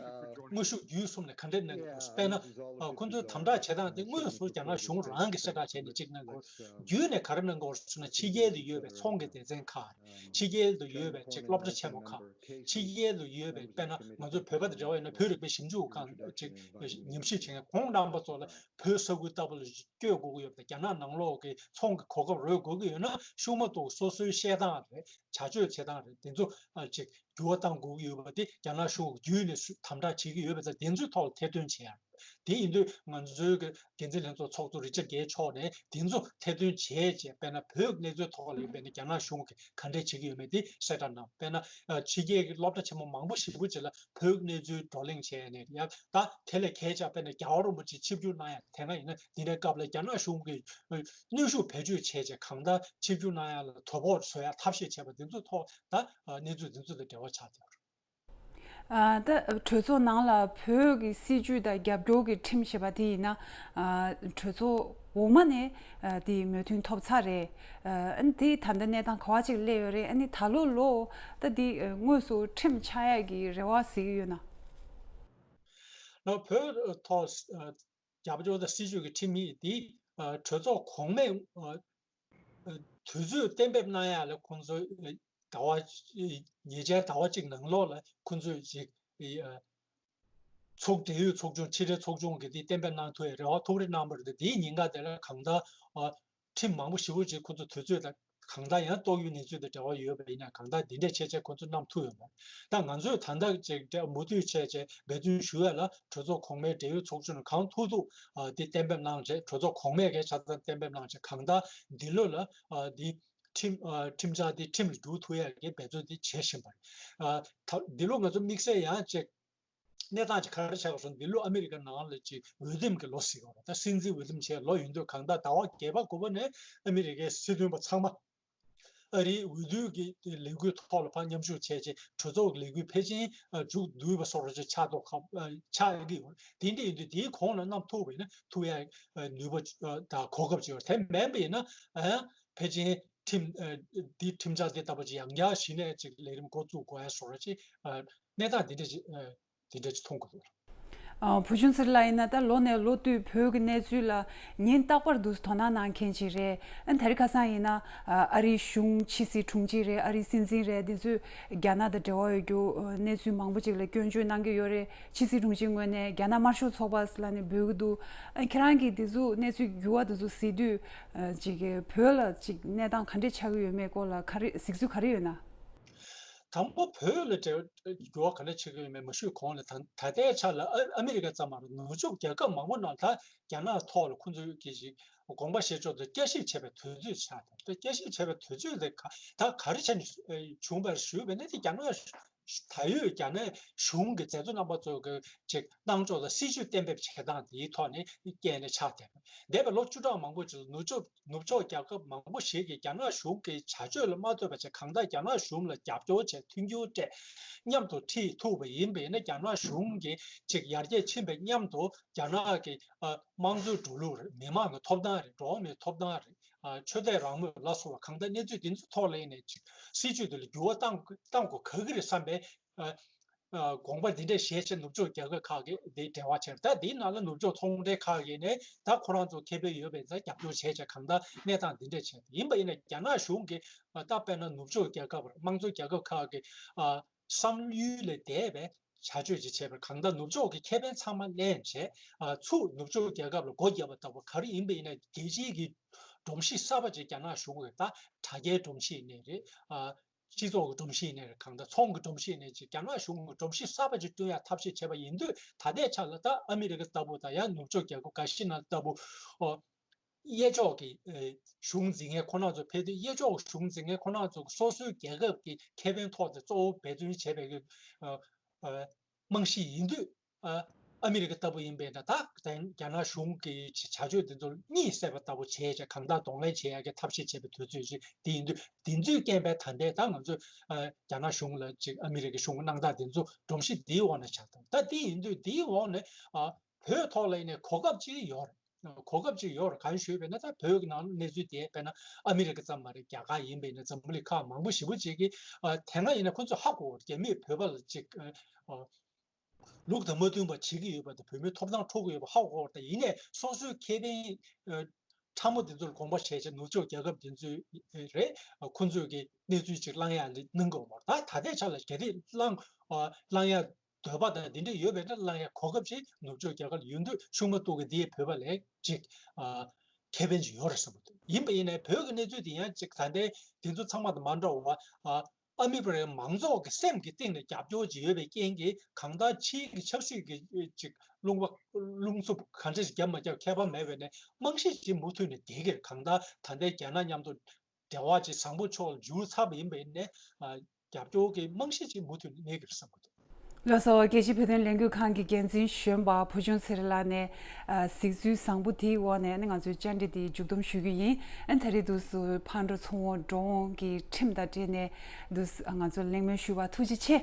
དངོས་ཤུགས་བརྒྱུད་གསུམ་ནས་ག་འདྲས་གནང་དགོས། དཔེར་ན་ཨ་ཁོང་ཚོའི་དམ་དྲག་བྱེད་སྟངས་འདི་དངོས་སུ་རྒྱ་ནག་གཞུང་རང་གིས་གསལ་བསྒྲགས་བྱས་ནས་གཅིག་གནང་དགོས། བརྒྱུད་ནས་ག་རེ་གནང་དགོས་ཟེར་ན་ཕྱི་རྒྱལ་དུ་ཡོད་པའི་ཚོང་གི་སྡེ་ཚན་ཁག་རེད། ཕྱི་རྒྱལ་དུ་ཡོད་པའི་ཅིག་སློབ་གྲྭ་ཆེན་མོ་ཁག་རེད། ཕྱི་རྒྱལ་དུ་ཡོད་པའི་དཔེར་ན་ང་ཚོ་བོད་པ་དང་འདྲ་བ་ཡིན་ན་བོད་རིག་པའི་ཞིབ་འཇུག་ཁང་ཅིག་ཉམས་ཞིབ་བྱེད་མཁན་ཁོང་རྣམ་པ་ཚོ་ལ་བོད་ས་ཁུལ་ལྟ་བུ་ལ་སྐྱོད་དགོས་ཀྱི་ཡོད་པ་དང་། རྒྱ་ནག་ནང་ལོགས་ཀྱི་ཚོང་གི་གོ་སྐབས་རོལ་དགོས་ཀྱི་ཡོད་ན་ཤུགས་མ་གཏོགས་སོ་སོའི་བཤད་སྟངས་རེད། བྱ་སྤྱོད་བྱེད་སྟངས་རེད། དེ་ཚོ་ཨ་ཅིག་འགྱུར་བ་གཏང་དགོས་ཀྱི་ཡོད་པ་དེ་རྒྱ་ནག་གཞུང་གིས་བརྒྱུད་ནས་སུ་དམ་དྲག་བྱེད་ཀྱི་ཡོད་པ་དང་། དེ་ཚོའི་ཐོག་ལ་ཐེར་འདོན་བྱེད་ཡ། དེ་ཡིན་དུས་ང་ཚོའི་གི་འགན་འཛིན་ལྷན་ཚོགས་ཚོགས་གཙོ་རི་ཅར་གྷེར་མཆོག་ནས་དེ་ཚོ་ཐེར་འདོན་བྱས་བྱས། དཔེར་ན་བོད་གནས་ཚུལ་ཐོག་ལ་ཡིན་པས་ན་རྒྱ་ནག་གཞུང་གིས་ག་འདྲས་བྱེད་ཀྱི་ཡོད་མེད་དེ་གསལ་བསྒྲགས་གནང་། དཔེར་ན་ཨ་ཕྱི་རྒྱལ་གྱི་སློབ་གྲྭ་ཆེན་མོ་མང་པོ་ཞེ་པོ་ཅིག་ལ་བོད་གནས་ཚུལ་བགྲོ་གླེང་བྱས་ནས་ཡང་ད་དེ་ལས་གལ་ཆེ་དཔེར་ན་རྒྱལ་བ་རིན་པོ་ཆེ་ཆིབས་བསྒྱུར་གནང་ཡ་དེ་སྔ་ཡིན་ན་འདི་འདྲའི་སྐབས་ལ་རྒྱ་ནག་གཞུང་གིས་ཨ་གནོན་ཤུགས་བེད་སྤྱོད་བྱས་བྱས་གང་ལྟར་ཆིབས་བསྒྱུར་གནང་ཡ་ལ་དོ་ཕོག་བཟོ་ཡ་ཐབས་ཤེས་བྱས་པ་དེ་ཚོའི་ཐོག་ད་ཨ་གནས་ཚུལ་དེ་ཚོ་དང་འབྲེལ་བ་ཆགས་བསྡད་ཡོད་རེད། ཨ་ད་གྲོས་ཚོགས་ནང་ལ་བོད་ཀྱི་སྲིད་བྱུས་དང་རྒྱབ་སྐྱོར་གྱི་ཁྲིམས་ཞེས་པ་དེ་ཡིན་ན་ཨ་གྲོས་ཚོགས་འོག་མ་ནས་ཨ་དེ་མོས་མཐུན་ཐོབ་ཚར་རེད། ཨ་ནི་དེ་ད་ལྟ་གནས་སྟངས་ག་བ་ཅིག་སླེབས་ཡོད་རེད། ཨ་ནི་ད་ལོ་ལོ་ད་དེ་དངོས་སུ་ཁྲིམས་ཆགས་ཡག་གི་རེ་བ་གཟིགས་ཡོད་ན། ལོ་བོད་ཐོག་ཨ་རྒྱབ་སྐྱོར་དང་སྲིད་བྱུས་ཀྱི་ཁྲིམས་ཡིག་འདི་ཨ་གྲོས་ཚོགས་གོང་མས་ཨ་དུས་ཚོད་གཏན་འབེབས་གནང་ཡག་ལ་ཁོང་ཚོ་ཨ་ཟླ་བ་ཉེ་ཆར་ཟླ་བ་གཅིག་ནང་ལོགས་ལ་ཁོང་ཚོས་ཅིག་ཨ་ཚོགས་འབྲེལ་ཡོད་ཚོགས་ཆུང་ཕྱི་དྲིལ་ཚོགས་ཆུང་གིས་འདི་གཏན་འབེབས་གནང་ཐུབ་ཡག་རེ་བ་ཐུགས་རེ་གནང་བ་རེད། དེའི་ཉེན་ཁ་དེ་ལ་གང་ལྟར་ཨ་ཁྲིམས་མང་པོ་ཞེ་པོ་ཅིག་ཁོ་ཚོ་དུས་ཚོད་དང་གང་ལྟར་ཡང་ཏོག་དབྱིབས་གནས་ཚུལ་དང་འབྲེལ་བ་ཡོད་པ་ཡིན་ན་གང་ལྟར་འདི་འདྲས་བྱས་བྱས་ཁོ་ཚོ་བསྣམས་ཐུབ་ཡོད་མ་རེད། ད་ང་ཚོས་ད་ལྟ་ཅིག་འབྲེལ་མུ་མཐུད་བྱས་བྱས་འབད་བརྩོན་ཞུ་ཡ་ལ་གྲོས་ཚོགས་གོང་མའི་འབྲེལ་ཡོད་ཚོགས་ཆུང་ནས་གང་ཐུབ་ཐུབ་ཨ་དེ་གཏན་འབེབས་གནང་བྱས། གྲོས་ཚོགས་གོང་མས་གལ་ཆ་ཚང་གཏན་འབེབས་གནང་བྱས་གང་ལྟར་འདི་ལོ་ལ་ཨ་འདི་ཁྲིམས་ཨ་ཁྲིམས་འཆར་འདི་ཁྲིམས་ལ་འགྱུར་ཐུབ་ཡ་གི་འབད་བརྩོན་འདི་བྱེད་བཞིན་པ་རེད། ཨ་ད་འདི་ལོ་ང་ཚོ་དམིགས་བསལ་ཡང་ཅིག་གནས་སྟངས་ཅིག་ག་རེ་ཆགས་སོང་། འདི་ལོ་ཨ་མི་རི་ཀ་ནང་ལ་ཅིག་འོས་འདེམས་ཀྱི་ལོ་ཟེར་གྱི་ཡོད་རེད། ད་སྲིད་འཛིན་འོས་འདེམས་བྱས་ལོ་ཡིན་དུས་གང་ལྟར་ཟླ་བ་བརྒྱད་པ་དགུ་པ་ནས་ཨ་མི་རི་ཀའི་སྲིད་དོན་པ་ཚང་མ་ཨ་རིའི་འོས་བསྡུ་གི་ལས་འགུལ་ཐོག་ལ་ཕར་མཉམ་ཞུགས་བྱས་རྗེས་གྲོས་ཚོགས་ཀྱི་ལས་འགུལ་ཕལ་ཆེར་མཇུག་བསྡུས་པ་སོགས་རེ་ཆགས་ཐུབ་ཀྱི་ཡོད་རེད། དེ་འདྲ་ཡིན་དུས་དེའི་གོང་ལ་བསྣམས་ཐུབ་པ་ཡིན་ན་ཐུབ་ཡ་ནུས་པ་དང་གོ་སྐབས་ཅིག་ཡོད་རེད། དེ་མིན་པ་ཡིན་ན་ཕལ་ཆེར་ ཁྲིམས་ཨ་འདི་ཁྲིམས་འཆར་འདི་ལྟ་བུ་ཅིག་ཡང་བསྐྱར་གཞི་ནས་ཅིག་ལས་རིམ་འགོ་བཙུགས་དགོས་ཡ་བཟོ་འདྲ་ཅིག་ཨ་གནས་སྟངས་འདི་འདྲ་ཅིག་ཨ་འདི་འདྲ་ཅིག་མཐོང་གི་འདུག་ཨ། བུ་ཆུང་ཚེ་རིང་ལགས་ཡིན་ན་ད་ལོ་ནས་ལོ་བསྟུད་བོད་ཀྱི་གནས་ཚུལ་ལ་ཉིན་རྟག་པར་དུ་དོ་སྣང་གནང་མཁན་ཅིག་རེད། ཨ་ནི་ད་རེས་ཁ་སང་ཡིན་ན་ཨ་ཨ་རིའི་གཞུང་ཕྱི་སྲིད་དྲུང་ཆེ་རེད། ཨ་རིའི་སྲིད་འཛིན་རེད། འདི་ཚོས་རྒྱ་ནག་དང་འབྲེལ་བ་ཡོད་རྒྱུ་ཨ་གནས་ཚུལ་མང་པོ་ཅིག་ལ་སྐྱོན་བརྗོད་གནང་གི་ཡོད་རེད། ཕྱི་སྲིད་དྲུང་ཆེའི་ངོས་ནས་རྒྱ་ནག་དམར་ཤོག་ཚོགས་པ་ཟེར་ལབ་ནས་འབོད་ཀྱི་འདུག་ཨ་ཁྱེད་རང་གིས་འདི་ཚོ་གནས་ཚུལ་འགྱུར་བ་འདི་ཚོ་གཟིགས་དུས་ཨ་ཅིག་བོད་ལ་ཅིག་གནས་སྟངས་ག་འདྲས་ཆགས་ཀྱི་ཡོད་མེད་སྐོར་ལ་ག་རེ་གཟིགས་ཚུལ་ག་རེ་ཡོད་ན། དང་པོ་བོད་ལ་འབྲེལ་འགྱུར་བ་ག་འདྲ་ཆགས་ཀྱི་ཡོད་མེད་མ་ཞུས་གོང་ལ་ད་ད་ལྟའི་ཆ་ལ་ཨ་ཨ་མི་རི་ཀ་ཙམ་མ་རེད། ནུབ་ཕྱོགས་རྒྱལ་ཁབ་མང་པོ་ནང་ད་རྒྱ་ནག་ཐོག་ལ་ཁོང་ཚོའི་གི་ཞིག་དགོངས་པ་བཞེས་ཕྱོགས་དེ་བསྐྱར་ཞིབ་བྱས་པའི་དུས་ཚོད་ཆགས་ཏེ། ད་བསྐྱར་ཞིབ་བྱས་པའི་དུས་ཚོད་དེ་ག་ད་ག་རེ་བྱས་ནས་བྱུང་བར་ཞུས་པ་ཡིན་ན། དེ་རྒྱ་ནག་ད་ཡོད་རྒྱ་ནག་གཞུང་གི་མཛད་གཙོ་རྣམ་པ་ཚོ་གི་ཅིག་གནང་ཕྱོགས་ལ་སྲིད་ཇུས་གཏན་འབེབས་བྱེད་སྟངས་དེའི་ཐོག་ནས་རྐྱེན་ནས་ཆགས་བསྡད་པ། འདས་པའི་ལོ་བཅུ་ཕྲག་མང་པོ་ཅིག་ལ་ནུབ་ཕྱོགས་ནུབ་ཕྱོགས་རྒྱལ་ཁབ་མང་པོ་ཞིག་གིས་རྒྱ་ནག་གཞུང་གི་བྱ་སྤྱོད་ལ་མ་ལྟོས་པ་བྱས། གང་ལྟར་རྒྱ་ནག་གཞུང་ལ་རྒྱབ་སྐྱོར་བྱས། མཐུན་འགྱུར་སྤྲད། མཉམ་དུ་ཁྲིད་ཐུབ་པ་ཡིན་པ་ཡིན་ན། རྒྱ་ནག་གཞུང་གི་ཅིག་ཡར་རྒྱས་ཕྱིན་པའི་མཉམ་དུ་རྒྱ་ནག་གི་ཨ་དམངས་གཙོའི་འགྲོ་ལུགས་རེད། མི་མང་གི་ཐོབ་ཐང་རེད། འགྲོ་བ་མིའི་ཐོབ་ཐང་རེད། ཨ་ཆོས་དད་རང་མོས་ལ་སོགས་པ་གང་ལྟར་གནས་ཚུལ་འདི་ཚོ་ཐོག་ལ་ཡིན་ནས་ཅིག་སྲིད་ཇུས་འདི་ལ་འགྱུར་བ་བཏང་བཏང་དགོས་ག་གི་རེད་བསམ་པའི་ཨ་ཨ་དགོངས་པ་འདི་འདྲས་བཞེས་བྱས་ནུབ་ཕྱོགས་རྒྱལ་ཁབ་ཁག་གིས་འདི་འབྲེལ་བ་བྱས། ད་འདིའི་ནང་ལ་ནུབ་ཕྱོགས་ཚོང་འབྲེལ་ཁག་གིས་ནས་ད་ཁོ་རང་ཚོ་ཁེ་ཕན་ཡོད་པའི་ཚ་རྒྱབ་སྐྱོར་བྱས་བྱས་གང་ལྟར་གནས་སྟངས་འདི་འདྲས་བྱས། ཡིན་པ་ཡིན་ན་རྒྱ་ནག་གཞུང་གིས་ཨ་ད་དཔེར་ན་ནུབ་ཕྱོགས་རྒྱལ་ཁབ་དམངས་གཙོ་རྒྱལ་ཁབ་ཁག་གི་ཨ་བསམ་ཡུལ་ལས་འདས་པའི་བྱ་སྤྱོད་ཅིག་བྱས་པར། གང་ལྟར་ནུབ་ཕྱོགས་ཀྱི་ཁེ་ཕན་ཚང་མ་ལེན་བྱས། ཨ་ཚུར་ནུབ་ཕྱོགས་རྒྱལ་ཁབ་ལ་སྒོ་བརྒྱབ་པ་ལྟ་བུ་ག་རེ་ཡིན་པ་ཡིན་ན། རྒྱལ་སྤྱིའི་གི་སྒྲོམ་གཞི་གསར་པ་ཅིག་རྒྱ་ནག་གཞུང་གིས་ད་དྲ་རྒྱའི་སྒྲོམ་གཞི་ཡིན་ནའི་རེད། ཨ་སྤྱི་ཚོགས་ཀྱི་སྒྲོམ་གཞི་ཡིན་ནའི་རེད། གང་ལྟར་ཚོང་གི་སྒྲོམ་གཞི་ཡིན་ནའི་ཅིག་རྒྱ་ནག་གཞུང་གིས་སྒྲོམ་གཞི་གསར་པ་ཅིག་བསྐྲུན་ཡ་ཐབས་ཤེས་བྱས་པ་ཡིན་དུས། ད་ལྟའི་ཆ་ལ་ད་ཨ་མི་རི་ཀ་ལྟ་བུ་དང་ཡང་ནུབ་ཕྱོགས་རྒྱལ་ཁབ་འགའ་ཤས་ནང་ལྟ་བུ་ཨོ་གཡས་ཕྱོགས་ཀྱི་ཨེ་གཞུང་འཛིན་མཁན་ཁོ་རང་ཚོ་ཕེབས་དུས། གཡས་ཕྱོགས་གཞུང་འཛིན་མཁན་ཁོ་རང་ཚོ་སོ་སོའི་རྒྱལ་ཁབ་ཀྱི་ཁེ་ཕན་ཐོག་དེ་གཙོ་བོ་འབད་བརྩོན་བྱས་པའི་གི་ཨ་ཨ་རྨང་གཞི་ཡིན་དུས། ཨ་ཨ་མི་རི་ཀ་ལྟ་བུ་ཡིན་པས་ན་ད་རྒྱ་ནག་གཞུང་གི་བྱ་སྤྱོད་དེ་ཚོར་གཉིད་སད་པ་ལྟ་བུ་བྱས་བྱས་གང་ལྟར་གདོང་ལེན་བྱེད་ཡག་གི་ཐབས་ཤེས་བྱས་པའི་དུས་ཚོད་ཅིག་དེ་ཡིན་དུས། དེ་ཚོའི་རྐྱེན་པས་ད་ལྟའི་ད་ང་ཚོས་ཨ་རྒྱ་ནག་གཞུང་ལ་ཅིག་ཨ་མི་རི་ཀའི་གཞུང་གི་གནང་སྟངས་དེ་ཚོ་སྒྲོམ་གཞི་དེའི་འོག་ནས་ཆགས་དང་། ད་དེ་ཡིན་དུས་དེའི་འོག་ནས་ཨ་བོད་ཐོག་ལ་ཡིན་ནའི་གོ་སྐབས་ཅིག་ཡོད་རེད། གོ་སྐབས་ཅིག་ཡོད་རེད། གང་ཞུས་པས་ན་ད་བོད་ཀྱི་ནང་གནས་ཚུལ་དེ་དཔེར་ན་ཨ་མི་རི་ཀ་ཙམ་མ་རེད། རྒྱ་གར་ཡིན་པས་ན་འཛམ་བུ་གླིང་ཁག་མང་པོ་ཞེ་པོ་ཅིག་གིས་ཨ་དེ་སྔ་ཡིན་ན་ཁོ་ཚོས་ཧ་གོ། རྒྱ་མིས་བོད་པ་ལ་ཅིག་ཨ་ལུགས་དང་མ་མཐུན་པ་བྱེད་ཀྱི་ཡོད་པ་དང་། བོད་མིའི་ཐོབ་ཐང་འཕྲོག་གི་ཡོད་པ་ཧ་གོ་བ་དང་། ཡིན་ནའི་སོ་སོའི་ཁེ་ཕན་ཨ་ཕྲ་མོ་དེ་ཚོར་དགོངས་པ་བཞེས་བྱས་ནུབ་ཕྱོགས་རྒྱལ་ཁབ་དེ་ཚོས་རེད། ཁོ་ཚོས་ཀྱི་གནས་ཚུལ་ཅིག་བླང་ཡ་ལ་གནང་གི་ཡོད་མ་རེད། ད་ད་ལྟའི་ཆ་ལ་གལ་ཏེ་བླང་ཨ་བླང་ཡ་འདོད་པ་དང་དེ་འདྲ་ཡོད་པས་ན། བླང་ཡ་གོ་སྐབས་ཅིག་ནུབ་ཕྱོགས་རྒྱལ་ཁབ་ལ་ཡོད་དུས་ཆུང་མ་གཏོགས་ཀྱི་འདིའི་བོད་པ་ལ་ཅིག་ཨ་ཁེ་ཕན་ཅིག་ཡོད་རེད་བསམ་གྱི་འདུག་ཡིན་པ་ཡིན་ནའི་བོད་ཀྱི་གནས་ཚུལ་དེ་ཡང་ཅིག་ད་ལྟའི་དེ་ཚོ་ཚང་མ་དང་མ་འདྲ་བ། ཨ་ཨ་མི་རི་ཀའི་མང་ཚོགས་ཀྱི་སེམས་ཀྱི་གཏིང་ནས་རྒྱབ་སྐྱོར་ཅིག་ཡོད་པའི་རྐྱེན་གྱིས། གང་ལྟར་ཕྱིའི་གི་ཆབ་སྲིད་ཀྱི་ཅིག་རླུང་བ་རླུང་འཚུབ་ག་འདྲ་ཞིག་བརྒྱབ་མ་བརྒྱབ་ཁྱད་པར་མེད་པས་ནས། རྨང་གཞི་ཅིག་མུ་མཐུད་ནས་བསྡད་ཀྱི་རེད། གང་ལྟར་ད་ལྟའི་རྒྱ་ནག་མཉམ་དུ་འབྲེལ་བ་ཅིག་བཟང་པོ་ཕྱོགས་ལ་འགྱུར་ཚར་བ་ཡིན་པ་ཡིན་ནའི། ཨ་རྒྱབ་སྐྱོར་གྱི་རྨང་གཞི་ཅིག་མུ་མཐུད་ནས་གནས་ཀྱི་རེད་བསམ་གྱི་འདུག་ལགས་སོ། རྒྱལ་སྤྱིའི་བོད་དོན་ལས་འགུལ་ཁང་གི་འགན་འཛིན་གཞོན་པ་བུ་ཆུང་ཚེ་རིང་ལགས་ནས་ཨ་གཟིགས་ཚུལ་བཟང་པོ་དེའི་འོག་ནས་ང་ཚོའི་བཅར་འདྲི་འདི་མཇུག་བསྡོམས་ཞུ་རྒྱུ་ཡིན། ཨ་ད་རེས་འདུག་སེ་ཕར་འགྲོ་ཚུར་འོང་འགྲོ་འོང་གི་ཁྲིམས་དང་འབྲེལ་ནས་འདུག་སེ་ང་ཚོར་གླེང་མོལ་ཞུས་པར་ཐུགས་རྗེ་ཆེ།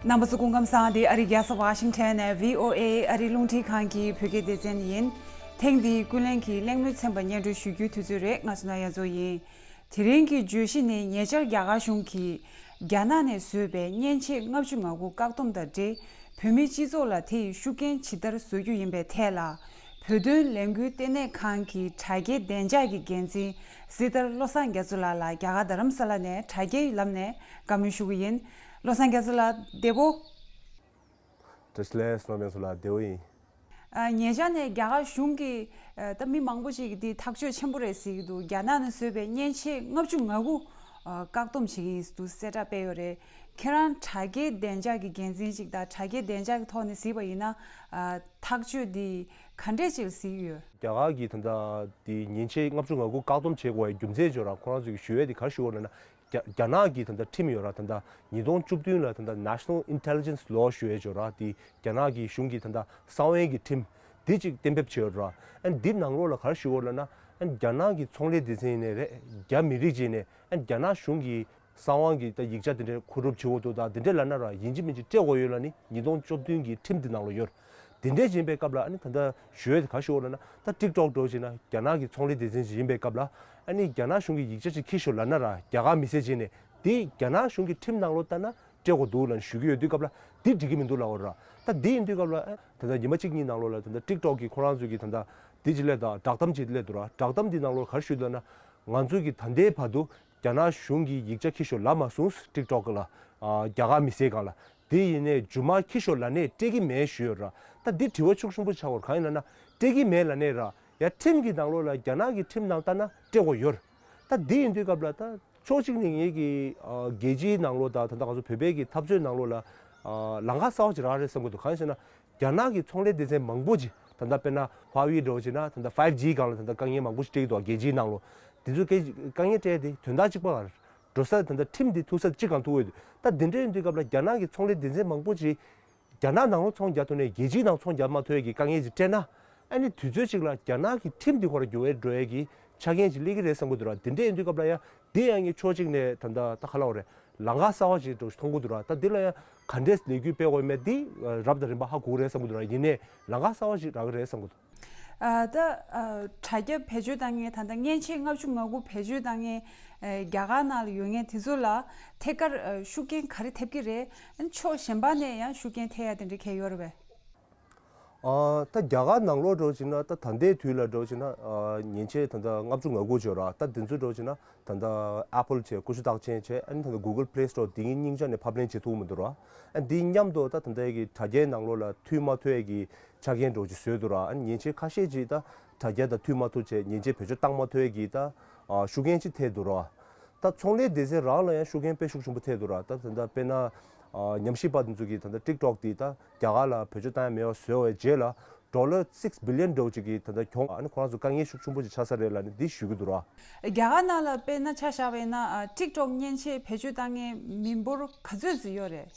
རྣམ་པ་ཚོ་སྐུ་ཁམས་བཟང་། འདི་ཨ་རིའི་རྒྱལ་ས་ཝ་ཤིང་ཊོན་ནས་བྷི་ཨོ་ཨེ་ཨ་རིའི་རླུང་འཕྲིན་ཁང་གི་བོད་སྐད་སྡེ་ཚན་ཡིན། ཐེངས་འདིའི་ཀུན་གླེང་གི་གླེང་མོལ་ཚན་པ་སྙན་སྒྲོན་ཞུ་རྒྱུའི་དུས་ཚོད་རེད། ང་ཚོ་ནང་ཡ་མཚོ་ཡིན། དེ་རིང་གི་བརྗོད་གཞི་ནི། ཉེ་ཆར་རྒྱ་གར་གཞུང་གིས་རྒྱ་ནག་ནས་བཟོས་པའི་མཉེན་ཆས་ལྔ་བཅུ་ང་དགུ་བཀག་སྡོམ་དང་འབྲེལ། བོད་མིའི་སྤྱི་ཚོགས་ལ་དེ་ཡི་ཤུགས་རྐྱེན་ཇི་ལྟར་བཟོ་རྒྱུ་ཡིན་པའི་ཐད་ལ། བོད་དོན་ལས་འགུལ་ལྟེ་གནས་ཁང་གི་དྲ་རྒྱའི་བདེ་འཇགས་ཀྱི་འགན་འཛིན་སྲི་ཐར་བློ་བཟང་རྒྱ་མཚོ་ལགས་ལ་རྒྱ་གར་རྡ་རམ་ས་ལ་ནས་དྲ་རྒྱའི་ལམ་ནས་བཀའ་མོལ་ཞུ་གི་ཡིན། བློ་བཟང་རྒྱ་མཚོ་ལགས་བདེ་པོ། བཀྲ་ཤིས་བདེ་ལེགས། བསོད་ནམས་ལགས་བདེ་པོ་ཡིན། ཨ་ཉེ་ཆར་ནས་རྒྱ་གར་གཞུང་གིས་ཨ་ད་མི་མང་པོ་ཞིག་གིས་འདི་ཐག་གཅོད་ཆེན་པོ་རེད་ཟེར་གྱི་འདུག་རྒྱ་ནག་ནས་བཟོས་པའི་མཉེན་ཆས་ལྔ་བཅུ་ང་དགུ་ཨ་བཀག་སྡོམ་བྱེད་ཀྱི་ཡིན་འདུག་གསལ་བསྒྲགས་སྤེལ་ཡོད་རེད། ཁྱེད་རང་དྲ་རྒྱའི་བདེ་འཇགས་ཀྱི་འགན་འཛིན་ཞིག་དང་། དྲ་རྒྱའི་བདེ་འཇགས་ཀྱི་ཐོག་ནས་གཟིགས་པ་ཡིན་ན། ཨ་ཐག་གཅོད་འདི་ག་འདྲས་ཅིག་གཟིགས་ཡོད། རྒྱ་གར་གྱིས་ད་ལྟ་འདི་མཉེན་ཆས་ལྔ་བཅུ་ང་དགུ་བཀག་སྡོམ་བྱེད་དགོས་པའི་རྒྱུ་མཚན་ཅིག་ཡོད་ར། ཁོ་རང་ཚོས་ཞུ་ཡས་དེ་ག་རེ་ཞུ་བ་ལབ་ན། རྒྱ་རྒྱ་ནག་གི་ད་ལྟ་ཁྲིམས་ཡོད་ར། ད་ལྟ་ཉིས་སྟོང་བཅུ་བདུན་ལ་ད་ལྟ་National Intelligence Law ཞུ་ཡས་ཅིག་ཡོད་ར། དེ་རྒྱ་ནག་གི་གཞུང་གིས་ད་ལྟ་གསང་བའི་གི་ཁྲིམས་དེ་ཅིག་གཏན་འབེབས་བྱས་ཡོད་ར། ཨ་འདི་ནང་ལོགས་ལ་ག་རེ་ཞུ་བ་ལབ་ན། ཨ་རྒྱ་ནག་གི་ཚོང་ལས་སྡེ་ཚན་ཡིན་ནའི་རེད། རྒྱ་མི་རིགས་ཅིག་ཡིན་ནའི། ཨ་རྒྱ་ནག་གཞུང་གི་གསང་བ་གི་ད་ཡིག་ཆ་དེ་འདྲའི་མཁོ་སྒྲུབ་བྱེད་དགོས་འདུག་ད་དེ་འདྲའི་ལབ་ན་ར། ཡིན་གཅིག་མིན་གཅིག་སྤྲད་དགོས་ཡོད་ལབ་ནི་ཉིས་སྟོང་བཅུ་བདུན་གྱི་ཁྲིམས་དེ་ནང་ལ་ཡོད། དེ་འདྲས་ཡིན་པའི་སྐབས་ལ་ཨ་ནི་ད་ལྟ་ཞུ་ཡས་དེ་ག་ཞུ་འོ་ལབ་ན། ད་ཊིག་ཊོག་འདྲ་བོ་བྱས་ན་རྒྱ་ནག་གི་ཚོང་ལས་སྡེ་ཚན་ཞིག་ཡིན་པའི་སྐབས་ལ་ཨ་ནི་རྒྱ་ནག་གཞུང་གི་ཡིག་ཆ་ཅིག་འཁྱེར་ཤོག་ལབ་ན་ར་རྒྱ་གར་མི་སེར་བྱས་ནས་དེ་རྒྱ་ནག་གཞུང་གི་ཁྲིམས་ནང་ལོགས་ལྟར་ན་སྤྲད་དགོས་འདུག་ལབ་ནས་ཞུ་གི་ཡོད་དུས་སྐབས་ལ་འདི་འགྲིག་གི་མི་འདུག་ལབ་འོ་ར། ད་འདི་ཡིན་དུས་སྐབས་ལ་ཨ་ད་ལྟ་ཉི་མ་གཅིག་གཉིས་ནང་ལོགས་ལ་ད་ལྟ་ཊིག་ཊོག་གི་ཁོ་རང་ཚོ་གི་ད་ལྟ་འདི་ཅིག་སླེབས་ད་བསྒྲགས་གཏམ་ཅིག་སླེབས་འདུག་ར། བསྒྲགས་གཏམ་འདི་ནང་ལོགས་ག་རེ་ཞུས་འདུག་ལབ་ན། ང་ཚོ་གི་ད་ལྟའི་བར་དུ་རྒྱ་ནག་གཞུང་གིས་ཡིག་ཆ་འཁྱེར་ཤོག་ལབ་མ་སོང་ཊིག་ཊོག་ལ། ཨ་རྒྱ་གར་མི་སེར་སྒང་ལ། དེ་ཡིན་ནའི་རྗེས་མ་འཁྱེར་ཤོག་ལབ་ནའི་སྤྲད་ཀྱི་མེད་ཞུས་ཡོད་ར། ད་འདི་དྲི་བ་ཤུགས་ཆེན་པོ་ཆགས་ཡོད་རེད། གང་ཡིན་ལབ་ན་སྤྲད་ཀྱི་མེད་ལབ་ནའི་ར་ཡ་ཁྲིམས་ཀྱི་ནང་ལོགས་ལ་རྒྱ་ནག་གི་ཁྲིམས་ནང་ལྟར་ན་སྤྲད་དགོས་ཡོད་རེད། ད་འདི་ཡིན་དུས་སྐབས་ལ་ད་ཕྱོགས་གཅིག་ནས་ངེད་ཀྱི་ཨ་རྒྱལ་སྤྱིའི་ནང་ལོགས་དང་ད་ལྟ་ང་ཚོ་བོད་པའི་གི་འཐབ་རྩོད་ནང་ལོགས་ལ་ཨ་ལམ་ཁ་གསར་པ་ཅིག་རག་རེད་བསམ་གྱི་འདུག་གང་ཡིན་ཟེར་ན། རྒྱ་ནག་གི་ཚོང་ལས་སྡེ་ཚན་མང་པོ་ཅིག་ད་ལྟ་དཔེར་ན་ཧྭ་ཝེ་འདྲ་བོ་བྱས་ན་ད་ལྟ་ཕའིབ་ཇི་སྒང་ལ་ད་ལྟ་དཀའ་ངལ་མང་པོ་ཞིག་འཕྲད་ཀྱི་འདུག་རྒྱལ་སྤྱིའི་ནང་ལོགས། དེ་ཚོ་དཀའ་དཀའ་ངལ་འཕྲད་དེ་དོན་དག་གཅིག་པ་ག་རེ། འགྲོ་ས་ད་ལྟ་ཁྲིམས་དེ་ཐུག་ས་གཅིག་སྒང་ཐུག་གི་ཡོད་དུས། ད་དེ་འདྲ་ཡིན་དུས་སྐབས་ལ་རྒྱ་ནག་གི་ཚོང་ལས་སྡེ་ཚན་མང་པོ་ཅིག་རྒྱ་ནག་ནང་ལོགས་ཚོང་རྒྱག་ཐུབ་ནས་རྒྱལ་སྤྱིའི་ནང་ཚོང་རྒྱག་མ་ཐུབ་ཡས་ཀྱི་དཀའ་ངལ་ཅིག་འཕྲད་ན། ཨ་ནི་དུས་ཚོད་ཅིག་ལ་རྒྱ་ནག་གི་ཁྲིམས་དེ་ཁོ་ར་འགྱུར་བའི་འགྲོ་ཡས་ཀྱི་ཆ་རྐྱེན་ཅིག་སླེབས་ཀྱི་རེད་བསམ་གྱི་འདུག་ར། དེ་འདྲ་ཡིན་དུས་སྐབས་ལ་ཡ་དེ་ཡང་ངས་ཕྱོགས་གཅིག་ནས་ད་ལྟ་ད་ག་ལབ་དགོས་རེད། ལམ་ཁ་གསར་པ་ཅིག་འདྲ་བོ་ཞིག་མཐོང་གི་འདུག་ར། ད་འདི་ལ་ཡང་ག་འདྲས་ལས་འགུལ་སྤེལ་དགོས་མེད་འདི་རབ་དང་རིམ་པ་ཧ་གོ་གི་རེད་བསམ་གྱི་འདུག་ར། ཡིན་ནའི་ལམ་ཁ་གསར་པ་ཞིག་རག་གི་རེད་བསམ་གྱི་འདུག་ཨ། ད་ཨ་དྲ་རྒྱ་བེད་སྤྱོད་བཏང་མཁན་ད་ལྟ་མཉེན་ཆས་ལྔ་བཅུ་ང་དགུ་བེད་སྤྱོད་བཏང་མཁན་ཨ་རྒྱ་གར་ནང་ལ་ཡོད་མཁན་དེ་ཚོ་ལ་ཐད་ཀར་ཨ་ཤུགས་རྐྱེན་ག་རེ་ཐེབས་ཀྱི་རེད། ཨ་ནི་ཕྱོགས་གཞན་པ་ནས་ཡང་ཤུགས་རྐྱེན་ཐེབས་ཡ་དེ་འདྲ་གང་ཡང་ཡོད་རེད་པས། ཨ་ད་རྒྱ་གར་ནང་ལོགས་འདྲ་བོ་བྱས་ན་ད་ད་ལྟའི་དུས་ལ་འདྲ་བོ་བྱས་ན་ཨ་མཉེན་ཆས་ད་ལྟ་ལྔ་བཅུ་ང་དགུ་ཅིག་ཡོད་ར། ད་དེ་ཚོ་འདྲ་བོ་བྱས་ན་ད་ལྟ་ཨེ་པལ་བྱས། ཀུ་ཤུ་རྟགས་ཅན་བྱས། ཨ་ནི་ད་ལྟ་གུ་གལ་པི་ལེ་སི་ཊོར་དེ་གཉིས་ཀ་ནས་ཕབ་ལེན་བྱེད་ཐུབ་མི་འདུག་ར། ཨ་འདི་མཉམ་དུ་ད་ད་ལྟའི་གི་དྲ་རྒྱའི་ནང་ལོགས་ལ་མཐུད་མ་ཐུབ་ཡས་ཀྱི་ཆ་རྐྱེན་འདྲ་བོ་ཅིག་བཟོས་འདུག་ར། ཨ་ནི་མཉེན་ཆས་ཁ་ཤས་ཅིག་ད་དྲ་རྒྱ་དང་མཐུད་མ་ཐུབ་བྱས། མཉེན་ཆས་བེད་སྤྱོད་བཏང་མ་ཐུབ་ཡས་ཀྱི་ད་ཨ་ཤུགས་རྐྱེན་ཅིག་ཐེབས་འདུག་ར། ད་ཚོང་ལས་སྡེ་ཚན་རང་ལ་ཡང་ཤུགས་རྐྱེན་དཔེ་ཤུགས་ཆེན་པོ་ཐེབས་འདུག་ར། ད་ད་ལྟ་དཔེར་ན་ཨ་ཉམས་ཞིབ་པ་དེ་ཚོ་གིས་ད་ལྟ་ཊིག་ཊོག་དེ་ད་རྒྱ་གར་ལ་བེད་སྤྱོད་བཏང་ཡ་མེད་པ་བཟོས་པའི་རྗེས་ལ་ཌོ་ལར་སིག་བི་ལི་ཡོན་འདྲ་བོ་ཅིག་གི་ད་ལྟ་གྱོང་། ཨ་ནི་ཁོ་རང་ཚོ་དཀའ་ངལ་ཤུགས་ཆེན་པོ་ཅིག་ཆགས་ས་རེད་ལབ་ནས་འདི་ཞུ་གི་འདུག་ར། རྒྱ་གར་ནང་ལ་དཔེར་ན་ཆ་བཞག་པ་ཡིན་ན་ཨ་ཊིག་ཊོག་མཉེན་ཆས་བེད་སྤྱོད་བཏང་མཁན་མི་འབོར་ག་ཚོད་ཙམ་ཡོད་རེད།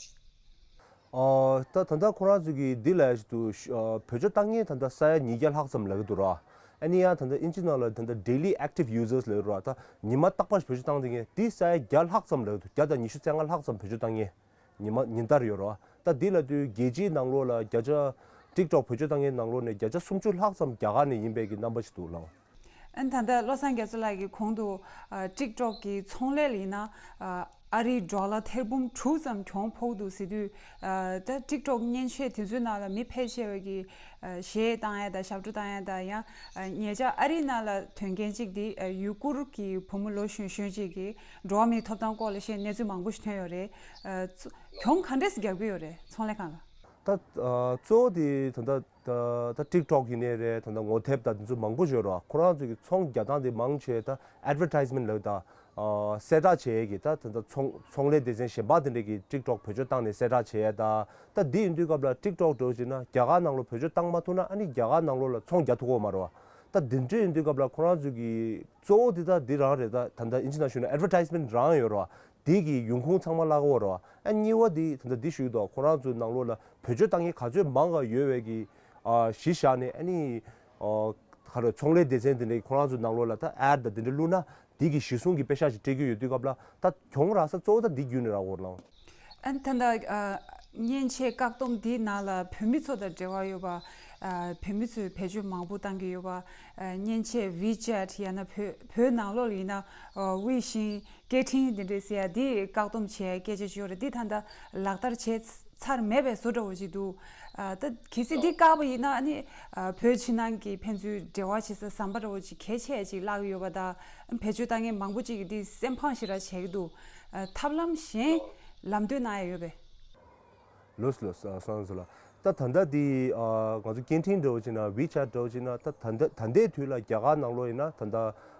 ཨ་ད་ད་ལྟ་ཁོ་རང་ཚོ་གིས་འདི་ལབ་ཡ་ཞིག་འདུག་ཨ་བེད་སྤྱོད་བཏང་མཁན་ད་ལྟ་ས་ཡ་ཉིས་བརྒྱ་ལྷག་ཙམ་ལབ་ཀྱི་འདུག་ར། ཨ་ནི་ཡང་ད་ལྟ་ཨིན་ཇི་ནང་ལ་ད་ལྟ་daily active users ལབ་ཀྱི་འདུག་ར། ད་ཉི་མ་རྟག་པར་བེད་སྤྱོད་བཏང་བསྡད་མཁན་འདི་ས་ཡ་བརྒྱ་ལྷག་ཙམ་ལབ་ཀྱི་འདུག་བརྒྱ་དང་ཉི་ཤུ་རྩ་ལྔ་ལྷག་ཙམ་བེད་སྤྱོད་བཏང་མཁན་ཉི་མ་ཉིན་ལྟར་ཡོད་ར། ད་འདི་ལབ་དུས་རྒྱལ་སྤྱིའི་ནང་ལོགས་ལ་བརྒྱ་ཆ་ཊིག་ཊོག་བེད་སྤྱོད་བཏང་མཁན་ནང་ལོགས་ནས་བརྒྱ་ཆ་སུམ་ཅུ་ལྷག་ཙམ་རྒྱ་གར་ནས་ཡིན་པའི་གི་རྣམ་པ་ཞིག་འདུག་ལགས། ཨ་ནི་ད་ལྟ་བློ་བཟང་རྒྱ་མཚོ་ལགས་ཀྱིས་གོང་དུ་ཨ་ཊིག་ཊོག་གི་ཚོང་ལས་ལ་ཡིན་ན་ཨ་ཨ་རིའི་ཌོ་ལར་ཐེར་འབུམ་དྲུག་ཙམ་གྱོང་ཕོག་འདུག་ཟེར་དུས། ཨ་ད་ཊིག་ཊོག་མཉེན་ཆས་དེ་ཚོའི་ནང་ལ་མི་ཕལ་ཆེ་བ་གིས་ཨ་གཞས་བཏང་ཡ་དང་ཞབས་བྲོ་བཏང་ཡ་དང་། ཡང་ཨ་ཉེ་ཆར་ཨ་རིའི་ནང་ལ་དོན་རྐྱེན་གཅིག་འདི་ཨ་ཡུ་གུར་གྱི་བུ་མོ་ལོ་གཞོན་གཞོན་ཅིག་གིས་འགྲོ་བ་མིའི་ཐོབ་ཐང་སྐོར་ལ་བཤད་གནས་ཚུལ་མང་པོ་ཞིག་ཐོན་ཡོད་རེད། ཨ་ཚོ་གྱོང་ག་འདྲས་སེ་རྒྱག་གི་ཡོད་རེད་ཚོང་ལས་ཁང་ལ། ད་ཨ་གཙོ་བོ་དེ་ད་ལྟ་ད་ད་ཊིག་ཊོག་ཡིན་ནའི་རེད། ད་ལྟ་ངོ་དེབ་དང་དེ་ཚོ་མང་པོ་ཡོད་རེད་བ། ཁོ་རང་ཚོ་གི་ཚོང་རྒྱག་སྟངས་དེ་མང་ཆེ་ད་ཨེཌ་ཝར་ཊའིཛ་མེན་ཊི་ལབ་ད་ཨ་གསལ་བསྒྲགས་བྱེད་ཡས་ཀྱི་ད་ད་ད་ཚོང་ཚོང་ལས་སྡེ་ཚན་གཞན་པ་དེ་འདྲས་ཀྱིས་ཊིག་ཊོག་བེད་སྤྱོད་བཏང་ནས་གསལ་བསྒྲགས་བྱེད་ཡས་ད། ད་འདི་ཡིན་དུས་སྐབས་ལ་ཊིག་ཊོག་འདྲ་བོ་བྱས་ན་རྒྱ་གར་ནང་ལོགས་བེད་སྤྱོད་བཏང་མ་ཐུབ་ན་ཨ་ནི་རྒྱ་གར་ནང་ལོགས་ལ་ཚོང་རྒྱག་ཐུབ་ཀྱི་ཡོད་མ་རེད་བ། ད་འདི་འདྲས་ཡིན་དུས་སྐབས་ལ་ཁོ་རང་ཚོ་གི་གཙོ་བོ་འདི་ད་འདི་རང་རེད། ད་ད་ལྟ་ཨིན་ཇི་ནང་ཞུས་ན་ཨེཌ་ཝར་ཊའིཛ་མེན་ཊི་རང་ཡོད་རེད་བ། དེ་གི་ཡོང་ཁུངས་ཚང་མ་བརླག་གི་ཡོད་རེད་བ། ཨ་གཉིས་པ་དེ་ད་ལྟ་འདི་ཞུས་འདུག་ཁོ་རང་ཚོའི་ནང་ལོགས་ལ་བེད་སྤྱོད་བཏང་མཁན་ག་ཚོད་མང་ག་ཡོད་པའི་གི་ཨ་གཞི་བཞག་ནས་ཨ་ནི་ཨ་ག་རེ་ཚོང་ལས་སྡེ་ཚན་དེ་འདྲའི་ཁོ་རང་ཚོའི་ནང་ལོགས་ལ་ད་ཨེཌ་དང་དེ་འདྲ་བླུགས་ན་དེ་གི་གཞི་བཟུང་གི་པེ་ཤག་ཅིག་སྤྲད་ཀྱི་ཡོད་དུས་སྐབས་ལ་ད་གྱོང་རག་ས་གཙོ་བོ་ད་འདི་བརྒྱུད་ནས་རག་གི་ཡོད་རེད་ལགས། ཨ་ནི་ད་ལྟ་ཨ་མཉེན་ཆས་བཀག་སྡོམ་འདིའི་ནང་ལ་བོད་མི་ཚོ་དང་འབྲེལ་བ་ཡོད་པ། ཨ་བོད་མི་ཚོས་བེད་སྤྱོད་མང་པོ་བཏང་གི་ཡོད་པ། ཨ་མཉེན་ཆས་ཝི་ཅེཊ་ཡང་ན་བོད་བོད་ནང་ལོགས་ལ་ཡིན་ན་ཨ་ཝེ་ཤིང་སྐད་འཕྲིན་འདི་འདྲས་ཟེར་ཡ་འདི་བཀག་སྡོམ་བྱས་སྐད་ཆ་ཅིག་ཡོད་རེད། འདི་ད་ལྟ་ལག་བསྟར་བྱས་ཚར་མེད་པའི་བཟོ་འདྲ་བོ་ཅིག་འདུག་ཨ་ད་གལ་སྲིད་འདི་བཀག་པ་ཡིན་ན་ཨ་ནི་ཨ་བོད་ཕྱི་ནང་གི་ཕན་ཚུན་འབྲེལ་བ་བྱེད་ས་ཟམ་པ་འདྲ་བོ་ཅིག་གལ་ཆེ་ཅིག་བརླག་གི་ཡོད་པ་དང་། བེད་སྤྱོད་བཏང་མཁན་མང་པོ་ཅིག་གིས་འདི་སེམས་ཕམ་ཞེ་དྲག་བྱེད་ཀྱི་འདུག་ཨ་ཐབས་ལམ་གཞན་ལམ་སྟོན་གནང་ཡ་ཡོད་པས། ལོས་ལོས་ཨ་སང་སོ་ལ། ད་ད་ལྟ་འདི་ཨ་ང་ཚོ་སྐད་འཕྲིན་འདྲ་བོ་བྱས་ན་ཝི་ཅེཊ་འདྲ་བོ་བྱས་ན་ད་ད་ལྟ་ད་ལྟའི་དུས་ལ་རྒྱ་གར་ནང་ལོགས་ཡིན་ན་ད་ལྟ་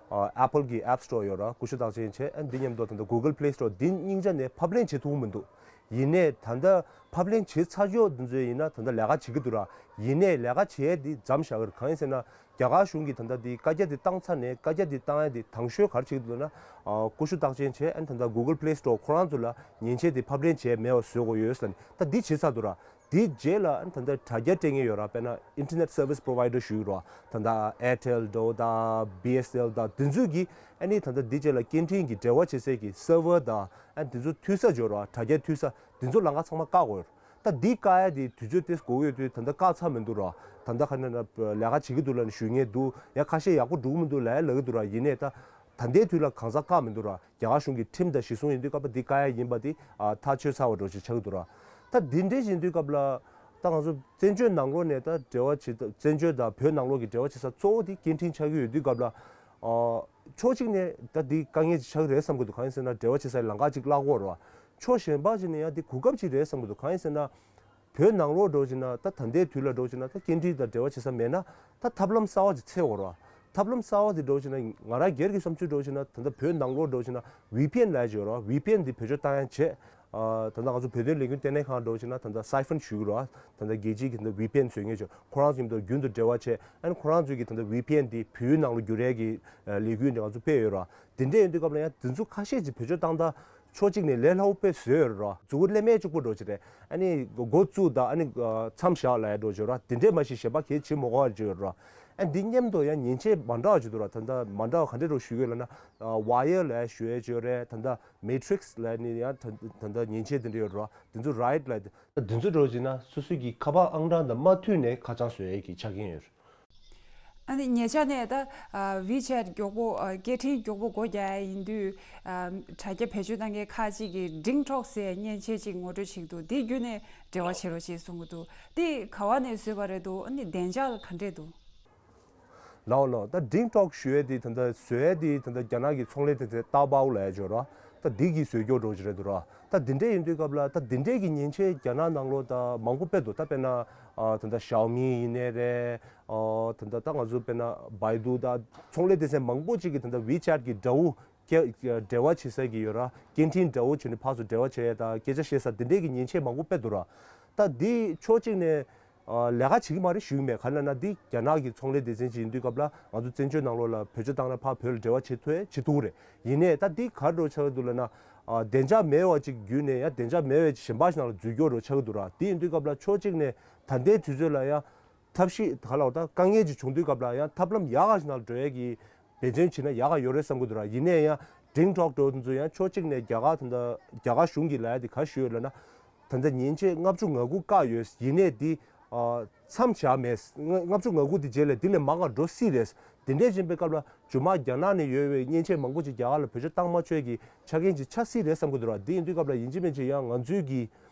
ཨ་ཨེ་པལ་གྱི་ཨེབ་སི་ཊོར་ཡོད་ར། ཀུ་ཤུ་རྟགས་ཅན་བྱས། ཨ་འདི་མཉམ་དུ་ད་ལྟ་གུ་གལ་པི་ལེ་སི་ཊོར་འདི་སྙིང་རྗེ་ནས་ཕབ་ལེན་བྱེད་ཐུབ་ཀྱི་མི་འདུག་ཡིན་ནའི་ད་ལྟ་ཕབ་ལེན་བྱེད་ཚར་ཆོག་འདི་ཚོ་ཡིན་ན་ད་ལྟ་ལས་ཀ་བྱེད་ཀྱི་འདུག་ར། ཡིན་ནའི་ལས་ཀ་བྱེད་ཡས་འདི་མཚམས་བཞག་གི་རེད། གང་ཡིན་ཟེར་ན། རྒྱ་གར་གཞུང་གིས་ད་ལྟ་འདི་བཀའ་རྒྱ་འདི་བཏང་ཚར་ནས་བཀའ་རྒྱ་འདི་བཏང་ཡ་འདི་དང་ཤོས་ག་རེ་བྱེད་ཀྱི་འདུག་ན། ཨ་ཀུ་ཤུ་རྟགས་ཅན་བྱས། ཨ་ནི་ད་ལྟ་གུ་གལ་པི་ལེ་སི་ཊོར་ཁོ་རང་ཚོ་ལ་མཉེན་ཆས་འདི་ཕབ་ལེན་བྱས་མེད་པ་བཟོ་དགོས་ཡོད་ཟེར་ནས་ད་འདི་བྱེད་ཚར་འདུག་ར། འདི་རྗེས་ལ་ཨ་ནི་ད་ལྟ་དྲ་རྒྱ་སྤྲད་མཁན་ཡོད་ར། དཔེར་ན་ཨིན་ཊར་ནེཊ་སར་ཝི་སི་པོ་རོ་ཝའི་ཌར་ཞུ་གི་ར། ད་ལྟ་ཨེར་ཊེལ་འདྲ་བོ་དང་བི་ཨེས་ཨེན་ཨེལ་དང་དེ་ཚོས་ཀྱིས་ཨ་ནི་ད་ལྟ་འདི་རྗེས་ལ་སྐད་འཕྲིན་གྱི་འབྲེལ་བ་བྱེད་སའི་གི་སར་ཝར་དང་ཨ་ནི་དེ་ཚོ་མཐུད་ས་ཡོད་ར། དྲ་རྒྱ་མཐུད་ས་དེ་ཚོ་ལམ་ཁ་ཚང་མ་བཀག་དགོས་ཡོད་ར། ད་འདི་བཀག་ཡ་དེ་དུས་ཚོད་ཏོག་ཙམ་འགོར་གྱི་ཡོད་དུས་ད་ལྟ་བཀག་ཚར་མི་འདུག་ར། ད་ལྟ་ཁ་ན་ན་ལས་ཀ་བྱེད་ཀྱི་འདུག་ལབ་ནས་ཞུ་མཁན་འདུག་ཡང་ཁ་ཤས་ཡག་པོ་འགྲོ་གི་མི་འདུག་ལབ་ཡ་ལབ་ཀྱི་འདུག་ར། ཡིན་ནའི་ད་ད་ལྟའི་དུས་ལ་གང་ཟག་བཀག་མི་འདུག་ར། རྒྱ་གར་གཞུང་གི་ཁྲིམས་དང་གཞི་བཟུང་ཡིན་དུས་སྐབས་ལ་འདི་བཀག་ཡ་ཡིན་པ་དེ་ཨ་ཐག་ཆོད་ཚར་བ་འདྲ་ཞིག་ཆགས་ཀྱི་འདུག་ར། ད་འདི་འདྲ་ཡིན་དུས་སྐབས་ལ་ད་ང་ཚོ་བཙན་བྱོལ་ནང་ལོགས་ནས་ད་འབྲེལ་བ་བྱེད་བཙན་བྱོལ་དང་བོད་ནང་ལོགས་ཀྱི་འབྲེལ་བ་བྱེད་ས་གཙོ་བོ་དེ་སྐད་འཕྲིན་ཆགས་ཀྱི་ཡོད་དུས་སྐབས་ལ་ཨ་ཕྱོགས་གཅིག་ནས་ད་འདི་དཀའ་ངལ་ཅིག་ཆགས་ཀྱི་རེད་བསམ་གྱི་འདུག་གང་ཡིན་ཟེར་ན་འབྲེལ་བ་བྱེད་སའི་ལམ་ཁ་ཅིག་བརླག་གི་ཡོད་རེད་བ། ཕྱོགས་གཞན་པ་ཅིག་ནས་ཡང་འདི་གོ་སྐབས་ཅིག་རེད་བསམ་གྱི་འདུག་གང་ཡིན་ཟེར་ན། བོད་ནང་ལོགས་འདྲ་བྱས་ན་ད་ད་ལྟའི་དུས་ལ་འདྲ་བྱས་ན་ད་སྐད་འཕྲིན་དང་འབྲེལ་བ་བྱེད་ས་མེད་ན་ད་ཐབས་ལམ་གསར་བ་ཅིག་འཚོལ་དགོས་རེད་བ། ཐབས་ལམ་གསར་བ་དེ་འདྲ་བྱས་ན་ང་རང་སྒེར་གྱི་བསམ་ཚུལ་འདྲ་བྱས་ན་ད་ལྟ་བོད་ནང་ལོགས་འདྲ་བྱས་ན་ཝི་པི་ཨེན་ལབ་ཡ་ཅིག་ཡོད་རེད་བ། ཝི་པི་ཨེན་དེ་བེད་སྤྱོད་བཏང་ཡ་བྱས། ཨ་ད་ལྟ་ང་ཚོ་བོད་དོན་ལས་འགུལ་ལྟེ་གནས་ཁང་འདྲ་བྱས་ན་ད་ལྟ་སའི་ཕོན་ཞུ་གི་རེད་བ། ད་ལྟ་རྒྱལ་སྤྱིའི་གི་ད་ཝི་པི་ཨེན་བཟོ་མཁན་ཅིག་ཁོ་རང་ཚོ་མཉམ་དུ་རྒྱུན་དུ་འབྲེལ་བ་བྱས། ཨ་ནི་ཁོ་རང་ཚོའི་གི་ད་ལྟ་ཝི་པི་ཨེན་དེ་བོད་ཡུལ་ནང་ལ་བསྒྱུར་ཡ་གི་ལས་འགུལ་འདྲ་ང་ཚོ་སྤེལ་ཡོད་རེད་བ། དེ་འདྲ་ཡིན་དུས་སྐབས་ལ་ཡང་དེ་ཚོ་ཁ་ཤས་ཀྱིས་བེད་སྤྱོད་བཏང་ད་ཕྱོགས་གཅིག་ནས་ལས་སླ་པོ་དཔེ་བཟོས་ཡོད་རེད་ར། མཛུ་གུ་ཀླད་མེད་གཅིག་པོ་འདྲ་ཅིག་རེད། ཨ་ནི་འགོ་བཙུགས་དང་ཨ་ནི་མཚམས་བཞག་ལབ་ཡ་འདྲ་ཅིག་ར། དེ་འདྲས་མ་གཞི་གཞན་པ་གལ་ཆེ་མི་དགོས་པ་ཅིག་ཡོད་ར། ཨ་འདི་མཉམ་དུ་ཡང་མཉེན་ཆས་མ་འདྲ་བ་ཅིག་འདུག་ར། ད་ལྟ་མ་འདྲ་བ་ག་འདྲས་འདྲ་ཞུ་གི་ཡོད་ལབ་ན། ཝ་ཡར་ལབ་ཡ་ཞུ་ཡ་ཅིག་ཡོད་རེད། ད་ལྟ་མེ་ཊི་རིག་སི་ལབ་ནི་ཡང་ད་ད་ལྟ་མཉེན་ཆས་དེ་འདྲ་ཡོད་ར། དེ་ཚོ་རའིཊ་ལབ་ཡ་དེ་ཚོ་འདྲ་ཅིག་ན་སོ་སོ་གི་ཁ་པར་ཨང་གྲངས་དང་མ་མཐུན་ནས་ཁ་བྱང་བཟོ་ཡ་གི་ཆ་རྐྱེན་ཡོད་རེད། ཨ་ནི་ཉེ་ཆར་ནས་ད་ཝི་ཆེ་ཊི་མགྱོགས་པོ་ཨ་སྐད་འཕྲིན་མགྱོགས་པོ་སྒོ་རྒྱག་ཡ་ཡིན་དུས་ཨ་དྲ་རྒྱ་བེད་སྤྱོད་བཏང་མཁན་ཁག་ཅིག་གིས་ཌིང་ཊོག་ཟེར་མཉེན་ཆས་ཅིག་ངོ་སྤྲོད་བྱེད་ཀྱི་འདུག་དེ་བརྒྱུད་ནས་འབྲེལ་བ་བྱེད་རོགས་ཞེས་གསུང་གི་འདུག་དེ་ག་བ་ནས་བཟོས་པ་རེད་འདུག་ཨ་ནི་བདེ་འཇགས་ལ་ག་འདྲས་འདུག་ལའོ་ལའོ། ད་ཌིང་ཊོག་ཞུ་ཡས་དེ་ད་ལྟ་བཟོ་ཡས་དེ་ད་ལྟ་རྒྱ་ནག་གི་ཚོང་ལས་སྡེ་ཚན་ཏའོ་པའོ་ལབ་ཡ་ཅིག་ཡོད་ར། ད་འདི་གིས་བཟོས་ཀྱོག་འདྲ་ཅིག་རེད་འདུག་ར། ད་འདི་འདྲས་ཡིན་དུས་སྐབས་ལ་ད་འདི་འདྲས་ཀྱི་མཉེན་ཆས་རྒྱ་ནག་ནང་ལོགས་ད་མང་པོ་དཔེ་འདུག་ད་དཔེར་ན་ཨ་ད་ལྟ་ཞའོ་མི་ཡིན་ནའི་རེད། ཨོ་ད་ལྟ་ད་ང་ཚོ་དཔེར་ན་བའི་ཌུ་ད་ཚོང་ལས་སྡེ་ཚན་མང་པོ་ཅིག་གིས་ད་ལྟ་ཝི་ཆེ་ཊི་གི་དགྲ་བོ་སྐད་འབྲེལ་བ་བྱེད་ས་གི་ཡོད་ར། སྐད་འཕྲིན་དགྲ་བོ་བྱས་ནས་ཕར་ཚུར་འབྲེལ་བ་བྱས་ཡ་ད་སྐད་ཆ་བཤད་ས་འདི་འདྲས་ཀྱི་མཉེན་ཆས་མང་པོ་དཔེ་འདུག་ར། ད་འདི་ཕྱོགས་གཅིག་ནས་ཨ་ལས་ཀ་བྱེད་ཀྱི་མ་རེད་ཞུ་གི་མེད། ག་རེ་ལབ་ན་འདི་རྒྱ་ནག་གི་ཚོང་ལས་སྡེ་ཚན་ཅིག་ཡིན་དུས་སྐབས་ལ་ང་ཚོ་བཙན་བྱོལ་ནང་ལོགས་ལ་བེད་སྤྱོད་བཏང་ན་ཕར་བོད་ལ་འབྲེལ་བ་བྱེད་ཐུབ་ཡ་བྱེད་ཐུབ་ཀྱི་རེད། ཡིན་ནའི་ད་འདི་ག་རེ་འདྲ་ཆགས་ཀྱི་འདུག་ལབ་ན་ཨ་བདེ་འཇགས་མེད་པ་ཅིག་བརྒྱུད་ནས་ཡང་བདེ་འཇགས་མེད་པ་ཅིག་གཞན་པ་ཞིག་ནང་ལ་འཛུལ་ཀྱོག་འདྲ་ཆགས་ཀྱི་འདུག་ར། དེ་ཡིན་དུས་སྐབས་ལ་ཕྱོགས་གཅིག་ནས་ད་ལྟའི་དུས་ཚོད་ལ་ཡང་ཐབས་ཤེས་ག་ལ་བ་ད་དཀའ་ངལ་ཅིག་བྱུང་དུས་སྐབས་ལ་ཡང་ཐབས་ལམ་ཡག་ག་ཞིག་ནང་འགྲོ་ཡས་ཀྱི་འབད་བརྩོན་བྱེད་ན་ཡག་ག་ཡོད་རེད་བསམ་གྱི་འདུག་ར། ཡིན་ནའི་ཡང་ཌིང་ཊོག་འདྲ་བོ་དེ་ཚོ་ཡང་ཕྱོགས་གཅིག་ནས་རྒྱ་གར་ད་ལྟ་རྒྱ་གར་གཞུང་གིས་ལབ་ཡ་དེ་ག་རེ་ཞུས་ཡོད་ལབ་ན། ད་ལྟ་མཉེན་ཆས་ལྔ་བཅུ་ང་དགུ་བཀག་ཡོད། ཡིན་ནའི་འདི་ཨ་མཚམས་བཞག་མེད། ལྔ་ལྔ་བཅུ་ང་དགུ་དེ་རྗེས་ལ་འདི་ལས་མང་བ་འགྲོ་སྲིད་རེད། དེ་འདྲས་ཕྱིན་པའི་སྐབས་ལ་རྗེས་མ་རྒྱ་ནག་ནས་ཡོད་པའི་མཉེན་ཆས་མང་པོ་ཅིག་རྒྱ་གར་ལ་བེད་སྤྱོད་བཏང་མ་ཆོག་གི་ཆ་རྐྱེན་ཅིག་ཆགས་སྲིད་རེད་བསམ་གྱི་འདུག་ར། འདི་ཡིན་དུས་སྐབས་ལ་ཡིན་གཅིག་མིན་གཅིག་ཡང་ང་ཚོའི་གི་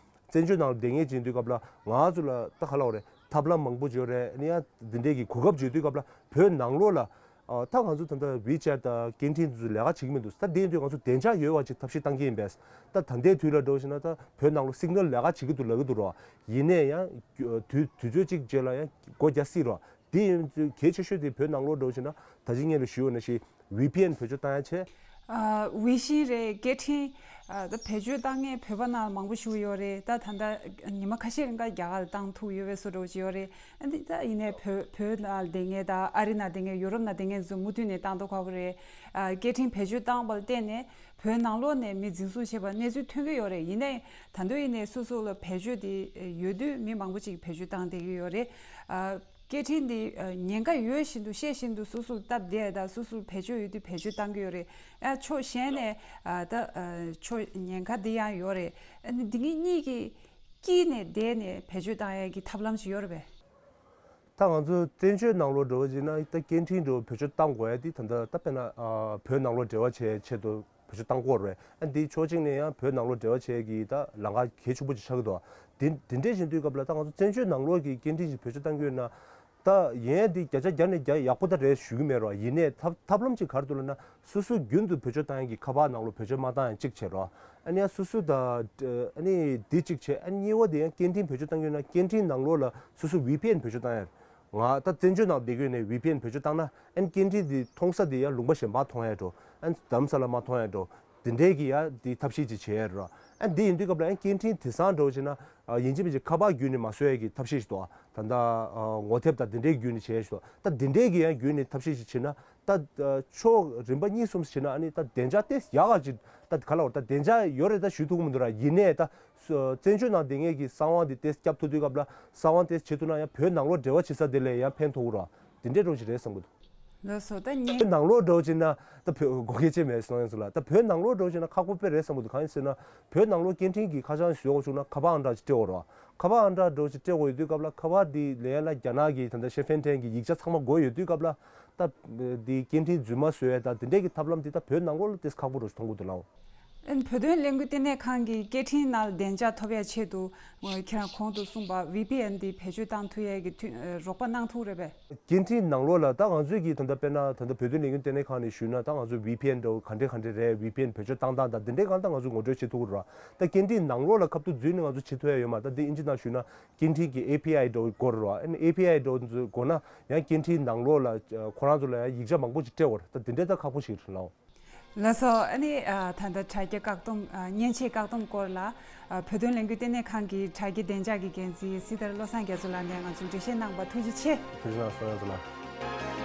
བཙན་བྱོལ་ནང་ལ་བསྡད་མཁན་ཅིག་ཡིན་དུས་སྐབས་ལ་ང་ཚོ་ལ་ད་ག་ལབ་དགོས་རེད། ཐབས་ལམ་མང་པོ་ཅིག་ཡོད་རེད། ཨ་ནི་ཡང་འདི་འདྲས་ཀྱི་གོ་སྐབས་ཅིག་ཡོད་དུས་སྐབས་ལ་བོད་ནང་ལོགས་ལ་ཨ་ད་ང་ཚོ་ད་ལྟ་ཝི་ཆེ་ཊི་དང་སྐད་འཕྲིན་དེ་ཚོ་ལས་ཀ་བྱེད་ཀྱི་མི་འདུག་ད་དེ་ཡིན་དུས་ང་ཚོ་བདེ་འཇགས་ཡོད་པ་ཅིག་ཐབས་ཤེས་བཏང་གི་ཡིན་པས། ད་ད་ལྟའི་དུས་ལ་འགྲོ་བཞིན་ན་ད་བོད་ནང་ལོགས་སིག་ནལ་ལས་ཀ་བྱེད་ཀྱི་འདུག་ལབ་ཀྱི་འདུག་རོ། ཡིན་ནའི་ཡང་དུས་དུས་ཚོད་ཅིག་རྗེས་ལ་ཡང་སྒོ་རྒྱག་སྲིད་རོ། དེ་ཡིན་དུས་གལ་ཆེ་ཤོས་དེ་བོད་ནང་ལོགས་འགྲོ་བཞིན་ན་ད་ཅི་སྔོན་ལ་ཞུས་པ་ནང་བཞིན་ཝི་པི་ཨེན་བེད་སྤྱོད་བཏང་ཡ་བྱས། ཨ་ཝི་ཤིང་རེད། སྐད་འཕྲིན་ཨ་ད་བེད་སྤྱོད་བཏང་མཁན་བོད་པ་ནང་ལ་མང་པོ་ཞིག་ཡོད་རེད། ད་ད་ལྟ་ཉི་མ་ཁ་ཤས་རིང་ཀ་རྒྱ་གར་ལ་བཏང་ཐུབ་ཡོད་པའི་བཟོ་འདྲ་ཅིག་ཡོད་རེད། ཨ་འདི་ད་ཡིན་ནའི་བོད་བོད་ནང་ལ་བསྡད་མཁན་དང་ཨ་རི་ནང་བསྡད་མཁན་ཡུ་རོབ་ནང་བསྡད་མཁན་ཚོ་མུ་མཐུད་ནས་བཏང་མདོག་ཁ་པོ་རེད། ཨ་སྐད་འཕྲིན་བེད་སྤྱོད་བཏང་བ་ལ་བརྟེན་ནས་བོད་ནང་ལོགས་ནས་མི་འཛིན་བཟུང་བྱས་པ་གནས་ཚུལ་ཐོན་གྱི་ཡོད་རེད། ཡིན་ནའི་ད་དུང་ཡིན་ནའི་སོ་སོ་ལ་བེད་སྤྱོད་དེ་ཡོད་དུས་མི་མང་པོ་ཅིག་བེད་སྤྱོད་བཏང་བསྡད་ཀྱི་ཡོད་རེད། ཨ། སྐད་འཕྲིན་འདི་ཉེན་ཁ་ཡོད་བཞིན་དུ་ཤེས་བཞིན་དུ་སོ་སོར་སྟབས་བདེ་དང་སོ་སོར་བེད་སྤྱོད་ཡོད་དུས་བེད་སྤྱོད་བཏང་གི་ཡོད་རེད། ཨ་ཕྱོགས་གཞན་ནས་ཨ་ད་ཨ་ཕྱོགས་ཉེན་ཁ་འདི་ཡང་ཡོད་རེད། ཨ་ནི་འདི་གཉིས་གཉིས་ཀྱི་དཀྱིལ་ནས་བསྡད་ནས་བེད་སྤྱོད་བཏང་ཡས་ཀྱི་ཐབས་ལམ་ཞིག་ཡོད་རེད་པས། ད་ང་ཚོ་བཙན་བྱོལ་ནང་ལོགས་འགྲོ་བ་ཡིན་ན་ད་སྐད་འཕྲིན་འདྲ་བོ་བེད་སྤྱོད་བཏང་དགོས་ཡ་འདི་ད་ལྟ་ད་དཔེར་ན་ཨ་བོད་ནང་ལོགས་འབྲེལ་བ་བྱེད་ཆེད་དུ། བེད་སྤྱོད་བཏང་དགོས་རེད། ཨ་འདི་ཕྱོགས་གཅིག་ནས་ཡང་བོད་ནང་ལོགས་འབྲེལ་བ་བྱེད་ཀྱི་ད་ལམ་ཁ་གལ་ཆེན་པོ་ཅིག་ཆགས་ཀྱི་འདུག་དེ་དེ་འདྲས་བྱེད་དུས་སྐབས་ལ་ད་ང་ཚོ་བཙན་བྱོལ་ནང་ལོགས་ཀྱི་སྐད་འཕྲིན་ཞིག་བེད་སྤྱོད་བཏང་གི་ཡོད་ན། ད་ཡིན་ཡང་འདི་བརྒྱ་ཆ་བརྒྱ་ནས་བརྒྱ་ཡག་པོ་ད་རེད་ཞུ་གི་མེད་རོགས། ཡིན་ནའི་ཐབས་ཐབས་ལམ་ཅིག་ག་རེ་འདུག་ལབ་ན་སོ་སོ་རྒྱུན་དུ་བེད་སྤྱོད་བཏང་ཡག་གི་ཁ་པར་ནང་ལོགས་བེད་སྤྱོད་མ་བཏང་ཡག་གཅིག་བྱེད་རོགས། ཨ་ནི་ཡང་སོ་སོ་ད་ཨ་ནི་འདི་གཅིག་བྱེད། ཨ་ནི་གཉིས་པ་དེ་ཡང་སྐད་འཕྲིན་བེད་སྤྱོད་བཏང་གི་ཡོད་ན་སྐད་འཕྲིན་ནང་ལོགས་ལ་སོ་སོ་ཝི་པི་ཨེན་བེད་སྤྱོད་བཏང་ཡག་ང་ད་བཙན་བྱོལ་ནང་བསྡད་ཀྱི་ཡོད་ནའི་ཝི་པི་ཨེན་བེད་སྤྱོད་བཏང་ན་ཨན་སྐད་འཕྲིན་འདི་མཐོང་ས་འདི་ཡང་ལུང་པ་གཞན་པར་མཐོང་ཡག་འགྲོ། ཨན་རྡ་རམ་ས་ལ་མར་མཐོང་ཡག་འགྲོ། འདི་འདྲའི་གི་ཡང་འདི་ཐབས་ཤེས་ཅིག་བྱེད་ཡག་རེད། ཨན་འདི་ཡིན་དུས་སྐབས་ལ་ཨན་སྐད་འཕྲིན་དེང་སང་འགྲོ་བྱས་ན་ཨ་ཡིན་གཅིག་མིན་གཅིག་ཁ་པར་བརྒྱུད་ནས་མར་བཟོ་ཡག་གི་ཐབས་ཤེས་ཤིག་འདུག་ད་ལྟ་ཨ་ངོ་དེབ་དང་འདི་འདྲའི་བརྒྱུད་ནས་བྱེད་ཡག་ཤིག་འདུག་ད་འདི་འདྲའི་གི་ཡང་བརྒྱུད་ནས་ཐབས་ཤེས་ཤིག་བྱེད་ན་ད་ཕྱོགས་རིམ་པ་གཉིས་གསུམ་བྱེད་ན་ཨ་ནི་ད་བདེ་འཇགས་ཏོག་ཙམ་ཡག་ག་ཅིག་ད་ག་ལ་བར་ད་བདེ་འཇགས་ཡོད་རེད་ད་ཞུ་ཐུབ་ཀྱི་མི་འདུག་ར། ཡིན་ནའི་ད། བཙན་བྱོལ་ནང་བསྡད་མཁན་གྱི་གསང་བ་འདི་ཏོག་ཙམ་སྐྱོབ་ཐུབ་དུས་སྐབས་ལ་གསང་བ་ཏོག་ཙམ་བྱེད་ཐུབ་ན་ཡང་བོད་ནང་ལོགས་འབྲེལ་བ་བྱེད་ས་དེ་ལ་ཡང་ཕན་ཐོགས་ཀྱི་རེད། དེ་འདྲའི་འདྲ་ཞིག་རེད་བསམ་གྱི་འདུག་ལགས་སོ། ད་བརྙན། བོད་ནང་ལོགས་འདྲ་བོ་བྱས་ན་ད་བོད་དགོས་གལ་ཆེ་མེད་གསུང་ཡ་ཚོ་ལ། ད་བོད་ནང་ལོགས་འདྲ་བོ་བྱས་ན་ཁག་པོ་དཔེ་རེད་བསམ་གྱི་འདུག་གང་ཡིན་ཟེར་ན་བོད་ནང་ལོགས་སྐད་འཕྲིན་གྱི་ཁ་བྱང་ཞིག་བཟོ་དགོས་བྱུང་ན་ཁ་པར་ཨང་གྲངས་ཅིག་སྤྲད་དགོས་རེད་བ། ཁ་པར་ཨང་གྲངས་འདྲ་བོ་ཅིག་སྤྲད་དགོས་ཡོད་དུས་སྐབས་ལ་ཁ་པར་འདི་ལེན་ཡ་ལ་རྒྱ་ནག་གི་ད་ལྟ་ཤེ་ཧྥེན་ཐན་གྱི་ཡིག་ཆ་ཚང་མ་དགོས་ཡོད་དུས་སྐབས་ལ། ད་འདི་སྐད་འཕྲིན་རྫུན་མ་བཟོ་ཡ་ད་འདི་འདྲས་ཀྱི་ཐབས་ལམ་འདི་ད་བོད་ནང་ལོགས་ལ་ཏོག་ཙམ་ཁག་པོ་འདྲ་བོ་ཞིག་མཐོང་གི་འདུག་ལགས། ཨན། བོད་དོན་ལས་འགུལ་ལྟེ་གནས་ཁང་གི་སྐད་འཕྲིན་ནང་བདེ་འཇགས་ཐོབ་ཡ་ཆེད་དུ་ཁྱེད་རང་གོང་དུ་གསུངས་པ་ཝི་པི་ཨེན་འདི་བེད་སྤྱོད་བཏང་ཐུབ་ཡ་གི་མཐུན་རོགས་པ་གནང་ཐུབ་རེད་པས། སྐད་འཕྲིན་ནང་ལོགས་ལ་ད་ང་ཚོས་ཀྱི་ད་ལྟ་དཔེར་ན་ད་ལྟ་བོད་དོན་ལས་འགུལ་ལྟེ་གནས་ཁང་ནས་ཞུས་ན་ད་ང་ཚོ་ཝི་པི་ཨེན་འདྲ་བོ་ག་འདྲས་ག་འདྲས་རེད། ཝི་པི་ཨེན་བེད་སྤྱོད་བཏང་སྟངས་དང་འདི་འདྲས་གང་ལྟར་ང་ཚོས་ངོ་སྤྲོད་བྱེད་ཐུབ་ཀྱི་རེད་བ། ད་སྐད་འཕྲིན་ནང་ལོགས་ལ་ཁ་ཐུག་འཛུལ་ནས་ང་ཚོ་བྱེད་ཐུབ་ཡ་ཡོད་མ་རེད། ད་འདི་ཨིན་ཇི་ནང་ཞུས་ན་སྐད་འཕྲིན་གྱི་ཨེ་པི་ཨའི་འདྲ་བོ་དགོས་རེད་བ། ཨ་ནི་ཨེ་པི་ཨའི་འདྲ་བོ་དགོས་ན་ཡང་སྐད་འཕྲིན་ནང་ལོགས་ལ་ཁོ་རང་ཚོ་ལ་ཡང་ཡིག་ཆ་མང་པོ་ཅིག་སྤྲད་དགོས་རེད། ད་འདི་འདྲས་ད་ཁག་པོ་ཞིག་རེད་ལགས། ལགས་སོ། ཨ་ནི་ཨ་ད་ལྟ་དྲ་རྒྱ་བཀག་སྡོམ་ཨ་མཉེན་ཆས་བཀག་སྡོམ་སྐོར་ལ་ཨ་བོད་དོན་ལས་འགུལ་ལྟེ་གནས་ཁང་གི་དྲ་རྒྱའི་བདེ་འཇགས་ཀྱི་འགན་འཛིན་སྲི་ཐར་བློ་བཟང་རྒྱ་མཚོ་ལགས་ནས་ང་ཚོར་འགྲེལ་བཤད་གནང་བ་ཐུགས་རྗེ་ཆེ། ཐུགས་རྗེ་གནང་སོང་ཡ་ཚོ་ལ།